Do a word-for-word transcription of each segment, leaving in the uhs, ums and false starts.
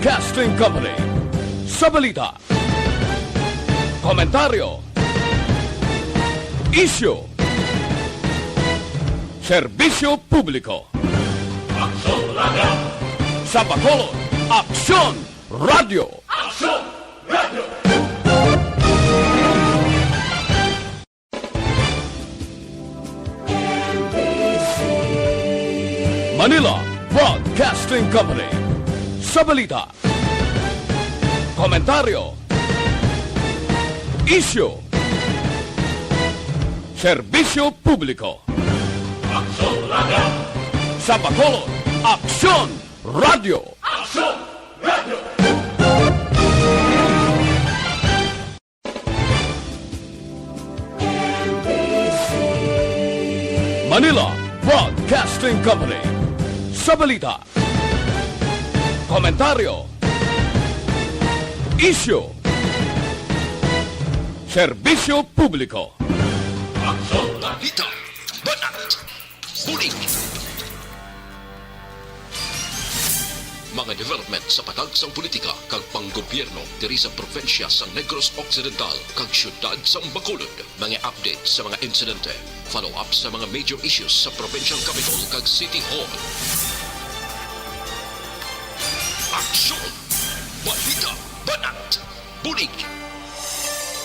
Broadcasting Company. Sa balita, komentaryo, isyu, serbisyo publiko. Aksyon Radio! Sa Bacolod, Aksyon Radio! Aksyon Radio! Manila Broadcasting Company. Sa balita, komentaryo, isyu, serbisyo publiko. Aksyon Radio! Sa Bacolod, Aksyon Radio! Aksyon Radio! Manila Broadcasting Company. Sa balita, komentaryo, isyu, serbisyo publiko. Aksyon! Balita, banat, bulig. Mga development sa patag sang politika kag panggobyerno diri sa probinsya sa Negros Occidental kag siyudad sang Bacolod. Mga update sa mga insidente, follow-up sa mga major issues sa provincial capital kag city hall. Aksyon! Balita, banat, bulig.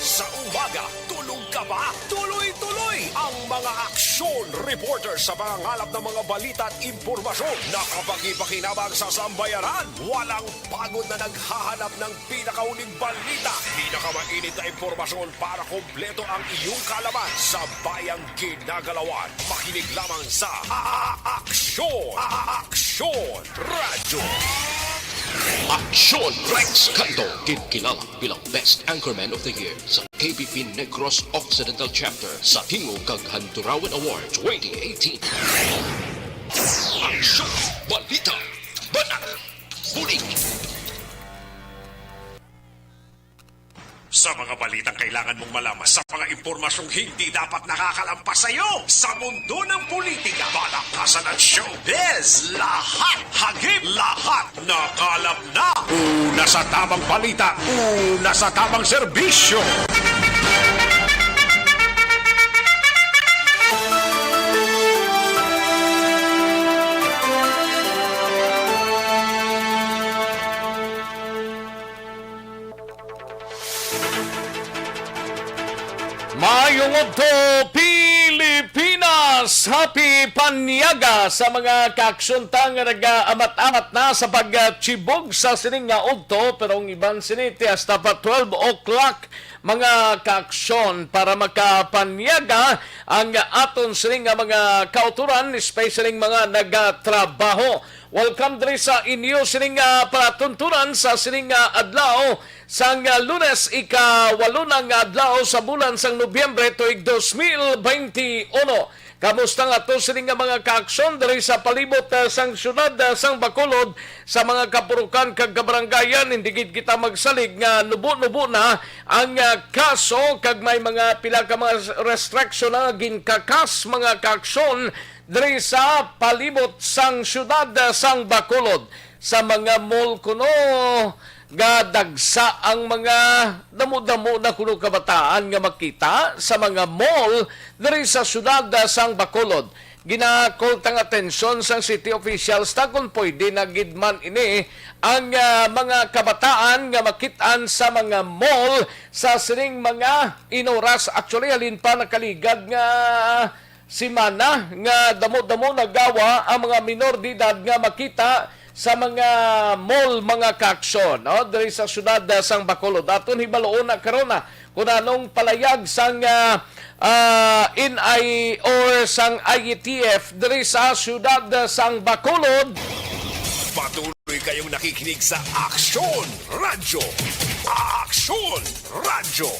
Sa umaga, tulog ka ba? Tuloy-tuloy ang mga aksyon reporter sa pangangalap ng mga balita at impormasyon. Nakapagpakinabang sa sambayanan. Walang pagod na naghahanap ng pinakauling balita, pinakamainit na impormasyon para kompleto ang iyong kaalaman sa bayang ginagalawan. Makinig lamang sa A-, A-, Aksyon! A-, A-, Aksyon! Radyo. Aksyon Rex Canto, ginkilala bilang Best Anchorman of the Year sa K B P Negros Occidental Chapter sa Tingog kag Handurawan Award twenty eighteen. Aksyon! Balita! Banat! Bulig! Sa mga balitang kailangan mong malaman, sa mga impormasyong hindi dapat nakakalampas sa iyo, sa mundo ng politika, palakasan at showbiz, lahat, hagip, lahat, nakalap na. Una sa tamang balita, una sa tamang serbisyo. Maayong udto, Pilipinas! Happy Panyaga sa mga kaaksyon ta nga nag-aamat-amat na sa pagtibog sa sining nga udto, pero ang iban sini ti hasta pa twelve o'clock, mga kaaksyon, para makapanyaga ang aton sining nga mga kautoran, especially mga nagatrabaho. Welcome diri sa inyo sining nga palatuntunan sa sining nga adlaw sang, ah, Lunes, ikawalo na nga adlaw sa bulan sang Nobyembre tuig dos mil bente uno. Kamusta nga to sining nga mga kaaksyon diri sa palibot, ah, sang siyudad, ah, sang Bacolod, sa mga kapurukan kag kabarangayan? Hindi gid kita magsalig nga nubo-nubo na ang, ah, kaso kag may mga pila ka mga restriction na ginkakas, mga kaaksyon, diri sa palibot sang siyudad, ah, sang Bacolod. Sa mga mall kuno, nga dagsa ang mga damo-damo na kuno kabataan nga makita sa mga mall diri sa siyudad, ah, sang Bacolod. Gina-call ta ang atensyon sang city officials ta kon pwede na gid man ini ang, ah, mga kabataan nga makit-an sa mga mall sa sining mga inoras. Actually, halin pa nakaligad nga semana nga damo-damo nagawa ang mga minor de edad nga makita sa mga mall, mga kaaksyon, no? Diri sa siyudad, ah, sang Bacolod. Aton hibaluon na karon, ah, kung anong palayag sang, ah, ah, N I or sang I A T F diri sa siyudad, ah, sang Bacolod. Patuloy kayong nakikinig sa Aksyon Radyo. Aksyon Radyo.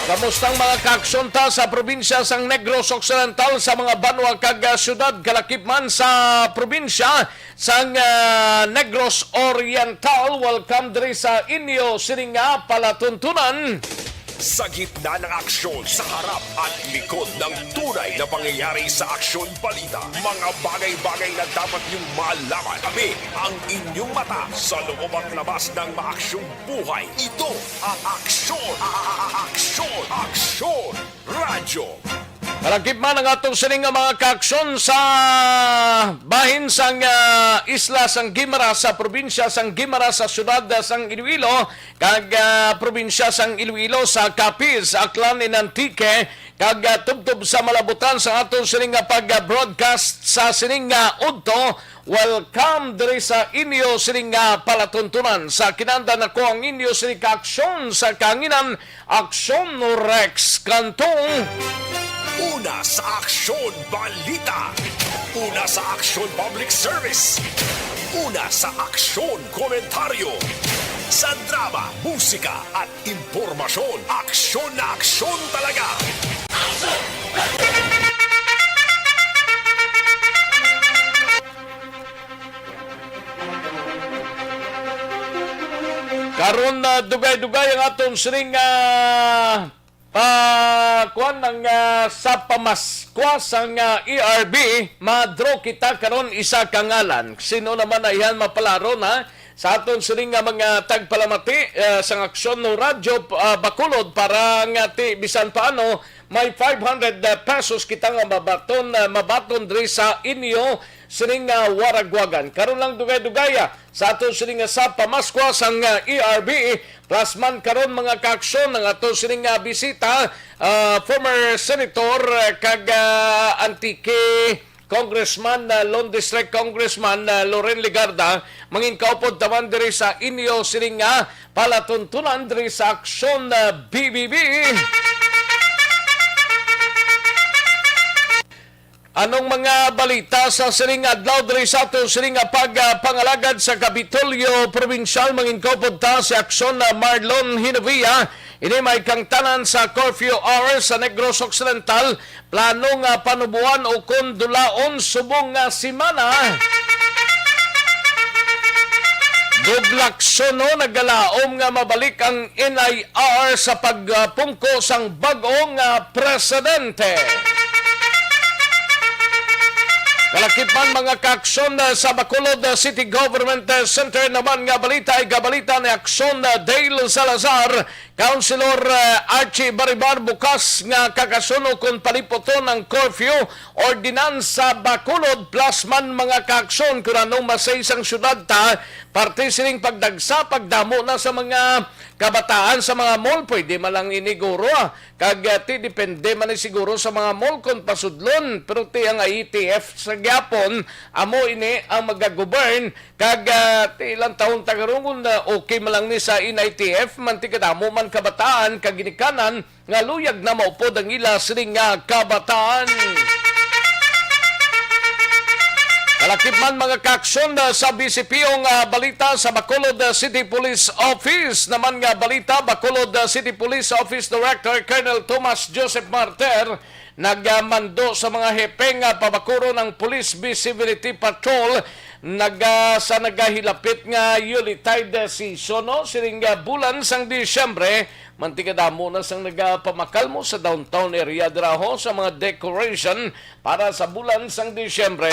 Kamusta ang mga kaaksyon ta sa probinsya sang Negros Occidental, sa mga banwa kag, ah, siyudad, kalakip man sa probinsya sang, ah, Negros Oriental? Welcome diri sa inyo sini nga palatuntunan. Sa gitna ng aksyon, sa harap at likod ng tunay na pangyayari sa Aksyon Balita, mga bagay-bagay na dapat niyong malaman. Kami ang inyong mata sa loob at labas ng maaksyong buhay. Ito ang Aksyon, Aksyon, Aksyon Radyo. Malagip man ang atong sining nga mga kaaksyon sa bahin sang, ah, isla sang Guimaras, sa probinsya sang Guimaras, sa siyudad, ah, sang Iloilo, kag, ah, probinsya sang Iloilo, sa Capiz, Aklan, and Antique, kag, ah, tubtob sa malabutan sa aton sining nga pag-broadcast sa sining nga udto. Welcome diri sa inyo sining nga palatuntunan. Sa kinanda nako ang inyo sining kaaksyon sa kahanginan, Aksyon Rex Cantong. Una sa Aksyon Balita. Una sa Aksyon Public Service. Una sa Aksyon Komentaryo. Sa drama, musika at impormasyon, aksyon na aksyon talaga. Karon na dugay-dugay ang aton sining, ah, pa kuan ang, ah, sa pamaskwa sang, ah, E R B, ma-draw kita karon isa ka ngalan. Sino naman na ihan mapalaro na sa aton sining nga mga tagpalamati, ah, sang Aksyon no Radyo, ah, Bacolod para nga ti bisan paano may five hundred pesos kita nga mabaton, ah, mabaton diri sa inyo sining nga waragwagan. Karon lang dugay-dugay, ah, sa aton sining nga sa pamaskwa sang, ah, E R B, plus man karon mga kaaksyon ang aton sining nga bisita, ah, former senator, ah, kag, ah, Antique Congressman, ah, Lone District Congressman, ah, Loren Legarda, mangin kaupod taman diri sa inyo sining nga palatuntunan diri sa Aksyon, ah, B B B. Anong mga balita sa sining adlaw diri sa aton sining nga pag, ah, pangalagad sa Kapitolyo Probinsyal? Mangin kaupod ta si Aksyon, ah, Marlon Hinavia. Ini may kangtanan sa curfew hours sa Negros Occidental. Plano nga panubuan o kon dulaon subong nga semana. Dublaksono nagalaom nga mabalik ang N I R sa pagpungko sang bag-o nga presidente. Kalakip man mga kaaksyon, ah, sa Bacolod, ah, City Government, ah, Center naman nga balita, ay gabalita ni Aksyon, ah, Dale Salazar, Councilor, ah, Archie Baribar, bukas nga kakasun-o kon paliputon ang curfew ordinance sa Bacolod, plus man mga kaaksyon kon anong masay sang syudad ta, parte sining pagdagsa, pagdamo na sa mga kabataan sa mga mall, pwede man lang ini guro, ah. Kag, ah, ti depende man ni siguro sa mga mall kon pasudlon, pero ti ang I A T F sa gyapon, amo ini ang magagovern, kag, ah, ti ilang taon tagarungon na okay man lang ni sa N I T F, man ti kadamo man kabataan kag ginikanan nga luyag na maupod ang ila sining nga kabataan. Kalakip man mga kaaksyon, ah, sa B C P O nga balita sa Bacolod, ah, City Police Office naman nga balita, Bacolod, ah, City Police Office Director Colonel Thomas Joseph Martir nagmando sa mga hepe nga pabakuron ang Police Visibility Patrol naga-, sa nagahilapit nga Yuletide season, no? Sining, ah, bulan sang Disyembre, mantikadamo na sang nagapamakalmo sa downtown area dira ho sa mga decoration para sa bulan sang Disyembre.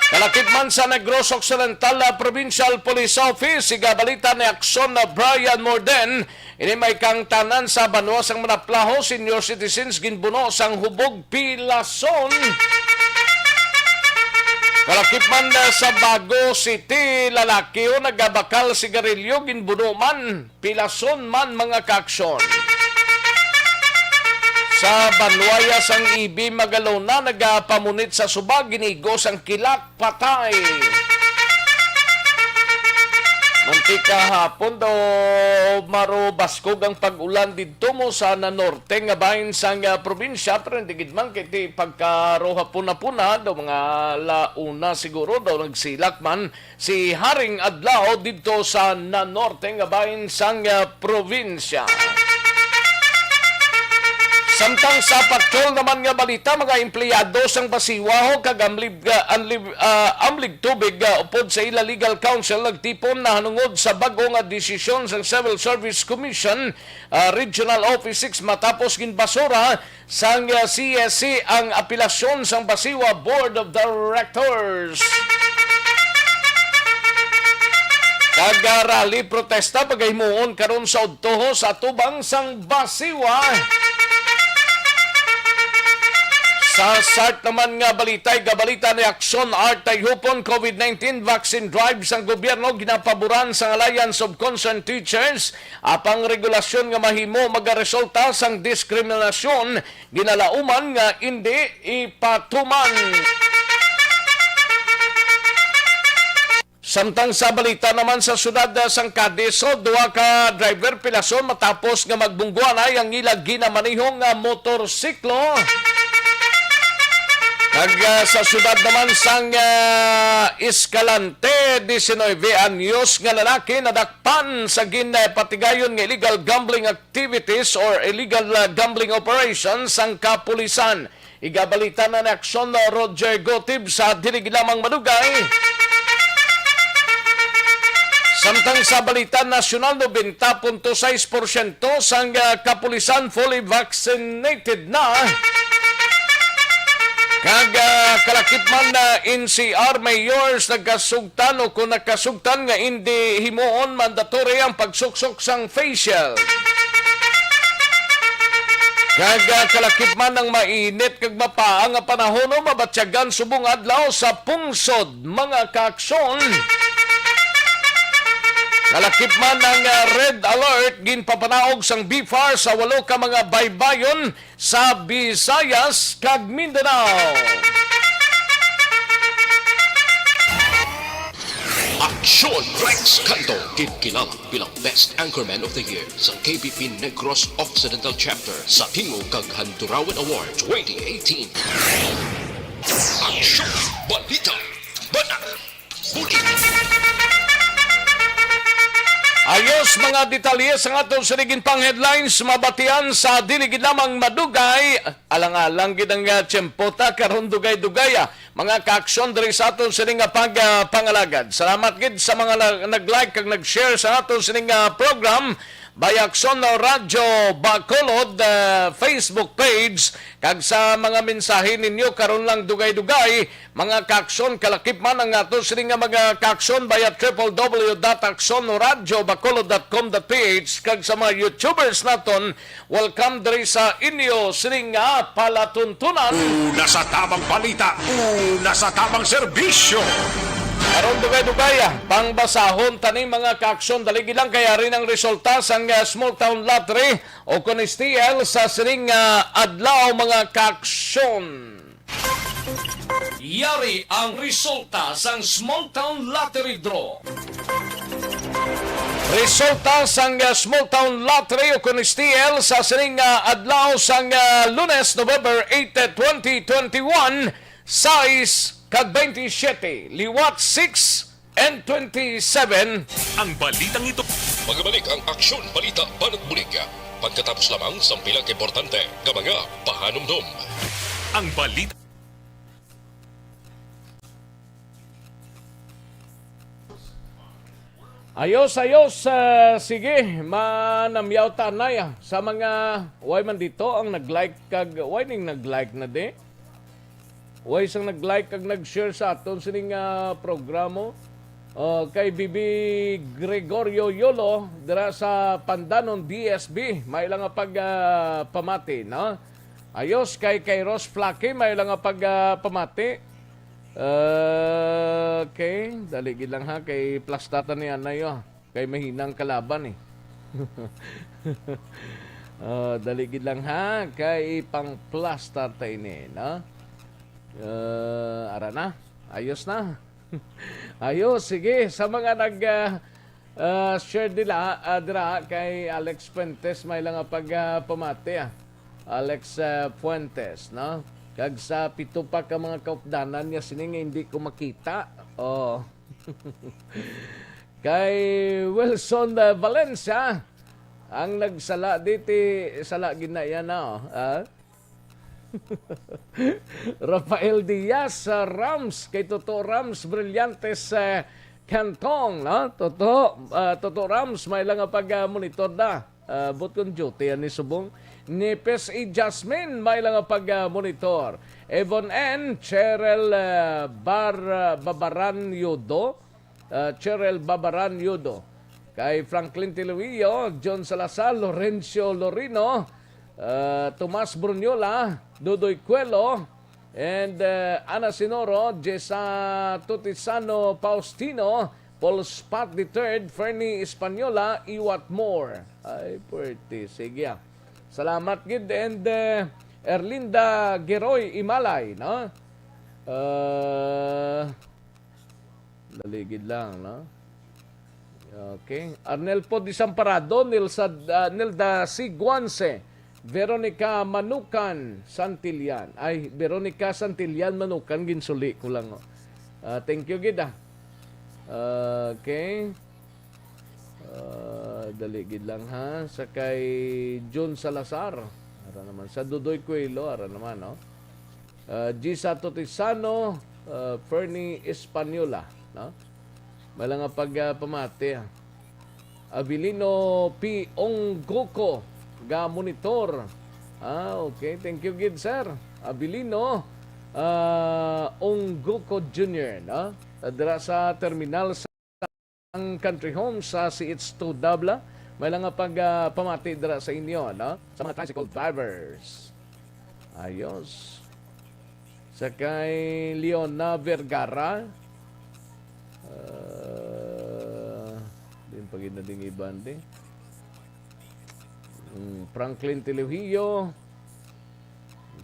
Kalakip man sa Negros Occidental, ah, Provincial Police Office, igabalita ni Aksyon na Brian Morden, ini may kangtanan sa banwa sang Manaplaho, senior citizens ginbuno sang hubog pilason. Kalakip man, ah, sa Bago City, lalaki o nagabakal sigarilyo, ginbuno man. Pilason man, mga kaaksyon. Sa Banwaya sang Ibi, Magalona, nagapamunit sa suba, ginigo sang kilak, patay. Mantika hapon daw marobaskog ang pag-ulan didto mo sa nanorte nga bahin sang, ah, probinsya, pero hindi gid man kay ti pagkarohapon-hapon na daw mga launa siguro daw nagsilak man si Haring Adlaw didto sa nanorte nga bahin sang, ah, probinsya. Samtang sa patrol naman nga balita, mga empleyado sang Basiwa ho kag Amlib, ah, Amlib, ah, Amlig Tubig, ah, upod sa ila legal counsel nagtipon nahanungod sa bag-o nga desisyon sang Civil Service Commission, ah, Regional Office six matapos ginbasura sang, ah, C S C ang apelasyon sang Basiwa Board of Directors. Kag, ah, rally protesta pagahimuon karon sa udto ho sa atubang sang Basiwa. Sa SART naman nga balita, igabalita ni Aksyon Art Tayhupon, COVID nineteen vaccine drive sang gobyerno ginapaboran sang Alliance of Concerned Teachers, apang regulasyon nga mahimo magaresulta sang diskriminasyon, ginalauman nga indi ipatuman. Samtang sa balita naman sa siyudad, ah, sang Cadiz, so, duha ka driver pilason matapos nga magbungguanay ang ila ginamaneho nga motorsiklo. Kag, ah, sa siyudad naman sang, ah, Escalante, diecinuebe anyos nga lalaki nadakpan sa ginpatigayon nga illegal gambling activities or illegal, ah, gambling operations sang kapulisan. Igabalita na ni Aksyon Roger Gotib sa dili gid lamang madugay. Samtang sa balita nasyonal, nobenta punto sais porsyento sang, ah, kapulisan fully vaccinated na. Kag, ah, kalakip man na N C R mayors nagkasugtan o kung nakasugtan nga indi himuon mandatory ang pagsuksok sang face shield. Kag, ah, kalakip man ang mainit kag mapaa nga panahon, mabatyagan subong adlaw sa pungsod, mga kaaksyon. Kalakip man ang, ah, red alert, ginpapanaog sang BFAR sa walo ka mga baybayon sa Visayas kag Mindanao. Aksyon Rex Canto, ginkilala bilang Best Anchorman of the Year sa K B P Negros Occidental Chapter sa Tingog kag Handurawan Award twenty eighteen. Aksyon! Balita! Banat! Buti! Ayos, mga detalye sa aton sining pang headlines, mabatian sa dili gid lamang madugay. Alang-alang gid ang, ah, tiyempo ta karon, dugay-dugay, ah. Mga kaaksyon diri sa aton sini nga pag, ah, pangalagad. Salamat gid sa mga na-, nag-like kag nag-share sa aton sini nga program. By Aksyon Radyo Bacolod, ah, Facebook page, kag sa mga mensahe ninyo karon lang dugay-dugay, mga kaaksyon, kalakip man ang aton sini nga mga kaaksyon via triple W dot aksyon radyo bacolod dot com dot P H, kag sa mga YouTubers naton, welcome diri sa inyo sini nga palatuntunan. Una sa tamang balita, una sa tamang serbisyo. Karon dugay-dugay, ah, pangbasahon tani, mga kaaksyon, dali lang kay ari ang resulta sang, ah, Small Town Lottery o kon S T L sa sining, ah, adlaw, mga kaaksyon. Yari ang resulta sang Small Town Lottery Draw. Resulta sang, ah, Small Town Lottery o kon S T L sa sining, ah, adlaw sang, ah, Lunes, November eight, twenty twenty-one, sais kag twenty-seven, liwat six and twenty-seven. Ang balitang ito. Magabalik ang Aksyon Balita Banat Bulig pagkatapos lamang sang pila ka importante nga mga pahanumdom. Ang balita. Ayos, ayos. Ah, sige, manamyaw ta anay, ah. Sa mga, way man dito ang nag-like kag, way ning nag-like na di? Way sang nag-like kag nag-share sa aton sining, ah, programo. Ah, kay Bibi Gregorio Yolo dira sa Pandanon, D S B. May lang nga pag, ah, pamati, no? Ayos, kay, kay Ross Flaky, may lang nga pag, ah, pamati. Ah, okay, dali gid lang ha, kay plastatan ni anay, oh. Kay mahinang kalaban, eh. Ah, dali gid lang ha, kay pang-plastar ta ini, no? Ah, ara na. Ayos na. Ayos, sige. Sa mga nag, ah, ah, share nila, ah, dira kay Alex Fuentes, may lang nga pag, ah, pamati, ah. Alex, ah, Fuentes, no? Kag sa pito pa ka mga kaupdanan niya sini nga hindi ko makita. Oh. Kay Wilson, ah, Valencia, Ang nagsala diti, sala gid na iya na, oh. Ah? Rafael Diaz, ah, Rams, kay Toto Rams Brillantes, eh, Cantong, no? Toto, ah, Toto Rams, may lang nga pag, ah, monitor na. Ah, but kung duty, ani subong. Nipis i Jasmine, may lang nga pag, ah, monitor. Evon N, Cheryl, ah, Bar-, ah, Babaran Yudo, ah, Cheryl Babaran Yudo. Kay Franklin Tiluio, John Salazar, Lorenzo Lorino, ah, Tomas Bruniola, Dudoy Cuelo, and, ah, Ana Sinoro, Jessa Tutisano Faustino, Paul Spot the third, Fernie Española, Iwat Moore. Ay, puwerte. Sige, ah. Salamat gid. And, eh, Erlinda Geroy Imalay, no? Ah, dali gid lang, no? Okay. Arnel po Desamparado, Nilsa, ah, Nilda Siguanse, Veronica Manukan Santillan. Ay, Veronica Santillan Manukan, ginsuli ko lang, oh. Ah, thank you gid, ah. Okay. Ah, dali gid lang, ha. Sa kay Jun Salazar. Ara naman. Sa Dudoy Cuelo, ara naman, no? Ah, Gisa Totisano, ah, Fernie Española, no? May lang nga pag, ah, pamati, ah. Avelino P. Ongguco, ga monitor. Ah, okay. Thank you gid, sir. Avelino, ah, Ongguco Junior, no? Dira sa terminal sa Country Homes sa C H two Dabla. May lang nga pag, ah, pamati dira sa inyo, no? Sa mga tricycle drivers. Ayos. Sa kay Leona Vergara. Ah, din pa gid na ding iban, di. Mm, Franklin Telehio.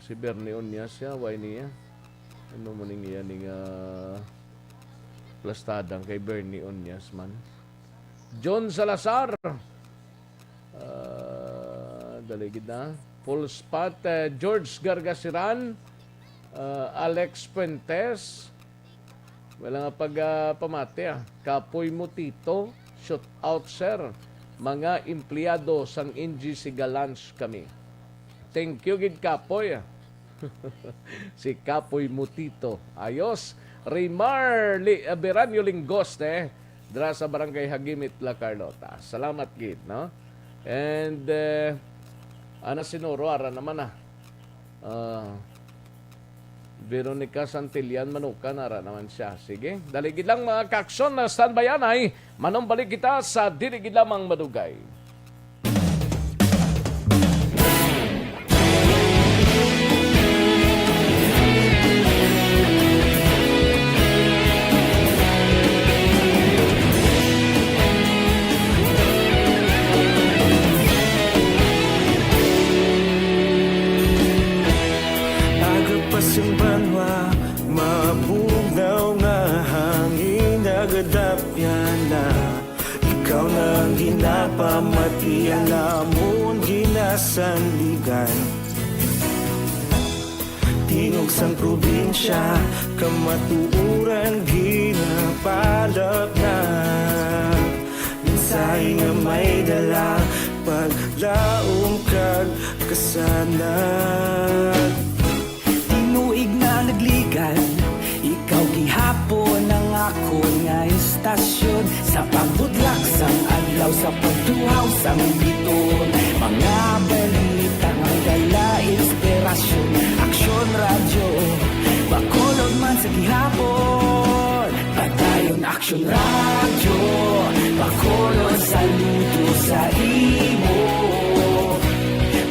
Si Bernie Uñas siya, why niya? Ano mo ning iya ning, ah, plastadang kay Bernie Uñas man? John Salazar. Ah, dali gid na. Full spot, eh, George Gargasiran, ah, Alex Fuentes. Wala nga pag, ah, pamati, ah. Kapoy mo, Tito. Shoot out, sir. Mga empleyado sang N G C Galans kami. Thank you gid, Kapoy, ah. Si Kapoy mo, Tito. Ayos. Raymar Li-, ah, Beranyo Linggoste, dira sa Barangay Hagimit, La Carlota. Salamat gid, no? And, eh, Ana Sinoro, ara naman, ah. Ah, Veronica Santillan Manukan, ara naman siya. Sige, dali gid lang, mga kaaksyon, na standby anay. Manumbalik kita sa dili gid lamang madugay. Aga pa sing banwa, mabugnaw nga hangin, nagadapyan na. Ikaw na ang ginapamatian namon, ginasandigan. Tingog sang probinsya, kamatuoran ginapalapnag. Mensahe nga may dala, paglaom kag kasanag. Tinuig na nagligan, ikaw gihapon ang akon nga istasyon. Sa pagbudlak sang adlaw, sa pagtuhaw sang biton, mga balita nga dala inspirasyon. Aksyon Radyo, Bacolod man sa gihapon. Padayon Aksyon Radyo, Bacolod, saludo sa imo.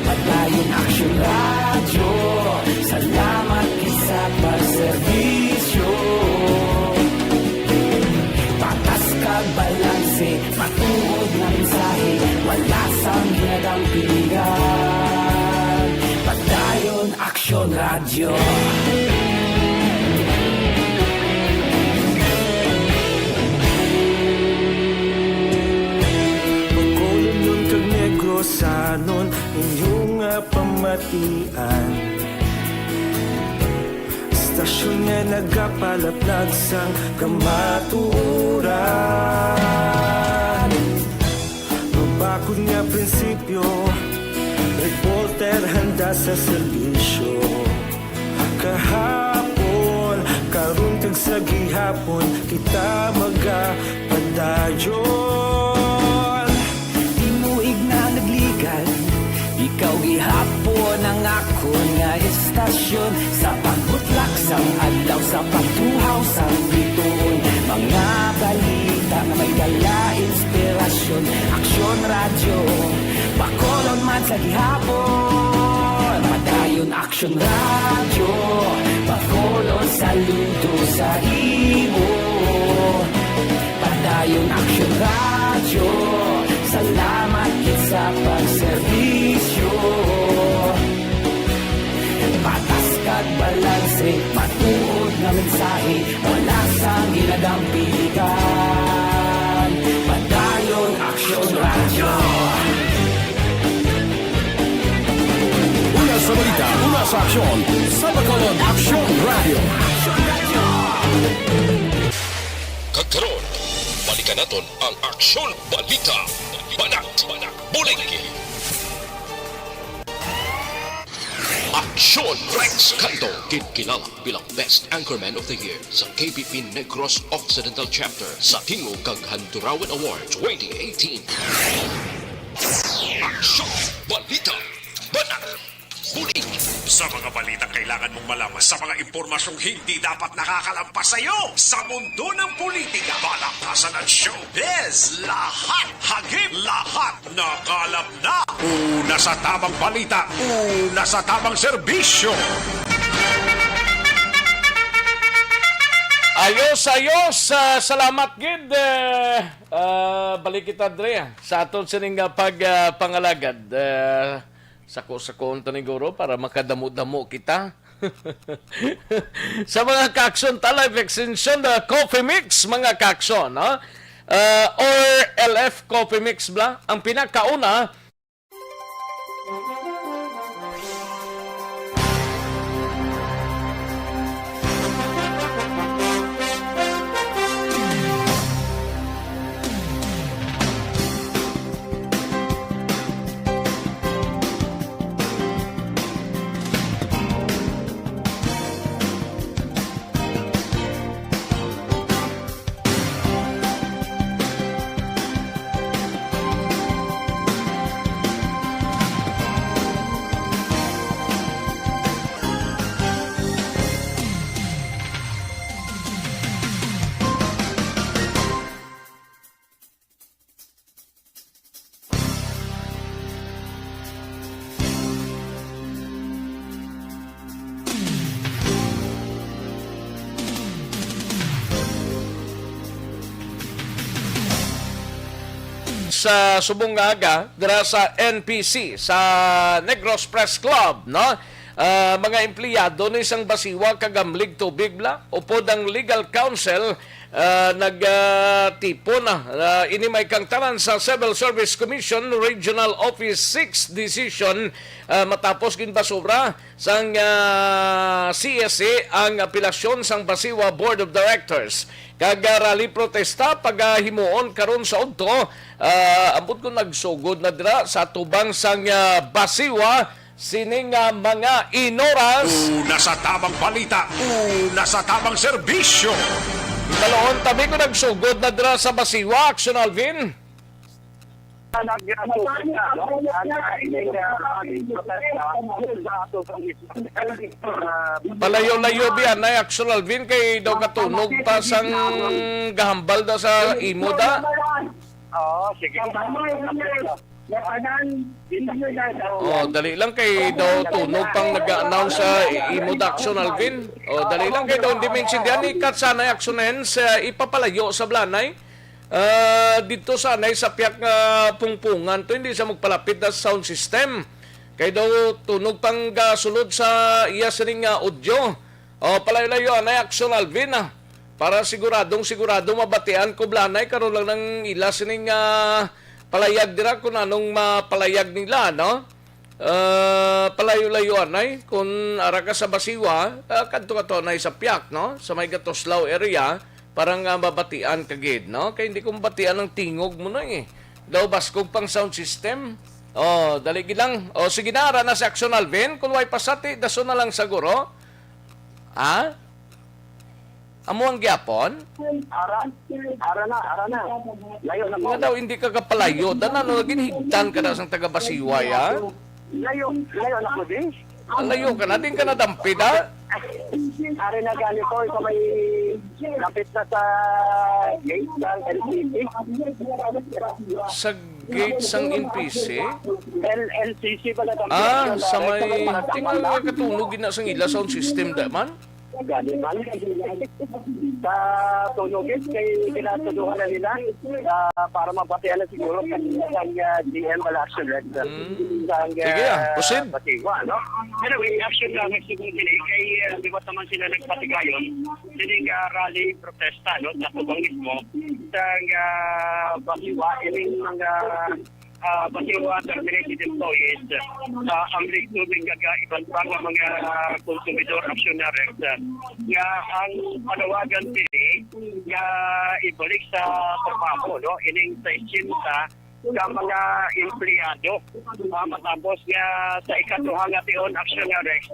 Padayon Aksyon Radyo, salamat gid sa pagserbisyo. Patas kag balanse, matuod nga mensahe, wala sang ginadampigan. Padayon Aksyon Radyo. Bacolodnon kag Negrosanon, inyo nga pamatian. Istasyon nga nagapalapnag sang kamatuoran. Mabakod nga prinsipyo Reporter handa sa serbisyo. Kahapon, karon kag sa gihapon, kita magapadayon. Timuig na nagligad, ikaw gihapon ang akon nga estasyon. Sa pagbutlak sang adlaw, sa pagtuhaw sang bituon, mga balita nga may dala inspirasyon. Aksyon Radyo, Bacolod man sa gihapon. Padayon Aksyon Radyo, Bacolod saludo sa imo. Padayon Aksyon Radyo, salamat gid sa pagserbisyo. Patas kag balanse, matuod nga mensahe, wala sang ginagampilikan. Padayon Aksyon Radyo. Una sa balita, una sa aksyon, sa Bacolod Aksyon Radyo. Kag karon, balikan naton ang Aksyon Balita. Banat, Banat, Bulig. Aksyon Rex Cando, ginkilala bilang Best Anchorman of the Year sa K B P Negros Occidental Chapter sa Tingog kag Handurawan Award twenty eighteen. Aksyon Balita. Banat. Bulig. Sa mga balitang kailangan mong malaman, sa mga impormasyong hindi dapat nakakalampas sa iyo, sa mundo ng politika, balakasan at showbiz, lahat, hagip, lahat, nakalap na. Una sa tamang balita, una sa tamang serbisyo. Ayos, ayos. Ah, salamat gid. Eh, ah, balik kita, Dre, sa aton sining, ah, pag, ah, pangalagad. Ah, sako-sakoon ta ni guro para makadamo-damo kita. Sa mga kaaksyon, ta life extension, ah, coffee mix, mga kaaksyon, no? Ah, or L F coffee mix bla. Ang pinakauna, Sa subong nga aga, dira sa N P C, sa Negros Press Club, no? Ah, mga empleyado ni sang Basiwa kag Hamlig Tubig bla, upod ang legal counsel, ah, nag, ah, tipon, ah, ah, ini may kangtanan sa Civil Service Commission Regional Office six decision, ah, matapos ginbasura sang, ah, C S A ang apelasyon sang Basiwa Board of Directors. Kag, ah, rally protesta pagahimuon karon sa udto, ah, ambot ko nagsugod na dira sa tubang sang, ah, Basiwa sining, ah, mga inoras. Una sa tamang balita, una sa tamang serbisyo. Baloon, tabi ko nagsugod na dira sa Basiwa, Action Alvin. Palayo-layo biya na, Action Alvin, kay daw katunog pa sang gahambal da sa imo da. Oo, sige. Oh, dali lang kay daw tunog pang nag-announce sa imo da, Action Alvin. Oh, dali lang kay daw hindi maintindihan. Ikat sana, Action Hands, eh, ipapalayo sa blanay. Ah, dito sanay sa piyak nga pungpungan to, hindi sa magpalapit na sound system. Kay daw tunog pang gasulod sa iya sining nga audio. O, palayo-layo anay, Action Alvin, ah. Para siguradong sigurado mabatian ko blanay, karon lang nang ila sining, ah, palayag dira kung anong mapalayag nila, no? Ah, palayo-layo anay, kung ara ka sa Basiwa, ah, kadto ka to anay sa piyak, no? Sa may Gatoslao area, para nga mabatian ka gid, no? Kay hindi ko mabatian ang tingog mo na eh. Daw baskog pang sound system. Oh, dali gid lang. Oh, sige na, ara na si Action Alvin. Kung way pasati, dason na lang siguro. Ha? Amo ang gyapon? Ara, ara na, ara na. Layo na mo. Nga daw, hindi ka kapalayo. Tanan, no, ginhigtan ka na sang taga Basiway, ha? Layo, layo na ko, di. Ang layo ka na, din ka nadampid, ha? Ari na gani ko, sa may lapit na sa gate ng L C C. Sa gate sang N P C? L L C C pala, dampid Ah, yun, sa ah, may, sa may tingnan Paratangan mo, lang. Katunog gina sang ila sound system, da man? Gani man. Sa tunog, eh, kay kinatuduhan na nila, ah, para mabatian na siguro sa, sa, ah, G M wala action letter. Mm. Sa, Sige, ah, ah, proceed. Batiwa, no? Anyway, action lang ang siguro nila. Kay, ah, di ba naman sila nagpatigayon? Sining, ah, rally protesta, no? Sa tubang mismo. Sa, ah, Batiwa, ining mga ah, Batiwa terminated employees, ah, ang League Tubig kag, ah, iban pa nga mga, ah, konsumidor aksyonaris, ah, nga ang panawagan diri nga ibalik sa trabaho, no, ining sesenta ka mga empleyado, ah, matapos nga sa ikaduha nga tion aksyonaris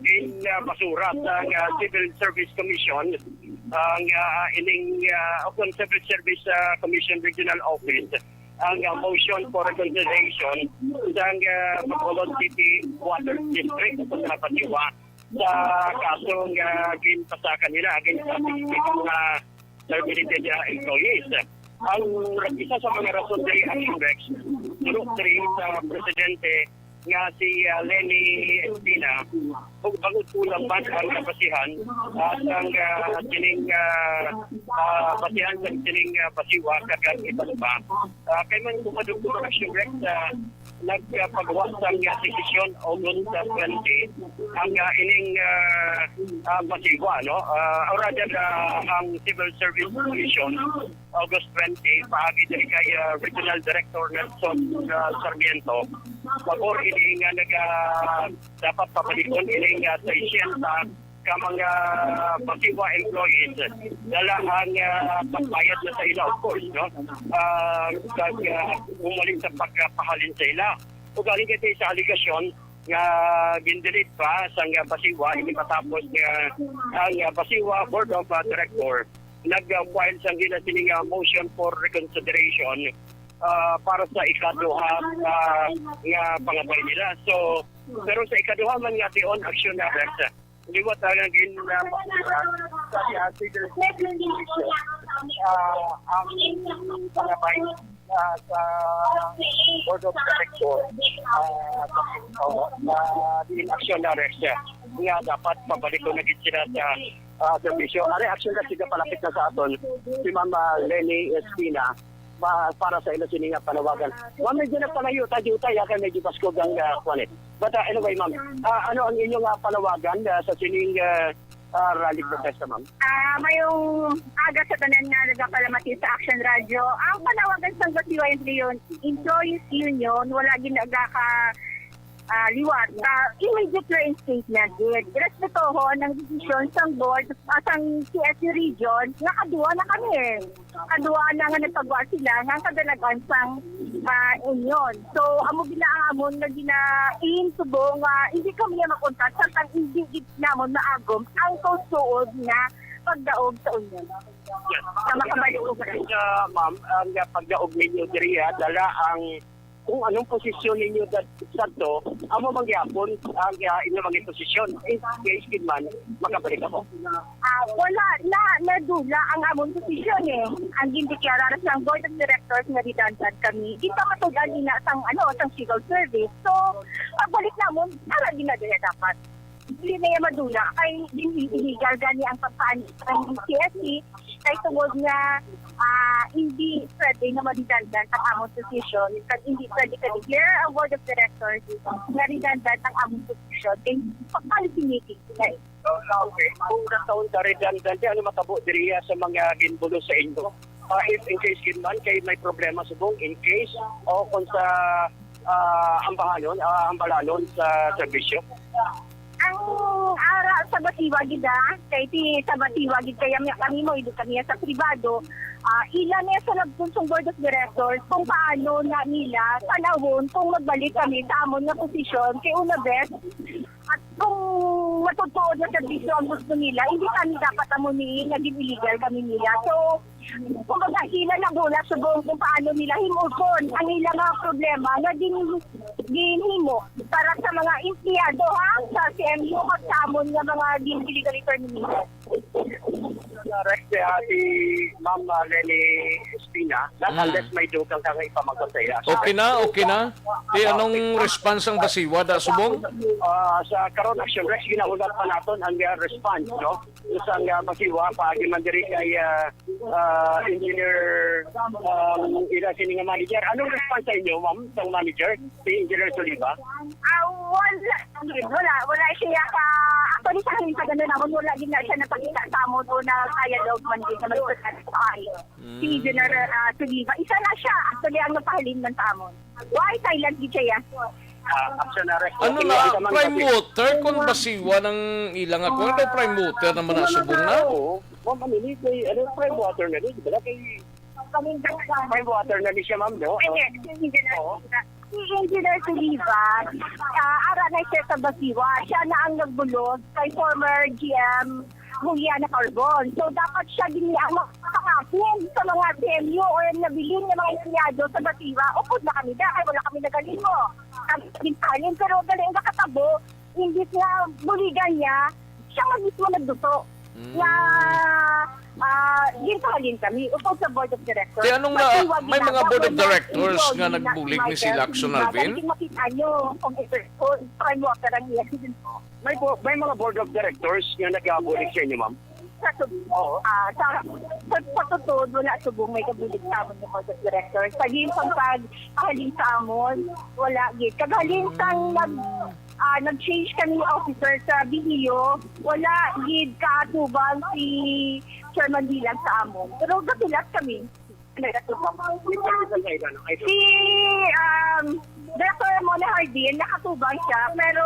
in, ah, basura sa, ah, Civil Service Commission, ang, ah, ining, ah, o kung Civil Service, ah, Commission Regional Office, ang, ah, motion for reconsideration sang, ah, Bacolod City Water District o sa Batiwa sa kaso nga ginpasakan nila against sa sixty-two nga terminated, ah, employees. Ang isa sa mga rason diri, Action Rex, suno diri sa presidente nga si, ah, Leni Espina, ug bangod kulang man ang kabasihan, ah, sang, ah, kining, ah, ah, basihan sa kining, ah, Batiwa kag ang iban pa. Ah, kay man kumadugtong ang Action Rex, ah, nagpagawa sang, ah, desisyon August, ah, twenty ang, ah, ining, ah, ah, Batiwa, no? Ah, or rather, ah, ang Civil Service Commission August twenty, paagi diri kay, ah, Regional Director Nelson, ah, Sarmiento, pabor ini nga naga-, dapat pabalikon ini nga sesenta ka mga Batiwa employees, dala ang, ah, pagbayad na sa ila, of course, no? Ah, kag, ah, umaling sa pagkapahalin sa ila. Ugaling kay sa alegasyon nga gindelete pa sang, ah, Batiwa, hindi matapos nga ang, ah, Batiwa Board of, ah, Director nag-file sang gina sini nga motion for reconsideration, ah, para sa ikaduha, ah, nga pangabay nila. So, pero sa ikaduha man nga tion action na, liwat na nga gin, ah, sa, ah, civil, ah, ang pangabay, ah, sa Board of Director, ah, sa, oh, na in action na, Rex, nga dapat pabalik ko na gid sila sa, ah, serbisyo. Ari, action kasi ka palapit na sa aton si Ma'am, ah, Leni Espina, ma-, para sa ila sini nga panawagan. Ma'am, medyo nagpalayo tayo tayo, kay medyo paskog ang, ah, kuwan, eh. But, ah, anyway, ma'am, ah, ano ang inyong, ah, panawagan, ah, sa sining, ah, ah, rally protesta, ma'am? Ah, mayong aga sa tanan nga nagapalamatis sa Action Radio. Ang panawagan sang Batiwa Employees Union, wala gid nagaka, ah, liwat. Ah, immediate reinstatement gid. Respetuhon ang desisyon sang board, ah, sang C S C region, nga kaduha na kami, eh. Kaduha na nga nagpagwa sila nga kadalagan sang, ah, union. So, amo gina ang amon nga gina-aim subong nga hindi kami nga makuntat samtang hindi gid namon maagom ang tuod nga pagdaog sa union. Yes. Sa makabalik ko sa Sa, ma'am, ang pagdaog ninyo diri, ah, dala ang kung anong posisyon ninyo dat-, sadto, amo man gyapon ang, ah, inyo mga posisyon. In case gid man, makabalik ako. Ah, wala na, nadula ang amon posisyon, eh. Ang gindeklarar sang Board of Directors nga redundant kami, di pa matud-an ina sang, ano, sang civil service. So, pagbalik namon, ara gid na diha dapat. Dili na iya madula, kay illegal gani ang pagpaan sa C S C, kay tungod nga, ah, hindi pwede nga ma-redundant ang amon posisyon, kag hindi pwede ka declare ang Board of Directors nga redundant ang amon posisyon, kay pa-policy making sila, eh. Okay. Kung nataon ka redundant, ano matabo diriya sa mga ginbulo sa inyo? Ah, if in case gid man kay may problema subong, in case, o kung sa, ah, ambahanon, ah, ambalanon sa serbisyo? Ang ara sa Basiwa gid, ah, kay ti sa Basiwa gid kaya mi-, kami mo, ido kami sa pribado. Ah, ila niya sa nagpun sang Board of Directors kung paano na nila panahon kung magbalik kami sa amon nga posisyon kay una bes. At kung matutuod na serbisyo ang gusto nila, hindi kami dapat amo ni naging illegal kami nila. So, kumbaga, ila na muna subong kung paano nila himulkon ang ila nga problema nga gin-, ginhimo para sa mga empleyado, ha, sa C M U kag sa amon nga mga gin-, illegally terminated. Arrest, ah, si Ma'am, ah, Leni Espina, not Hmm. unless may dugang ka nga ipamangkot sa iya. Okay na, okay na. Eh, anong response ang Basiwa, da, subong? Ah, sa karon, action rest, ginahulat pa naton ang, ah, response, no? Sa, ah, Basiwa, paagi man diri kay, ah, ah, Engineer, um, ila sini nga manager. Anong response sa inyo, ma'am, sa manager, si Engineer Soliva? Ah, wala. Wala. Wala siya ka, actually, sa halin sa ganda naman, wala din na siya napakita sa amon o na dialogue man din na may pagkakataon. Si Mm. Engineer, ah, Soliva. Isa na siya, actually, ang nagpahalin man sa amon. Why silent gid siya? Ah, action arrest. Ano Kaya na, ito man prime kasi water kung Basiwa ng ilang ako? Ano prime water naman na subong na? Oo. Ma'am, ano ni, may, ano, prime water na ni, di ba? Kay, prime water na ni siya, ma'am, no? Hindi, hindi na. Oo. Si Engineer Soliva, ah, ara na siya sa Basiwa. Siya na ang nagbulos kay former G M Juliana Carbon. So, dapat siya din ang makakasin sa mga C M U or nabilin ng mga empleyado sa Basiwa. Upod na kami na, kay wala kami nagalimo. Kami din talin, pero galing kakatabo, imbis nga buligan niya, siya nga mismo nagduso Mm. nga, ah, ginpahalin kami upod sa Board of Directors. Kaya anong But na-, iwag may mga ginagawa Board of na Directors employee nga na nagbulig ni Michael sila, Action Silva, Alvin? Galing makita nyo kung ito, kung prime water ang iya. May bo-, may mga Board of Directors nga nagabulig sa inyo, ma'am? Sa sub-, Oo. ah, sa, sa, sa totoo, wala subong may kabulig sa amon nga Board of Directors. Sa ginpang pagpahalin sa amon, wala gid. Kag halin sang nag-, ah, nag-change kami nga officer sa B D O, wala gid kaatubang si Chairman Dilag sa amon. Pero gatulat kami. Si, um, Director Ramona Hardin, nakatubang siya, pero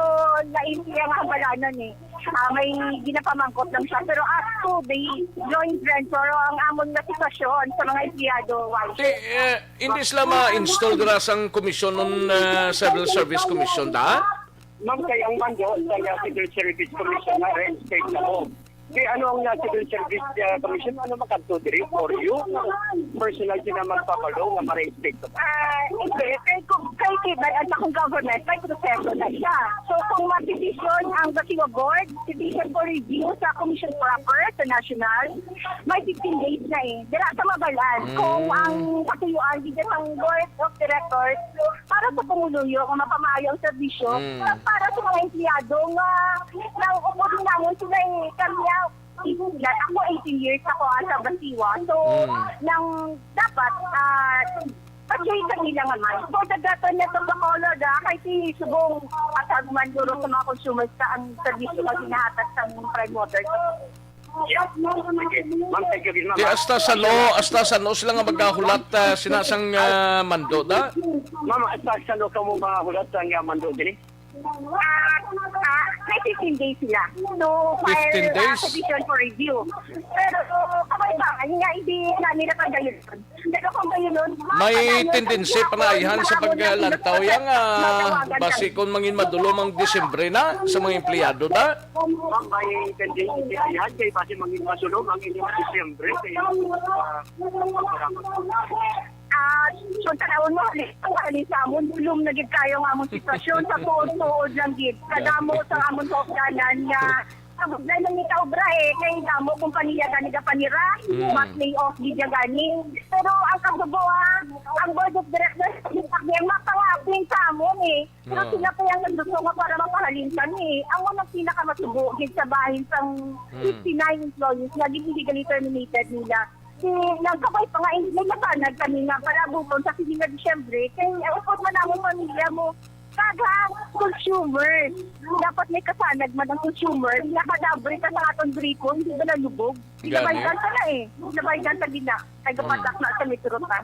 lain siya nga hambalanan eh. Ah, may ginapamangkot lang siya. Pero as to the joint venture, ang amon nga sitwasyon sa mga empleyado, why? Ti, eh, hindi sila ma-install dira sang komisyon nun, ah, Civil Service Commission, da? Ma'am, kay ang mando sa nga Civil Service Commission na red state na po. Kay ano ang, ah, Civil Service, ah, Commission? Ano makadto diri? For you? Personal sila magpapalo nga ma-red state ka ba? Ah, hindi. Kay, kung, kay, kay, may, ang akong government, may proseso na siya. So, kung ma-petition ang Basiwa Board, petition for review sa Commission proper, sa national, may fifteen days na eh. Dira sa mabalan, Mm. kung ang katuyuan, di sa Board of Directors, para sa pumuluyo nga mapamaayo ang serbisyo, Mm. para, para sa mga empleyado nga nang upod namon sila eh, kami, ah, ako eighteen years ako, ah, sa Basiwa. So, Mm. nang dapat, ah, pag-join kanila nga man. For the better na to, Bacolod, ah, kay si subong atag man duro sa mga consumers sa ang serbisyo nga ginahatag sa Prime Water. Yes, ma'am. Sige. Ma'am, thank you din, ma'am. Di hasta sa no, hasta sa no sila nga magahulat, ah, sina sang, ah, mando, da? Ma'am, hasta sa no ka mo mahulat sa nga mando din eh? Ah, ah, may fifteen days sila. So, file, fifteen ah, days? Petition for review. Pero, kamay ba, nga hindi na nila pagdayon. Pero kung gayon nun, May tendency pa na ihan sa paglantaw yang, ah, basi kung mangin madulom ang Disyembre na sa mga empleyado na. Ma'am, may tendency pa na ihan kay basi mangin madulom ang inyong Disyembre kay, ah, Ah, so, tanawon mo, halin, halin sa amon, dulom na gid kayo nga among sitwasyon sa tuod-tuod lang gid. Kadamo sa amon kaupdanan nga Ang problema ni kaobra eh, kay damo kompanya gani gapanira, Mm. Mas lay off gid gani. Pero ang kasubo, ah, ang board of directors, ang mapangapin sa amon eh. Pero Oo. Sila pa yung nagluto nga para mapahalin kami eh. Amo nang pinakamasubo gid sa bahin sang Mm. fifty-nine employees nga gin-, illegally terminated nila. Si, nagkabay pa nga, eh, may napanag kami nga palabuton sa sini nga Disyembre, kay, eh, upod man among pamilya mo, kada consumer, dapat may kasanag man ang consumer. Nakadabre ka sa aton gripo, hindi ba nalubog? Gani. Nabaydan ka na eh. Nabaydan ka din na. Kay gapatak na sa metro ta.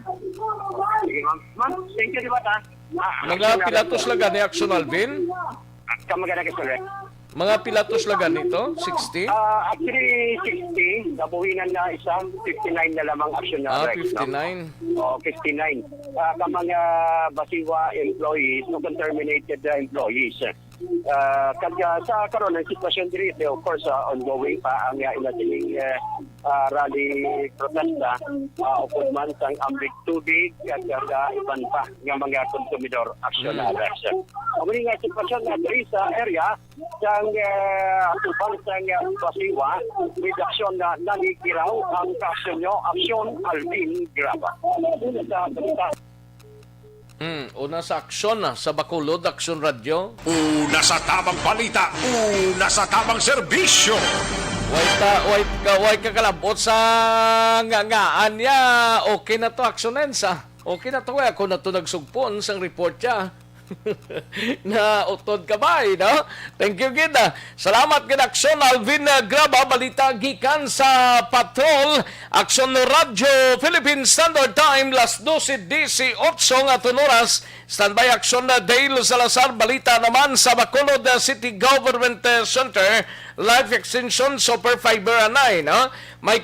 Sige, ma'am. Ma'am, thank you, di ba, ta? Ah, Mga action na pilatos rin. Lang gani, Action Alvin? Ah, kamagana ka, sir, eh. Mga pila to sila ganito? Sixty? Ah, actually, sixty. Nabuhinan na isa, fifty-nine na lamang action na Ah, right now. fifty-nine. Oh, fifty-nine. Ah, ka mga basiwa employees, no, terminated na employees. Ah, kag, ah, sa karon ang sitwasyon diri, of course, ah, ongoing pa ang, ah, ila sining, eh, ah, rally protesta, ah, upod man sang ambig tubig, kag, ah, iban pa nga mga konsumidor action Mm. arrest. Ang nga sitwasyon na diri sa area, sang, eh, atubang sang, eh, basiwa, with action na nanigiraw ang kaksyon nyo, aksyon Alvin Graba. Sa balita. Hmm, una sa aksyon na sa Bacolod Aksyon Radyo. Una sa tabang balita, una sa tabang serbisyo. Way ta, way ka, way ka kalabot sa nga ngaan niya. Okay na to, aksyonen sa. Okay na to, way ako na to nagsugpon sang report niya. Na utod ka ba, eh, no? Thank you gid, ah. Salamat gid, Aksyon Alvin, ah, Graba. Balita gikan sa Patrol, Aksyon Radyo Philippine Standard Time, las doce dieciocho nga aton oras. Standby, Aksyon, ah, Dale Salazar. Balita naman sa Bacolod, ah, City Government, ah, Center, Life Extension Super Fiber Anay, no? May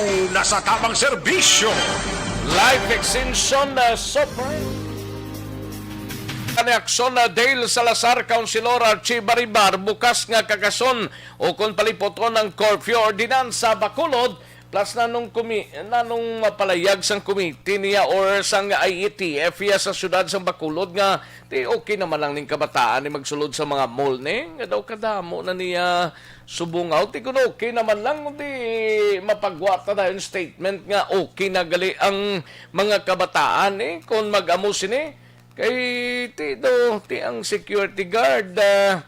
Una sa tabang serbisyo. Life Extension, uh, Super. Ani aksyon na Dale Salazar, Councilor Archie Baribar, bukas nga kakason o kon paliputon ang curfew ordinance sa Bacolod, plus nanong kumi nanong mapalayag sang committee niya or sang I E T F iya sa siyudad sang Bacolod nga di okay naman lang ning kabataan ni magsulod sa mga mall ni nga daw kadamo na niya subungaw, ti kun okay naman lang, di mapagwa ta dayon statement nga okay na gali ang mga kabataan, eh, kung mag-amo sini. Kay ti do, ti ang security guard, ah,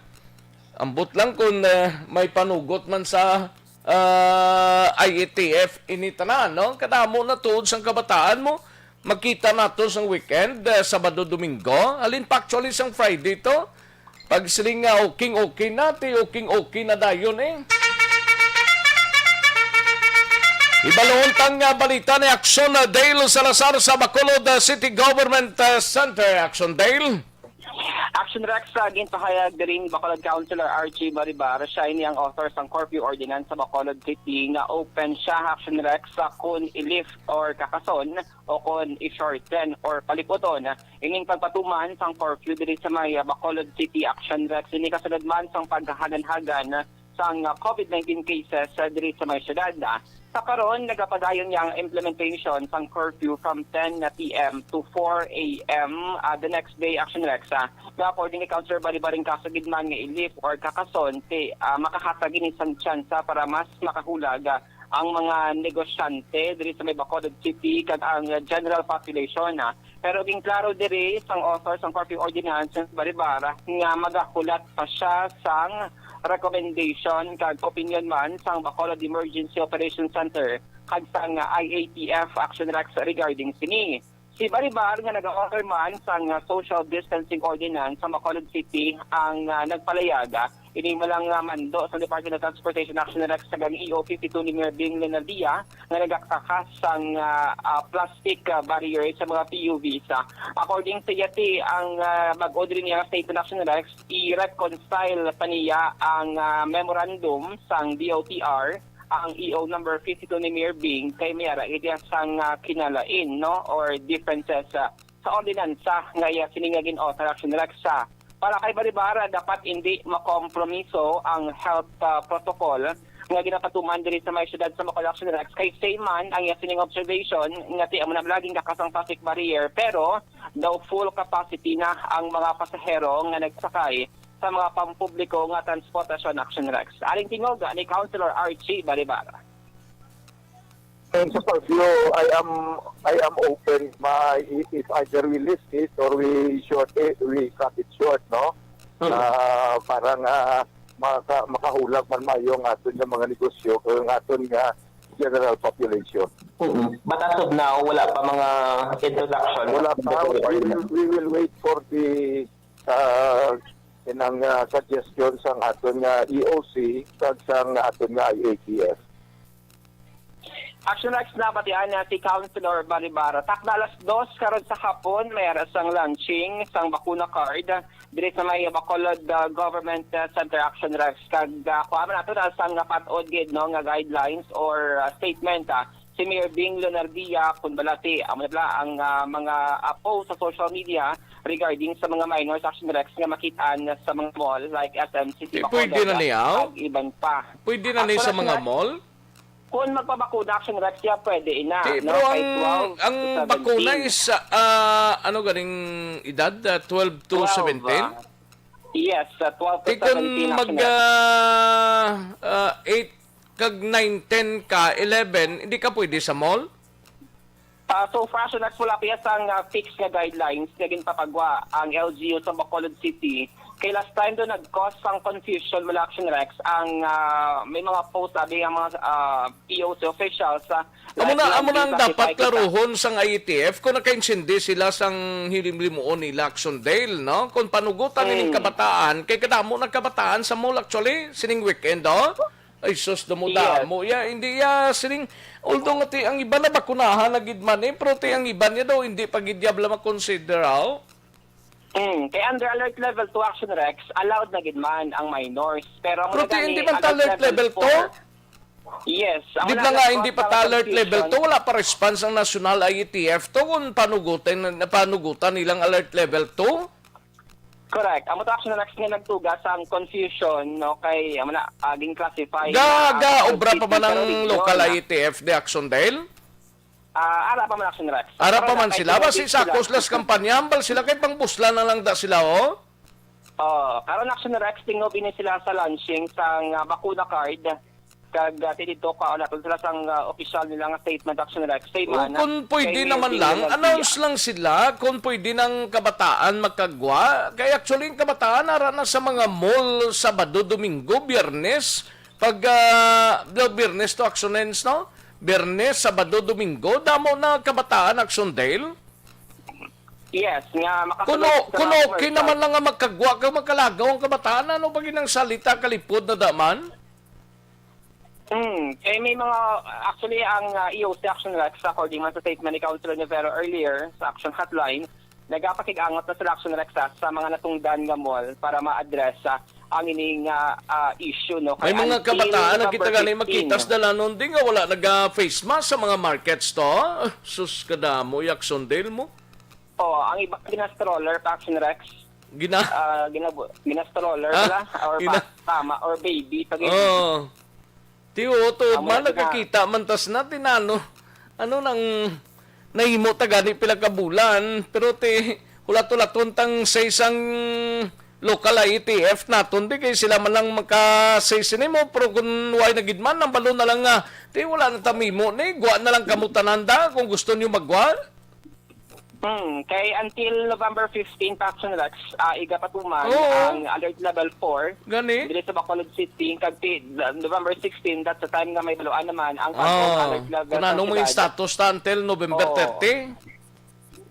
ambot lang kung, ah, may panugot man sa, ah, I E T F ini tanan, no? Kadamo na tuod sang kabataan mo. Makita nato sang weekend, ah, Sabado, Domingo. Halin pa actually sang Friday to. Pagsiling nga okay, okay na, ti okay, okay na dayon eh. Ibaluon tang, ah, balita ni Action, ah, Dale Salazar sa Bacolod, ah, City Government, ah, Center. Action, Dale. Action Rex, sa ginpahayag diri ni Bacolod Councilor Archie Baribar, siya ini ang author sang curfew ordinance sa Bacolod City nga open siya, Action Rex, sa kun i-lift or kakason o kon i-shorten or paliputon ining pagpatuman sang curfew diri sa may, ah, Bacolod City. Action Rex, ini kasunod man sang paghaganhagan sang, ah, COVID nineteen cases, ah, diri sa may syudad. Ah, sa karon, nagapadayon niya ang implementation sang curfew from ten P M to four A M, ah, the next day, Action Rex. Ah, nga according ni Councilor Baribar, in kaso gid man nga i-lift or kakason, ti, ah, makahatag ini sang tsansa para mas makahulag, ah, ang mga negosyante diri sa may Bacolod City kag ang general population, ah. Pero ginklaro diri sang author sang curfew ordinance, Baribar, nga magahulat pa siya sang recommendation kag opinion man sang Bacolod Emergency Operations Center kag sang I A T F, Action Rex, regarding sini. Si Baribar, nga nag-author man sang social distancing ordinance sa Bacolod City, ang, ah, nagpalayag, ah, ini man lang, ah, mando sa Department of Transportation, Action Rex, kag ang E O fifty-two ni Mayor Bing Leonardia nga nagakakas sang, ah, ah, plastic, ah, barrier sa mga P U Vs. Ah, according sa iya, ti ang, ah, bag-o diri niya nga statement, Action Rex, i-reconcile pa niya ang, ah, memorandum sang D O T R, ang E O number fifty-two ni Mayor Bing, kay may ara gid iya sang, ah, kinalain, no, or differences, ah, sa ordinansa nga iya sini nga gin-author, Action Rex. Ah, para kay Baribar, dapat indi makompromiso ang health, ah, protocol nga ginapatuman diri sa may siyudad sa Bacolod, Action Rex, kay same man ang iya sining observation nga ti amo na laging kakasang traffic barrier, pero daw full capacity na ang mga pasahero nga nagsakay sa mga pampubliko nga transportasyon, Action Rex. Aring tingog ni Councilor Archie Baribara. And sa curfew, I am I am open. Ma, if either we lift it or we short it, we cut it short, no? Ah, para nga maka, makahulag man mayo ang aton nga mga negosyo kag ang aton nga general population. Mm. But as of now, wala pa mga introduction. Wala pa. We will, we will wait for the uh, inang uh, suggestion sang aton nga E O C kag sang aton nga I A T F. Action Rex, nabatian na si Councilor Baribara. Takna alas dos karon sa hapon, may ara sang launching sang bakuna card diri sa may Bacolod, uh, Government, uh, Center, Action Rex. Kag uh, kuha man nato na sang, uh, pat-od gid, no, nga guidelines or, uh, statement, uh, si Mayor Bing Leonardia, kun bala ti amo na bala ang, uh, mga, uh, post sa social media regarding sa mga minors, Action Rex, nga makitaan sa mga mall like S M City Bacolod, pwede na niya, kag iban pa. Pwede na ni sa mga mall? Kung magpabakuna, Action Rex, siya pwede ina. Di, no? Pero ang, ang bakuna is, uh, ano ganing edad? Uh, twelve to seventeen? Yes, uh, twelve to seventeen, mag, uh, uh, eight kag nine, ten ka, eleven, hindi ka pwede sa mall? Uh, so far, so nagpula pa sang, uh, fixed nga guidelines nga ginpapagwa ang L G U sa Bacolod City. Kay last time do nag-cause sang confusion, mga Action Rex, ang, uh, may mga post abi ang mga, uh, E O C officials, uh, amo na, amo na ang dapat klaruhon sang I A T F kung nakaintindi sila sang hilimlimuon nila Action Dale, no? Kung panugutan mm. Ining kabataan, kay kadamo nagkabataan sa mall actually sining weekend, oh. Ay sus, damo-damo ya, hindi ya sining, although nga ti ang iban nabakunahan na gid man eh, pero ti ang iban niya daw hindi pa gid yabla makonsidera, oh. Mm, kay under alert level two, Action Rex, allowed na gid man ang minors. Pero ang Pero ti hindi man ta alert level two? Yes. Di ba nga hindi pa ta alert level two, wala pa response ang national I A T F to kung panugutan, panugutan nilang alert level two? Correct. Amo to, Action Rex, nga nagtuga sang confusion, no, kay amo na, aging classify ga, ga obra pa man ang local I A T F di Action Dale? Ah, ara pa man, Action Rex. Ara pa man sila. Basi sakos las kampanya, hambal sila kay pangbusla na lang da sila, oh. Oh, karon, Action Rex, tingog ini sila sa launching sang, ah, bakuna card. Kag, ah, ti dito ka, wala sila sang, ah, official nila nga statement, Action Rex. Say man, kung pwede naman lang, announce lang sila kung pwede nang kabataan magkagwa. Kay actually, ang kabataan ara na sa mga mall Sabado, Domingo, Biyernes. Pag, ah, Biyernes to, Action Ends, no? Biyernes, Sabado, Domingo, damo na kabataan, Action Dale. Yes, nga makasulod. Kuno, kuno okay naman lang nga magkagwa kag magkalagaw ang kabataan. Ano ba ginang salita kalipod na daman? Hmm, kay may mga, actually, ang, ah, E O C, Action Rex, according man sa statement ni Councilor Novero earlier sa Action Hotline, nagapakig-angot na sila, Action Rex, ah, sa mga natungdan nga mall para ma-address, ah, ang ini nga, ah, issue, no? Kay may mga kabataan nakita gani makita sa dalanon di nga wala naga-face mask sa mga markets to. Sus, kadamo, Action Dale mo. Oh, ang iba ginastroller pa, Action Rex. Gina? Ah, ginabu- ginastroller ah, pala or gina- pa, tama, or baby pag oh. Ti uto man nakakita man tas na tinano. Ano nang nahimo ta gani pila ka bulan, pero ti hulat-hulaton tang sa isang local I A T F naton di kay sila man lang maka-say sini mo, pero kung way na gid man, ang balo na lang nga ti wala na ta mimo ni gwa na lang kamo tanan da kung gusto niyo magwa. Hmm, kay until November fifteen, Paxon Rex, ah, igapatuman Oo. ang alert level four Gani? diri sa Bacolod City. Kag ti, November sixteen, that's the time nga may baluan naman ang pag-, Ah, alert level kung sa anong mga siyudad. status ta until November Oo. thirty?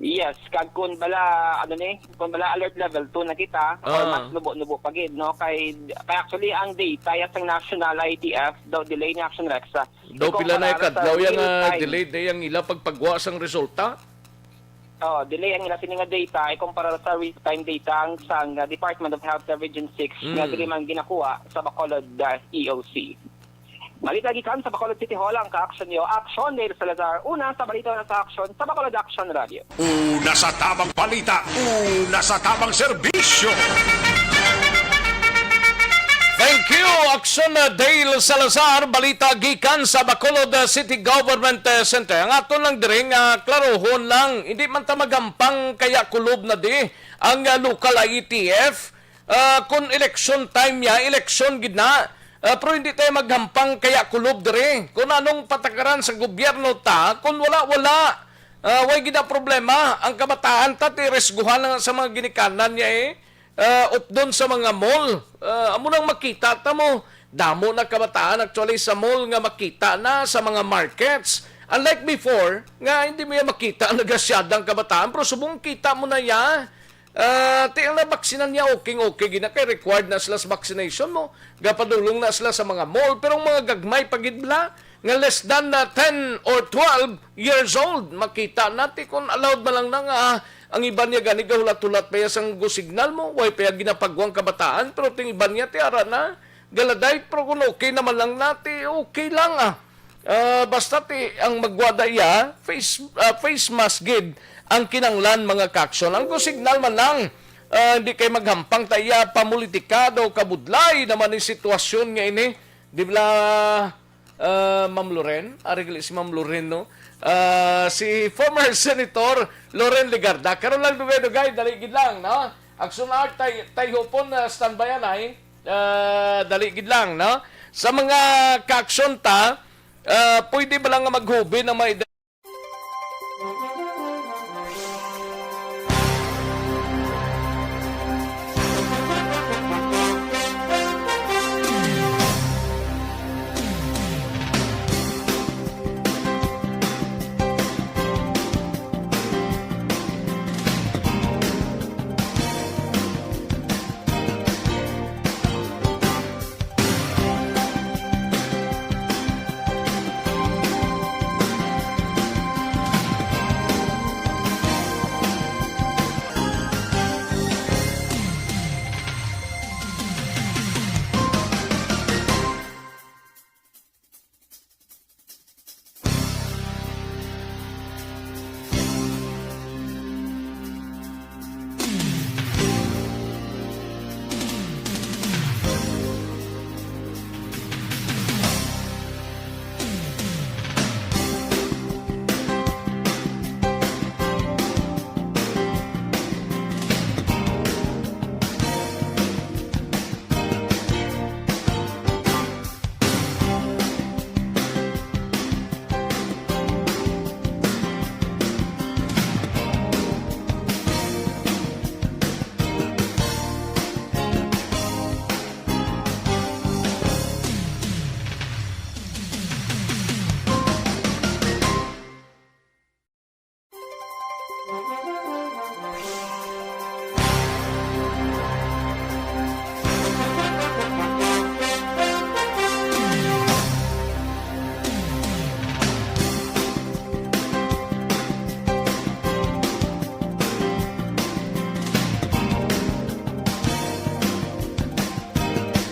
Yes, kag kun bala, ano ni, kun bala alert level two na kita, or Ah. mas nubo-nubo pa gid, no? Kay, kay actually, ang data ya sang national I T F, daw delay ni Action Rex, ah, Daw pila na ikumpara sa kadlaw yang, ah, real-time. delay day ang ila pagpagwa sang resulta? Oh, delay ang ila sini nga data ikumpara sa real-time data ang sang, ah, Department of Health sa Region six nga Mm. diri man ginakuha sa Bacolod, ah, E O C. Balita gikan sa Bacolod City Hall ang ka-action niyo, Action Dale Salazar. Una sa balita na sa action sa Bacolod Action Radio. Una sa tamang balita, una sa tamang serbisyo. Thank you, Action, uh, Dale Salazar, balita gikan sa Bacolod, uh, City Government, uh, Center. Ang aton lang diri nga klarohon lang, hindi man ta magampang kaya kulob na di ang, uh, local I E T F. Uh, kung election time niya, election gid na. Uh, pero hindi tayo maghampang kaya kulob diri. Kung anong patakaran sa gobyerno ta, kung wala, wala. Uh, way gid na problema. Ang kabataan ta, tiresguhan lang sa mga ginikanan niya eh. Ah, updon sa mga mall. Ah, amo nang makita ta mo. Damo na kabataan actually sa mall nga makita na sa mga markets. Unlike before, nga hindi mo yan makita ang nagasyadang kabataan, pero subong kita mo na ya. Ah, ti ang nabaksinan niya, okay, okay, gina kay required na sila sa vaccination mo. Gapadulong na sila sa mga mall, pero ang mga gagmay pa gid bala, nga less than, ah, ten or twelve years old, makita na ti kung allowed ba lang na nga, ah, ang iban niya gani gahulat-hulat pa iya sang go signal mo, way pa iya ginapagwang kabataan, pero ting iban niya ti ara na, galaday, pero kung okay naman lang na, ti okay lang, ah. Ah, basta ti ang magwada iya, face, ah, face mask gid ang kinanglan, mga kaaksyon. Ang go signal man lang, ah, hindi kay maghampang ta iya pamulitika daw, kabudlay naman ni sitwasyon nga ini, di bala? Ah, Ma'am Loren, ari gali si Ma'am Loren, no? Ah, si former Senator Loren Legarda. Karon lang, dugay-dugay, dali gid lang, no? Action Art, tay, tay hupon, ah, standby anay. Ah, dali gid lang, no? Sa mga kaaksyon ta, ah, pwede ba lang nga maghubin ang mga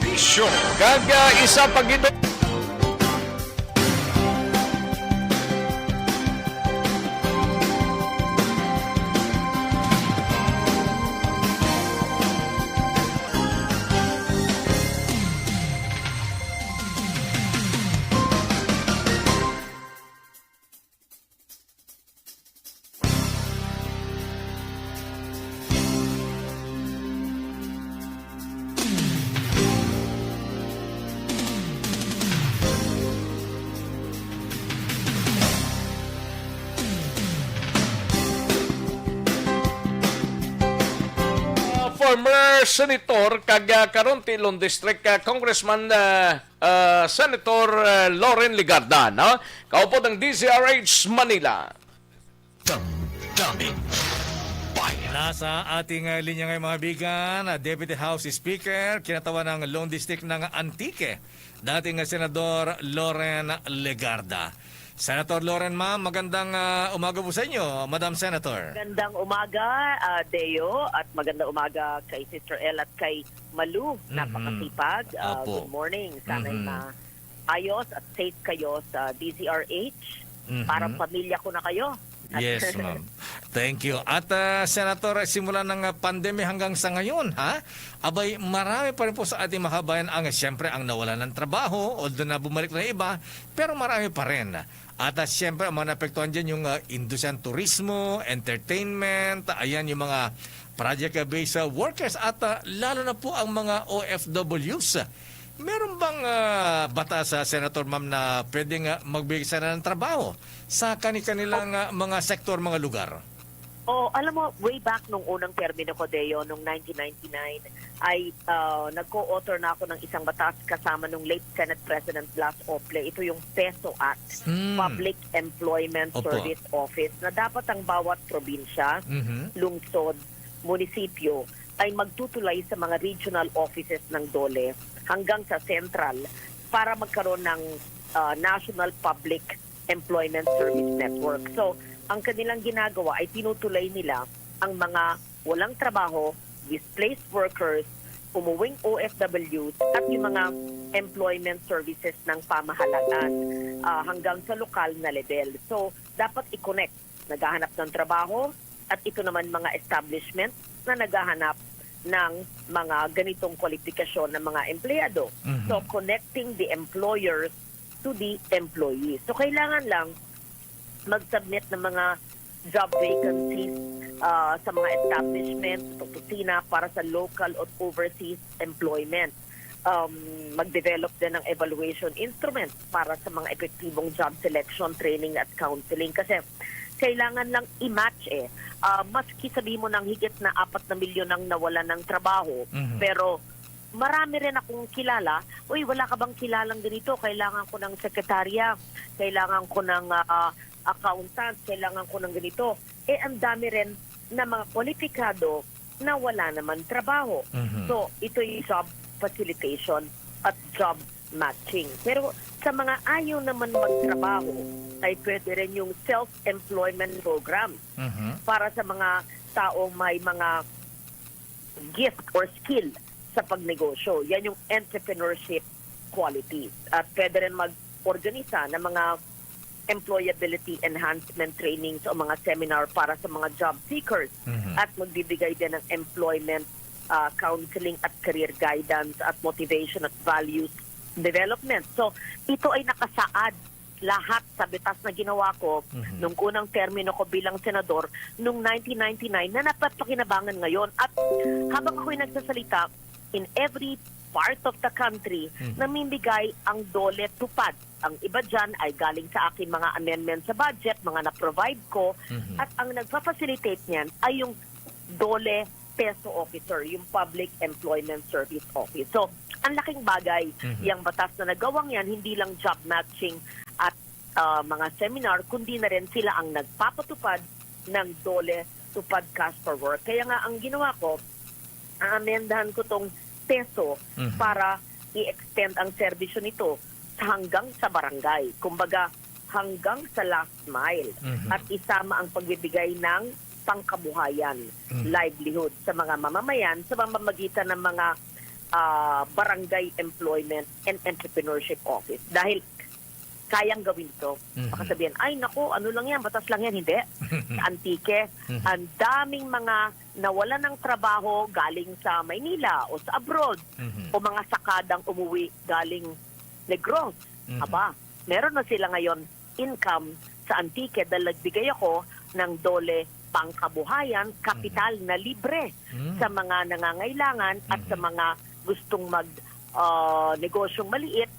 Bisyo. Kag, ah, isa pa gid. Ah, former senator kag, ah, karon ti Ilon District, ah, Congressman, ah, ah, Senator, ah, Loren Legarda, no? Kaupod ang D Z R H Manila. Damdamin Bayan. Nasa ating, ah, linya ngayon, mga bigan, ah, Deputy House Speaker, kinatawhan ng Lone District ng Antique, dating, ah, Senador Loren Legarda. Senator Loren, ma'am, magandang, ah, umaga po sa inyo, Madam Senator. Magandang umaga, ah, Deo, at magandang umaga kay Sister L at kay Malu. Mhm. Napakasipag. Ah, opo. Good morning. Sana'y Mhm. maayos at safe kayo sa D Z R H. Mhm. Parang pamilya ko na kayo. Yes, ma'am. Thank you. At, ah, Senator, simula ng, ah, pandemya hanggang sa ngayon, ha? Abay, marami pa rin po sa ating mga kabayan ang, siyempre, ang nawalan ng trabaho, although na bumalik na iba, pero marami pa rin. At, ah, siyempre, ang mga naapektuhan dyan, yung, ah, industriya ng turismo, entertainment, ayan, yung mga project-based, ah, workers, at, ah, lalo na po ang mga O F Ws. Meron bang, ah, batas, ah, Senator, ma'am, na pwedeng, ah, magbigay sana ng trabaho sa kani-kanilang, ah, mga sektor, mga lugar? Oh, alam mo, way back nung unang termino ko, Deo, nung nineteen ninety-nine, ay, ah, nag-co-author na ako ng isang batas kasama nung late Senate President Blas Ople. Ito yung PESO Act, Hmm. Public Employment Opo. Service Office, na dapat ang bawat probinsya, Mhm. lungsod, munisipyo ay magtutulay sa mga regional offices ng DOLE hanggang sa central para magkaroon ng, ah, National Public Employment Service Network. So, ang kanilang ginagawa ay tinutulay nila ang mga walang trabaho, displaced workers, umuwing O F Ws, at yung mga employment services ng pamahalagan, ah, hanggang sa lokal na level. So, dapat i-connect. Naghahanap ng trabaho, at ito naman mga establishment na naghahanap ng mga ganitong kwalipikasyon ng mga empleyado. Mhm. So, connecting the employers to the employees. So, kailangan lang mag-submit ng mga job vacancies, ah, sa mga establishment, sa opisina para sa local at overseas employment. Um, mag-develop din ng evaluation instrument para sa mga epektibong job selection, training at counseling. Kasi kailangan lang i-match eh. Ah, maski sabi mo nang higit na apat na milyon ang nawalan ng trabaho, Mhm. pero marami rin akong kilala, "Uy, wala ka bang kilalang ganito? Kailangan ko ng sekretarya, kailangan ko ng, ah, accountant, kailangan ko ng ganito." Eh, ang dami rin na mga kwalipikado na wala naman trabaho. Mhm. So, ito'y job facilitation at job matching. Pero sa mga ayaw naman magtrabaho, ay pwede rin yung self-employment program Mhm. para sa mga taong may mga gift or skill sa pagnegosyo. Yan yung entrepreneurship qualities. At pwede rin mag-organisa ng mga employability enhancement trainings o mga seminar para sa mga job seekers. Mhm. At magbibigay din ng employment, ah, counseling at career guidance at motivation at values development. So, ito ay nakasaad lahat sa batas na ginawa ko Mhm. nung unang termino ko bilang senador nung nineteen ninety-nine na napapakinabangan ngayon. At habang ako'y nagsasalita, in every part of the country, Mhm. namimigay ang DOLE TUPAD. Ang iba dyan ay galing sa aking mga amendment sa budget, mga na-provide ko, Mhm. at ang nagpa-facilitate niyan ay yung DOLE PESO officer, yung Public Employment Service Office. So, ang laking bagay, Mhm. yung batas na nagawang yan, hindi lang job matching at, ah, mga seminar, kundi na rin sila ang nagpapatupad ng DOLE TUPAD Cash for Work. Kaya nga, ang ginawa ko, amendahan ko tong PESO Mhm. para i-extend ang serbisyo nito sa hanggang sa barangay. Kumbaga, hanggang sa last mile. Mhm. At isama ang pagbibigay ng pangkabuhayan, Mhm. livelihood sa mga mamamayan sa pamamagitan ng mga, ah, Barangay Employment and Entrepreneurship Office. Dahil kayang gawin to. Mhm. Baka sabihin, "Ay, naku, ano lang yan, batas lang yan." Hindi. Sa Antique, Mhm. ang daming mga nawalan ng trabaho galing sa Maynila o sa abroad, Mhm. o mga sakadang umuwi galing Negros. Mhm. Aba, meron na sila ngayon income sa Antique dahil nagbigay ako ng DOLE Pangkabuhayan, kapital Mhm. na libre Mm. sa mga nangangailangan at sa Mhm. mga gustong mag, ah, negosyong maliit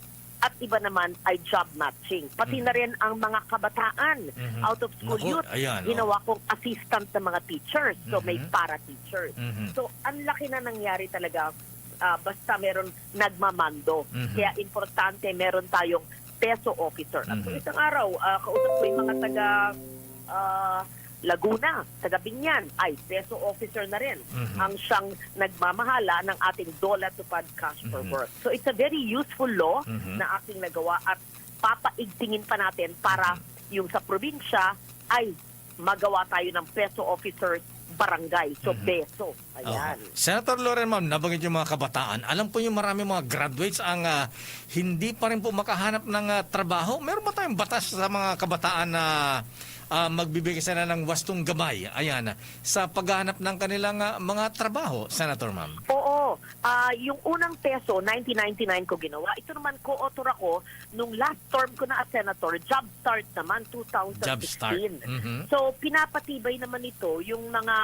at iba naman ay job matching. Pati Mhm. na rin ang mga kabataan, Mhm. out of school Naku, youth, ayan, oh. ginawa kong assistant ng mga teachers. So, may Mhm. para teachers. Mhm. So, ang laki na nangyari talaga, ah, basta meron nagmamando. Mhm. Kaya importante meron tayong PESO officer. At kung Mhm. isang araw, ah, kausap ko yung mga taga, ah, Laguna, taga Binyan, ay PESO officer na rin Mhm. ang siyang nagmamahala ng ating DOLE TUPAD Cash for Mhm. Work. So, it's a very useful law Mhm. na aking nagawa at papaigtingin pa natin para Mhm. yung sa probinsya ay magawa tayo ng PESO officers barangay. So, Mhm. PESO. Ayan. Oho. Senator Loren, ma'am, nabanggit yung mga kabataan. Alam po yung marami mga graduates ang, ah, hindi pa rin po makahanap ng, ah, trabaho. Meron ba tayong batas sa mga kabataan na, ah, magbibigay sana ng wastong gamay, ayan, sa paghahanap ng kanilang, ah, mga trabaho, Senator, ma'am. Oo. Ah, yung unang peso, nineteen ninety-nine ko ginawa. Ito naman, co-author ako nung last term ko na as senator, Job Start naman, Job Start. two thousand sixteen. Mhm. So, pinapatibay naman ito yung mga,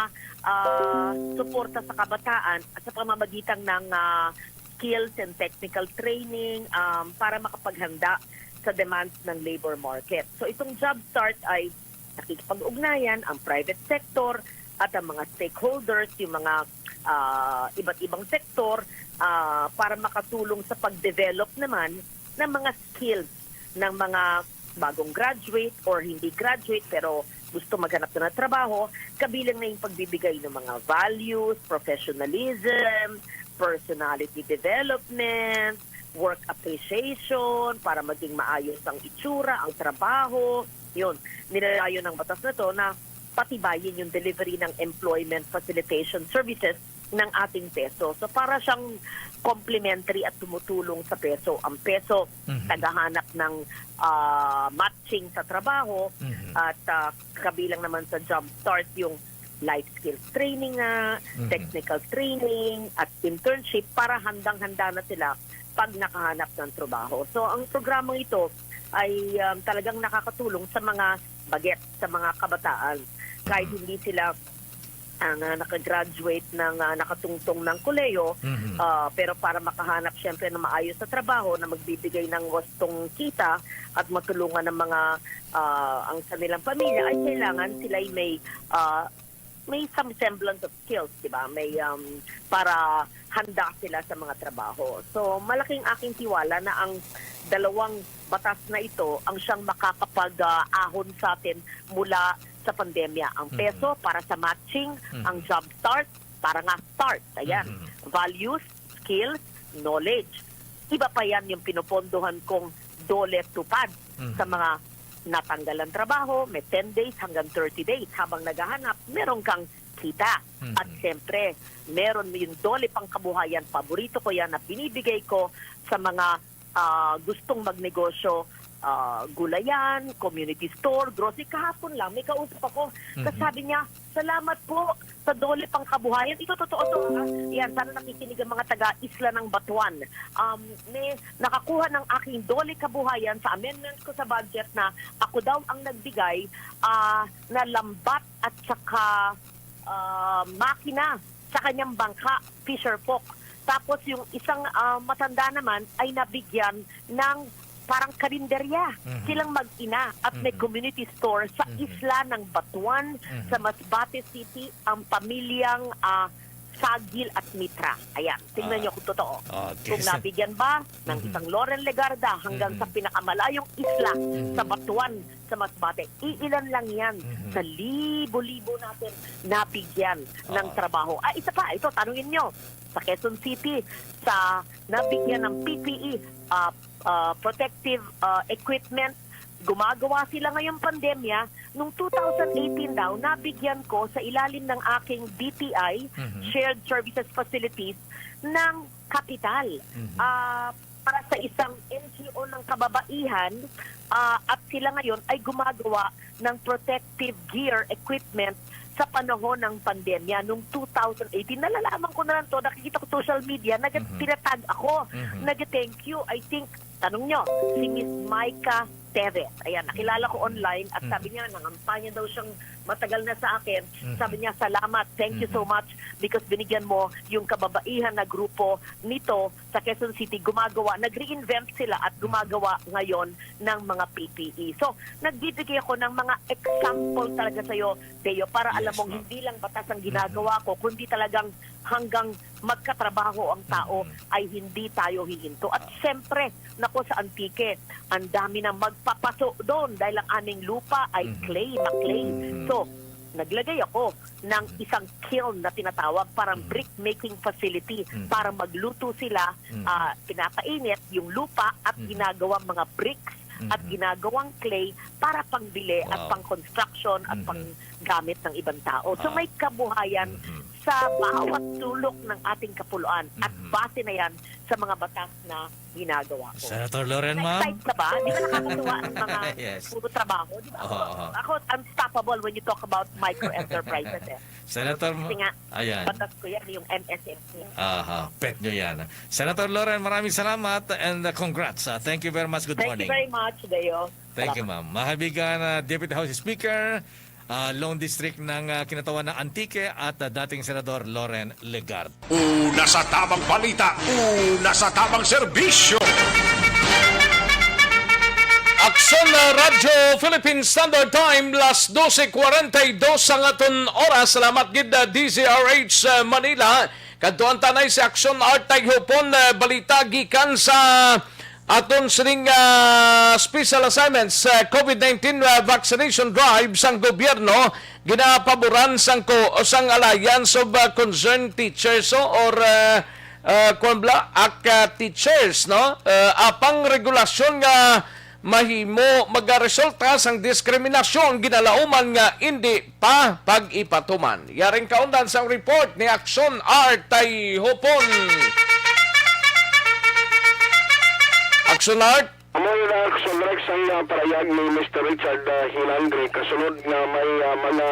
ah, suporta sa kabataan sa pamamagitan ng, ah, skills and technical training, um, para makapaghanda sa demands ng labor market. So, itong Job Start ay nakikipag-ugnayan ang private sector at ang mga stakeholders, yung mga, ah, iba't ibang sektor, ah, para makatulong sa pag-develop naman ng mga skills ng mga bagong graduate or hindi graduate pero gusto maghanap na ng trabaho, kabilang na yung pagbibigay ng mga values, professionalism, personality development, work appreciation, para maging maayos ang itsura, ang trabaho. Yun, nilalayo ng batas na to na patibayin yung delivery ng employment facilitation services ng ating peso. So, para siyang complementary at tumutulong sa peso. Ang peso, Mhm. tagahanap ng, ah, matching sa trabaho Mhm. at, ah, kabilang naman sa Job Start yung life skills training nga, Mhm. technical training, at internship para handang-handa na sila pag nakahanap ng trabaho. So, ang programang ito ay, um, talagang nakakatulong sa mga bagets, sa mga kabataan. Kahit Mhm. hindi sila, ah, nga nakagraduate ng, ah, nakatungtong ng kolehiyo, Mhm. ah, pero para makahanap siyempre ng maayos na trabaho na magbibigay ng wastong kita at matulungan ng mga, ah, ang kanilang pamilya, ay kailangan sila'y may, ah, may some semblance of skills, di ba? May, um, para handa sila sa mga trabaho. So, malaking aking tiwala na ang dalawang batas na ito ang siyang makakapag-, ah, ahon sa atin mula sa pandemya. Ang Mhm. peso para sa matching, Mhm. ang Job Start para nga start. Ayan. Mhm. Values, skills, knowledge. Iba pa yan yung pinupondohan kong DOLE TUPAD Mhm. sa mga natanggal ang trabaho, may ten days hanggang thirty days. Habang naghahanap, meron kang kita. Mhm. At siyempre, meron yung DOLE Pangkabuhayan. Paborito ko yan na binibigay ko sa mga, ah, gustong magnegosyo, ah, gulayan, community store, grocery. Kahapon lang, may kausap ako. Mhm. Tapos sabi niya, "Salamat po sa DOLE Pangkabuhayan." Ito totoo to, ha? Yan, sana nakikinig ang mga taga Isla ng Batuan. Um, may nakakuha ng aking DOLE Kabuhayan sa amendment ko sa budget na ako daw ang nagbigay, ah, na lambat at saka, ah, makina sa kanyang bangka, Fisher Folk. Tapos yung isang, ah, matanda naman ay nabigyan ng parang karinderya. Mhm. Silang mag-ina at may Mhm. community store sa Mhm. Isla ng Batuan, Mhm. sa Masbate City, ang pamilyang, ah, Sagil at Mitra. Ayan, tingnan Ah. niyo kung totoo. Okay. Kung nabigyan ba ng Mhm. isang Loren Legarda hanggang Mhm. sa pinakamalayong isla Mhm. sa Batuan, sa Masbate. Iilan lang yan Mhm. sa libo-libo natin nabigyan ng Oo. trabaho. Ah, isa pa, ito, tanungin nyo. Sa Quezon City, sa nabigyan ng P P E, ah, ah, protective, ah, equipment, gumagawa sila ngayong pandemya. Nung two thousand eighteen daw, nabigyan ko sa ilalim ng aking D T I, Mhm. Shared Services Facilities, ng kapital. Mhm. Ah, para sa isang N G O ng kababaihan, ah, at sila ngayon ay gumagawa ng protective gear equipment sa panahon ng pandemya nung two thousand eighteen. Nalalaman ko na lang to, nakikita ko social media, nag-, Mhm. tinatag ako, Mhm. nag-thank you. I think, tanong nyo, si Miss Micah Teves. Ayan, nakilala ko Mhm. online at Mhm. sabi niya, nangampanya daw siyang matagal na sa akin. Mhm. Sabi niya, "Salamat, thank you so Mhm. much because binigyan mo yung kababaihan na grupo nito sa Quezon City, gumagawa, nag-reinvent sila at gumagawa ngayon ng mga P P E." So, nagbibigay ako ng mga example talaga sa'yo, Teo, para alam Yes, mong ma'am. hindi lang batas ang ginagawa ko, kundi talagang hanggang magkatrabaho ang tao Mhm. ay hindi tayo hihinto. At Ah. siyempre, nako, sa Antique, ang dami na magpapaso doon dahil ang aming lupa ay Mhm. clay, ma-clay. Mhm. So, naglagay ako ng Mhm. isang kiln na tinatawag, parang Mhm. brick making facility Mhm. para magluto sila, Mhm. ah, pinapainit yung lupa at Mhm. ginagawang mga bricks at Mhm. ginagawang clay para pangbili at Wow. pang-construction at Mhm. panggamit ng ibang tao. So, Ah. may kabuhayan Mhm. sa bawat sulok ng ating kapuluan at Mhm. base na yan sa mga batas na ginagawa ko. Senator Loren, ma'am. Na-excite ka ba? Di ba nakakatuwa ang mga Yes. puro trabaho? Di ba? Oo, Ako, oo. ako, unstoppable when you talk about micro-enterprises, eh. Senator, Kasi nga, ayan. batas ko yan, yung M S M E. Aha, pet nyo yan. Senator Loren, maraming salamat and, uh, congrats. Uh, thank you very much. Good Thank morning. you very much, Deo. Thank you, Salamat. ma'am. Mahabigan, uh, Deputy House Speaker, uh, Lone District ng, uh, Kinatawan ng Antique at, uh, dating Senador Loren Legarda. Una sa tamang balita, una sa tamang serbisyo. Aksyon na Radyo Philippine Standard Time, las doce cuarenta y dos ang aton oras. Salamat gid, uh, D Z R H, uh, Manila. Kadtuan ta na si Aksyon Art Taghupon, uh, balita gikan sa aton sining, ah, special assignments, ah, covid nineteen, ah, vaccination drive sang gobyerno, ginapaboran sang ko, sang Alliance of, ah, Concerned Teachers, o, or, ah, ah, kuwan bala, ak, ah, teachers, no? Ah, apang regulasyon nga mahimo magaresulta sang diskriminasyon ginalauman nga indi pa pag-ipatuman. Yaring kaundan sang report ni Action Art Taihopon. Action Art. Amo na, Action Art, sang, ah, parayag ni Mister Richard, ah, Hilangre, kasunod nga may, ah, mga,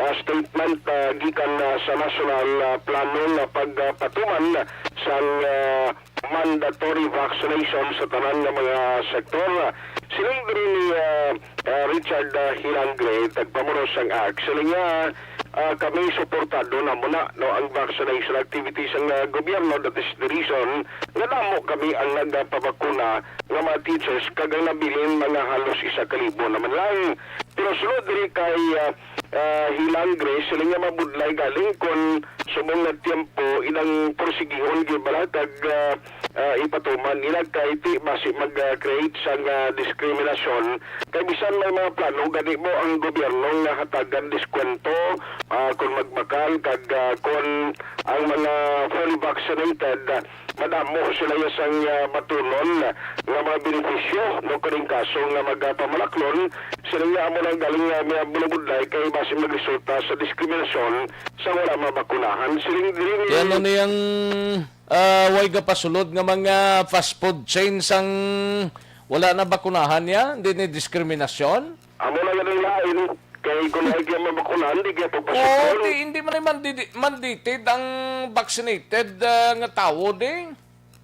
ah, statement, ah, gikan, ah, sa national, ah, plano nga pagpatuman sang, ah, mandatory vaccination sa tanan nga mga sektor. Siling diri ni, ah, ah, Richard, ah, Hilangre, tagpamuno sang act, siling niya, ah, kami suportado na muna, no, ang vaccination activities sang, ah, gobyerno. That is the reason nga damo kami ang nagapabakuna nga mga teachers, kag ang nabilin mga halos isa ka libo naman lang. Pero sulod diri kay, ah, ah, Hilangre, siling niya mabudlay galing kon subong nga tiyempo ilang porsigihon gid bala kag, ah, ah, ipatuman nila kay ti basi mag-create sang, ah, diskriminasyon. Kay bisan may mga plano gani mo ang gobyerno nga hatagan diskwento, ah, kon magbakal kag, ah, kon ang mga fully vaccinated, ah, madamo sila ya sang, ah, batunon nga mga benepisyo, no, kaning kaso nga magapamalaklon. Siling nga amo lang galing nga mga bulabudlay kay basi magresulta sa diskriminasyon sa wala mabakunahan. Siling diri ni Yan ano niyang, ah, way gapasulod nga mga fast food chain sang wala na bakunahan niya, hindi ni diskriminasyon? Amo na ganing lain. Kay kung ay kaya mabakunahan, di kaya Oo, pagpasukol. Di, hindi man ay mandi-, mandated ang vaccinated, ah, nga tawo, di.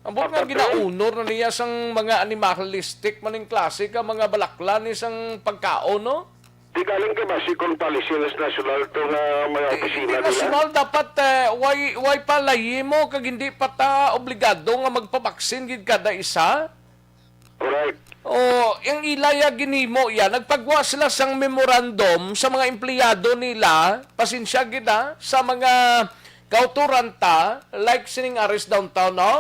Ambot nga Dapat, eh. ginaunor na niya sang mga animalistic maning klase ka mga balakla ni sang pagkaon, no? Di galing ka ba si kon policy nas nasyonal to nga mga Di, opisina hindi nila? nasyonal, dapat, eh, why, why pa layi mo kag hindi pa ta obligado nga magpabaksin gid kada isa? Correct. O, ang ila ya ginhimo ya, nagpagwa sila sang memorandum sa mga empleyado nila, pasensya gid, ha, sa mga kauturan ta, like sining aris downtown, no?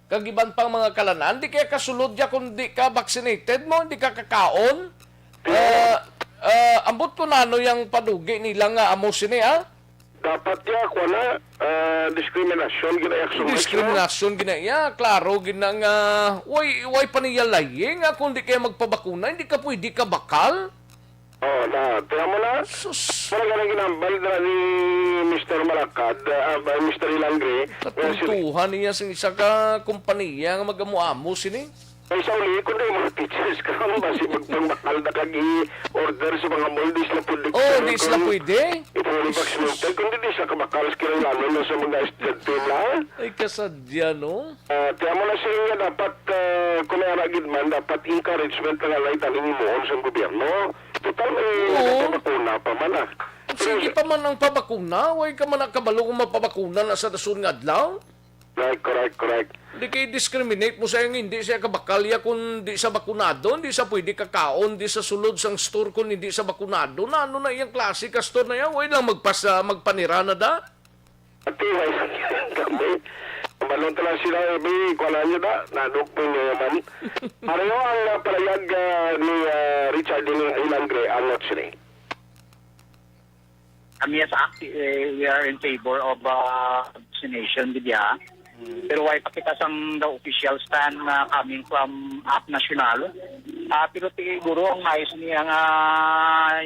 Kag iban pang mga kalanan, di kaya kasulod ya kung di ka vaccinated mo, di ka kakaon. Pero Ah, ah, ambot ko nano yang padugi nila nga amo sini, ah? Dapat ya, kuwan na, ah, diskriminasyon, ginayak sa Diskriminasyon gina iya, klaro gid na nga way, way pa niya layi nga kung di kaya magpabakuna, hindi ka pwede ka bakal. Oh, na, tiyan mo na. Sus. Parang ganang ginambal na ni Mister Malakad, ah, ah, Mister Ilangre, nga si Katuntuhan niya sa isa ka kompanya nga mag-amo-amo sini. Ay, sa uli, kung di mga teachers ka, ano ba, si magpangbakal na kag i-order sa mga mall, di sila pwede. Oh, di sila pwede? Ipuli vaccinated, kung di, di sa kabakal, sa kinahanglan na sa mga estudyante na. Ay, kasadya, no? Ah, kaya mo na siya nga dapat, ah, kung may aragid man, dapat encouragement na nga lang itang himuon sa gobyerno. Total, may Oo. nagpapakuna pa man, ah. Sige pa man ang pabakuna, way ka man nakabalo kung mapabakuna na sa dason nga adlaw? Correct, correct, correct. Di kay discriminate mo sa iyang hindi siya kabakalya kung di sa bakunado, di sa pwede kakaon, di sa sulod sang store kung hindi sa bakunado. Na ano na iyang klase ka store na yan? Way lang magpas-, ah, magpanira na da? Ati, way lang kami. Malong tala sila, eh, may kuha na nyo da. Nadok po nyo naman. Pareho ang, ah, palayag, ah, ni, ah, Richard din Ilangre, ang not sila. Kami sa act, eh, we are in favor of, uh, vaccination, gid ya. Mm. Pero way pa kita sang the official stand na coming from act national. Ah, pero siguro ang mais niya nga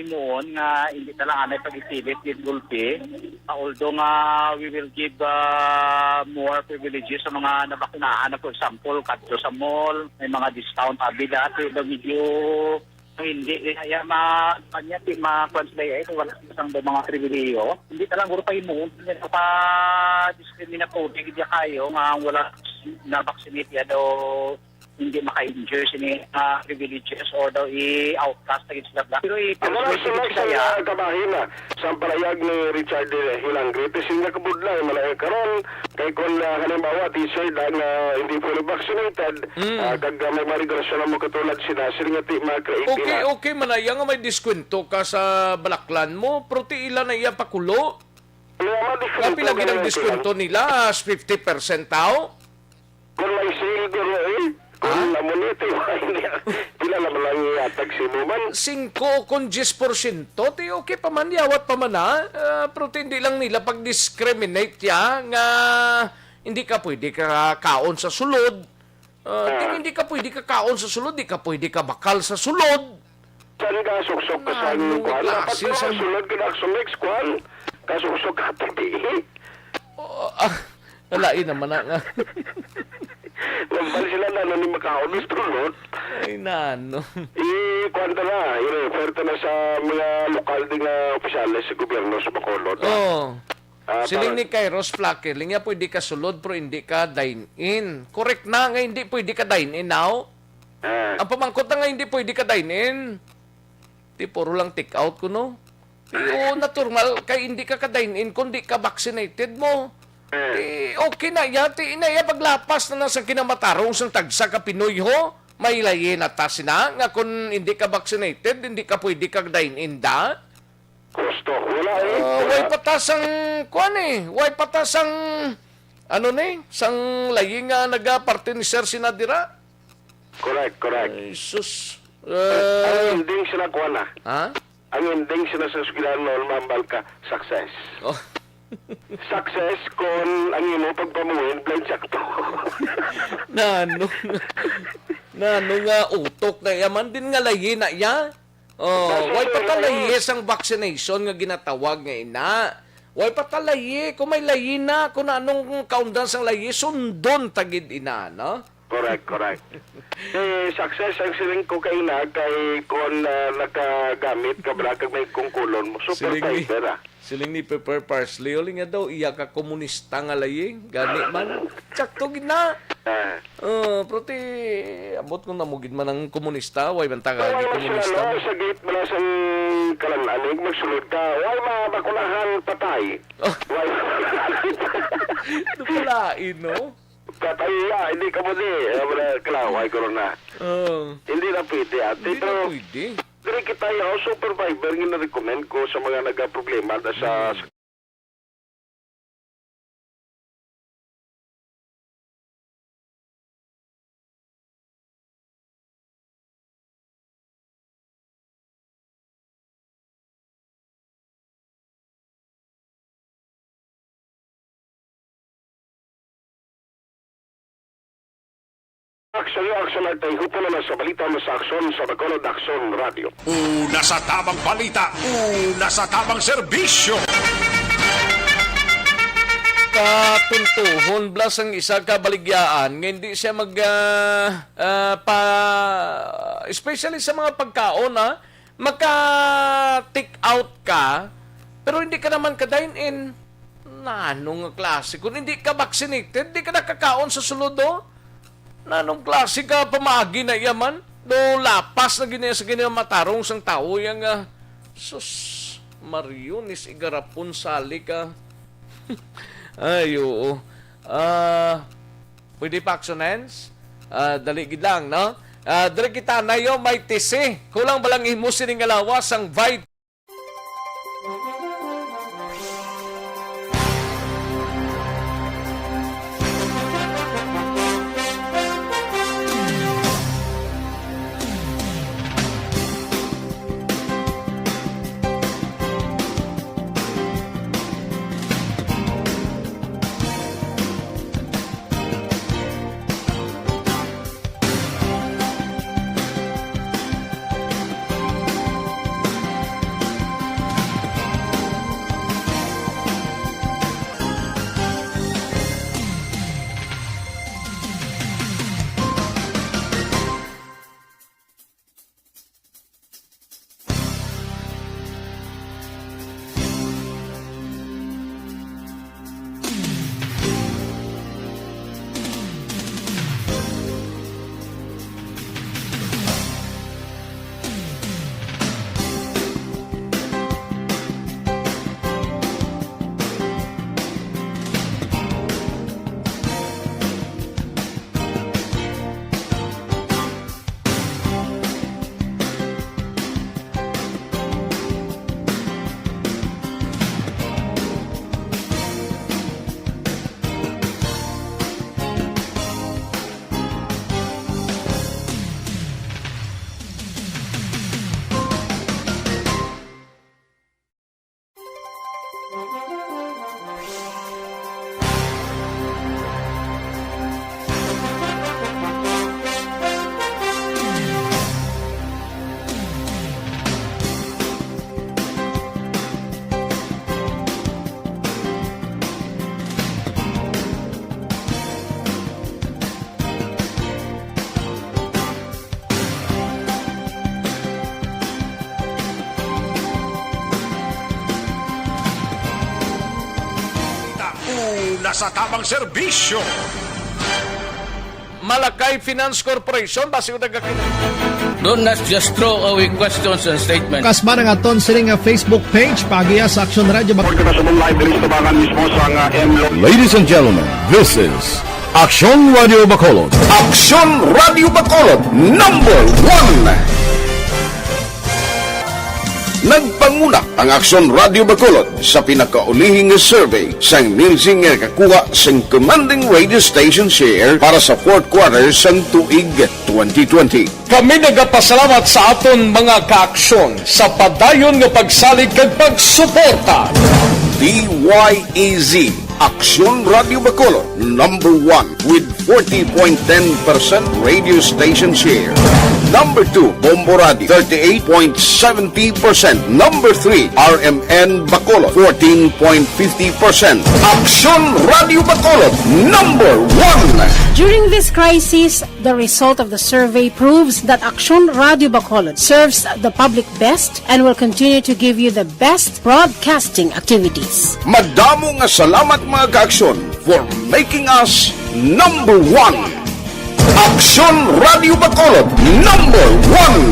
himuon nga hindi na lang anay pag-isilit gid gulpi. Ah, although nga we will give, ah, more privileges sa mga nabakunaan, for example, kadto sa mall, may mga discount abi dati, daw medyo hindi, eh, kaya ma-, kanya, ti-, ma-, kuwan sila, eh, wala sila sang mga pribilehiyo. Hindi talang guro pa himuon, hindi na pa discriminatory, hindi kayo nga wala na vaccinate ya daw hindi maka-enjoy sini nga privileges or daw i-outcast na gid sila bla. Pero i-, Ang mga sunog sa kaya mga kabahin na sa palayag ni Richard Hilangre, ti sila kabudlay, malay karon, kay kung, ah, halimbawa, teacher da nga hindi fully vaccinated, Mm. ah, kag, ah, may mga regulasyon na mo katulad sila, sila nga ti mga create Okay, nila. Okay man na iya nga may diskwento ka sa balaklan mo, pero ti ila na iya pakulo. Ano nga, mga Nga diskwento pila ka gid ang na diskwento nila? As fifty percent tao? Kung may sale, guro, eh. Kung Ha? Amo ni, ti, hindi. Pila naman lang ihatag sa imo man? Singko o kung diyes porsyento, ti okay pa man, yawat pa man, ha? Ah, pero ti hindi lang nila pag-discriminate ya nga hindi ka pwede ka kaon sa sulod. Ah, ti Ah. hindi ka pwede ka kaon sa sulod, di ka pwede ka bakal sa sulod. Saan ka suksok ka sa Ano, kuwan? Dapat klase naman sa sulod ka na sumiks, kuwan. Kasuksok ka, T P E. Oh, ah, lain naman na nga. Nambal sila na, ano, ni makaon, Mister Lot. Ay, nano. Eh, kuwan ta na, i-refer ta na sa mga lokal din nga opisyales sa gobyerno sa Bacolod, ah. Oh. Ah, Siling para ni Kairos Flacker, linya pwede ka sulod pero hindi ka dine-in. Correct na nga hindi pwede ka dine-in, now? Ah. Ang pamangkot na nga hindi pwede ka dine-in. Ti puro lang take out ko, no? Ti, oo, natural kay hindi ka ka-dine-in kung di ka vaccinated mo. Eh. Ti, okay na ya, ti, ina ya, paglapas na na sa kinamatarong sang tagsa ka Pinoy, ho? May layi na ta sina nga kung hindi ka vaccinated, hindi ka pwede ka dine-in da? Gusto. Wala, eh. Ah, Wala. Way patas ang, kuwan, eh. Way patas ang, ano ni, sang layi nga nagaparte ni Sir Sinadira? Correct, correct. Ay, sus. Ang Eh, ending sila, kuwan na. Ha? Ang ending sila sa eskwelahan noon, mambal ka, success. Oh. Success kung ang imo pagpamuhin, blind sakto. Nano, nano nga utok na yaman din nga layi na ya? Oh, Kaso way pa ta layi sang vaccination nga ginatawag nga ina. Way pa ta layi, kung may layi na, kung anong kaundan sang layi, sundon ta gid ina, no? Correct, correct. Eh, success ang siling ko kay ina kay kung, ah, nakagamit ka bala kag may kungkulon mo, super Siling ni, fiber, ah. Siling ni Pepper Parsley, uling nga daw, iya ka komunista nga layi, gani man. Sakto gid na. Ah. Oh, pero ti, ambot ko na mo gid man ang komunista, way man ta ka Kaya di man sila, komunista. No, sa gate mo na sa kalan-anig, magsulod ka. Way mabakunahan, patay. Oh. Way. Dugulain, no? Patay ya, hindi ka mo di. Eh, wala, kalaway ko ron na. Oh. Hindi na pwede, ate, Hindi na pero pwede. Diri kita, oh, super fiber nga na-recommend ko sa mga nagaproblema na sa Hmm. Aksyon, aksyon, at tayo po naman sa balita mo sa Aksyon sa Bacolod Aksyon Radio. Una sa tamang balita, una sa tamang serbisyo. Katuntuhon, Blas, ang isa ka baligyaan nga hindi siya mag, ah, ah, pa, especially sa mga pagkaon, ah, maka-take out ka, pero hindi ka naman ka-dine-in. Nano nga klase? Kung hindi ka vaccinated, di ka nakakaon sa sulod, oh. Nanong klase ka pamaagi na iya man? Do lapas na gini sa gini matarong sang tawo yang, ah, sus, Mariones, igarapon sali ka. Ay, oo. Ah, pwede pa, Action Hands? Ah, dali gid lang, no? Ah, diri kita, Nayo, may tisi. Kulang ba lang imo sining nga lawas ang vit- Sa tamang serbisyo. Malakay Finance Corporation, basi ko nagkakita. Don't not just throw away questions and statements. Kasma nga aton sini nga Facebook page, paagiha sa Aksyon Radio Bacolod. Report na sa live diri sa tabangan mismo sa nga M Lo- Ladies and gentlemen, this is Aksyon Radio Bacolod. Aksyon Radio Bacolod, number one. Nagpanguna ang Aksyon Radio Bacolod sa pinakaulihi nga survey sang Nielsen nga nakakuha sang commanding radio station share para sa fourth quarter sang tuig twenty twenty. Kami nagapasalamat sa aton mga kaaksyon sa padayon nga pagsalig kag pagsuporta. D Y E Z, Aksyon Radio Bacolod, number one with forty point ten percent radio station share. Number two, Bombo Radio, thirty-eight point seventy percent. Number three, R M N Bacolod, fourteen point fifty percent. Aksyon Radio Bacolod, number one. During this crisis, the result of the survey proves that Aksyon Radio Bacolod serves the public best and will continue to give you the best broadcasting activities. Madamo nga salamat, mga kaaksyon, for making us number one. Aksyon Radio Bacolod, number one.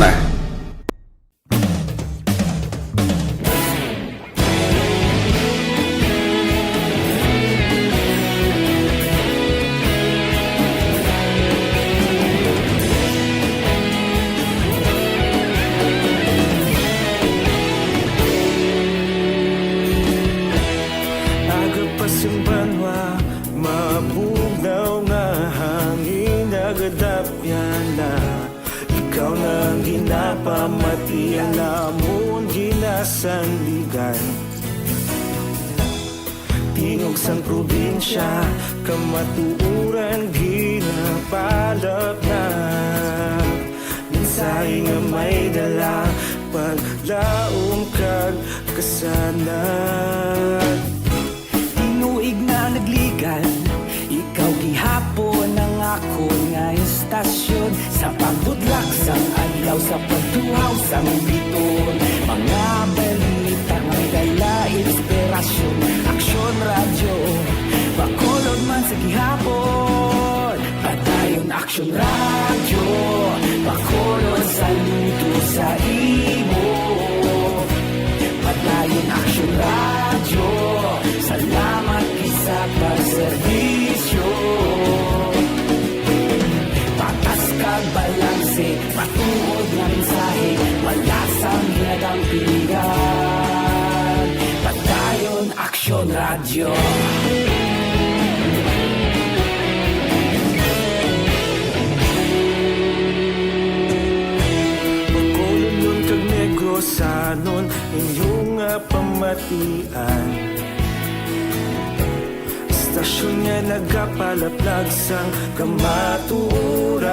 Aga pa sing banwa, mabugnaw nga hangin nagadapyan na. Ikaw na ang ginapamati, ang amon ginasandigan. Tingog sang probinsya, kamatuoran ginapalapnap. Mensahe nga may dala, paglaom kag kasanag. Tinuig na nagligan, ikaw gihapon ang akon nga estasyon. Sa pagbutlak sang adlaw, sa pagtuhaw sang biton, mga balita nga may dala inspirasyon. Aksyon Radyo Bacolod man sa gihapon. Padayon Aksyon Radyo Bacolod, saludo sa imo. Padayon Aksyon Radyo, salamat gid sa pagserbisyo. Patas kag balanse, matuod nga mensahe, wala sang ginadampigan. Padayon Aksyon Radyo. Bacolodnon kag Negrosanon, inyo nga pamatian. Estasyon nga nagapalaplag sang kamatuoran.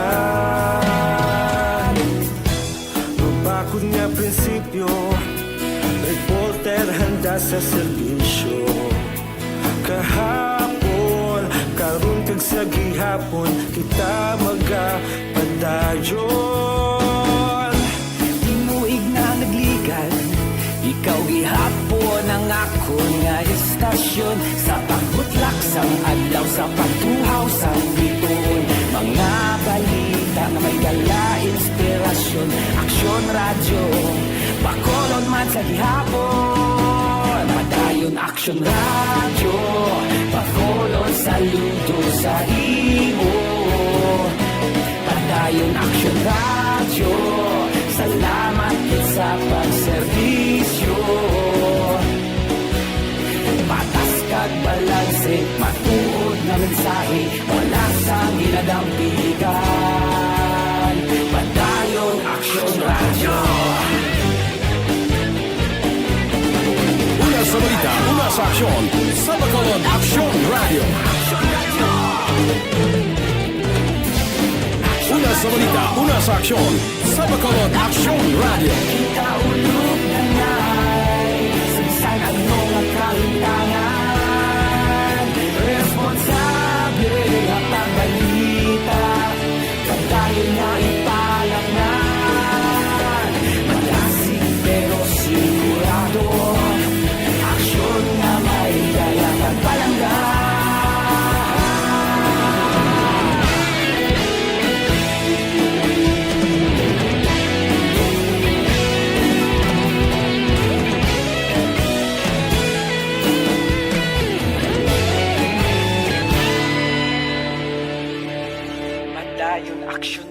Mabakod nga prinsipyo, reporter handa sa serbisyo. Kahapon, karon kag sa gihapon, kita magapadayon. Tinuig na nagligan, ikaw gihapon ang akon nga estasyon. Sa pagbutlak sang adlaw, sa pagtuhaw sang biton, mga balita nga may dala inspirasyon. Aksyon Radyo Bacolod man sa gihapon. Padayon Aksyon Radyo Bacolod, saludo sa imo. Padayon Aksyon Radyo, salamat gid sa pagserbisyo. Patas kag balanse, matuod nga mensahe, wala sang ginadampigan. Padayon Aksyon Radyo. Una sa balita, una sa aksyon, sa Bacolod Aksyon Radyo. Una sa balita, una sa aksyon, sa Bacolod Aksyon Radyo. Kita ulog na ngay, sa bisan ano nga kalimtangan, responsable nga pagbalita. Padayon nga ipalapngan, malasig pero sigurado. Aksyon nga may dala kag palangga.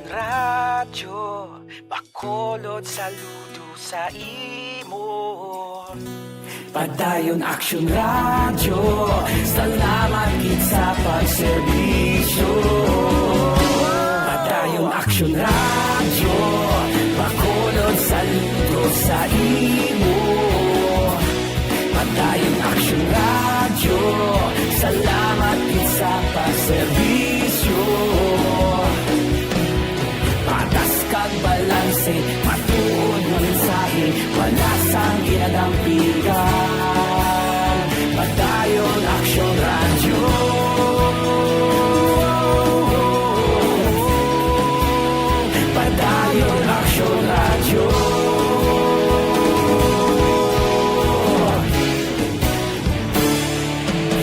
Radyo Bacolod, saludo sa imo. Padayon Aksyon Radyo, salamat gid sa pagserbisyo. Padayon Aksyon Radyo, Bacolod, saludo sa imo. Padayon Aksyon Radyo, salamat gid sa pagserbisyo. Patas kag balanse, matuod nga mensahe, wala sang ginadampigan. Padayon Aksyon Radyo. Padayon Aksyon Radyo.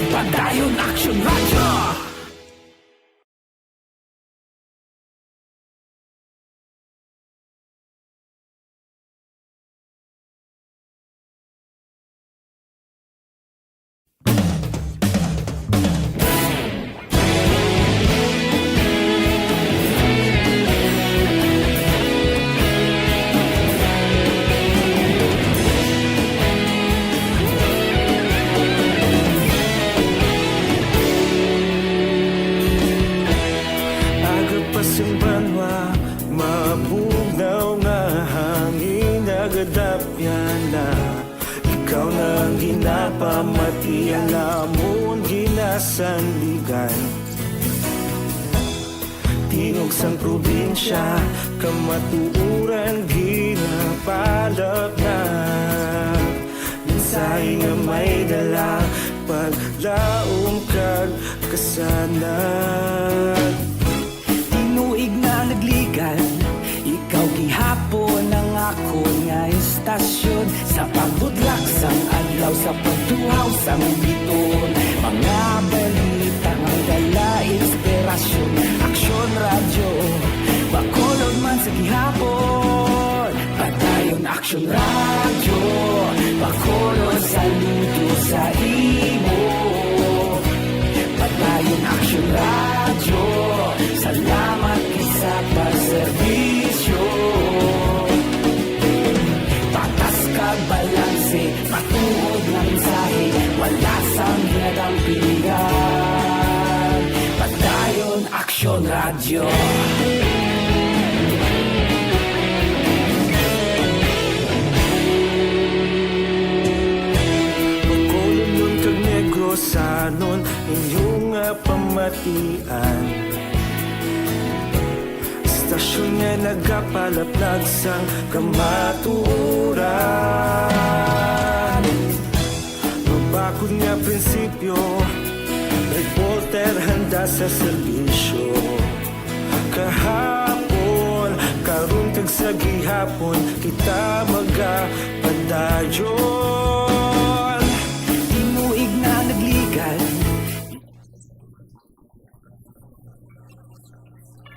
Padayon Aksyon Radyo. Aga pa sing banwa, mabugnaw nga hangin nagadapyan na. Ikaw na ang ginapamati, ang amon ginasandigan. Tingog sang probinsya, kamatuoran ginapalapnag. Mensahe nga may dala, paglaom kag kasanag. Tinuig na nagligan, ikaw gihapon ang akon nga istasyon. Sa pagbudlak sang adlaw, sa pagtuhaw sang biton, mga balita nga dala inspirasyon. Aksyon Radyo, Bacolod man sa gihapon. Padayon Aksyon Radyo, Bacolod, saludo sa imo. Padayon Aksyon Radyo, salamat gid sa pagserbisyo. Patas kag balanse, matuod nga mensahe, wala sang ginadampigan. Padayon Aksyon Radyo. Bacolodnon kag Negrosanon, inyo nga pamatian. Istasyon nga nagapalaplag sang kamatuoran. Mabakod nga prinsipyo, reporter handa sa serbisyo. Kahapon, karon kag sa gihapon, kita magapadayon. Tinuig na nagligan.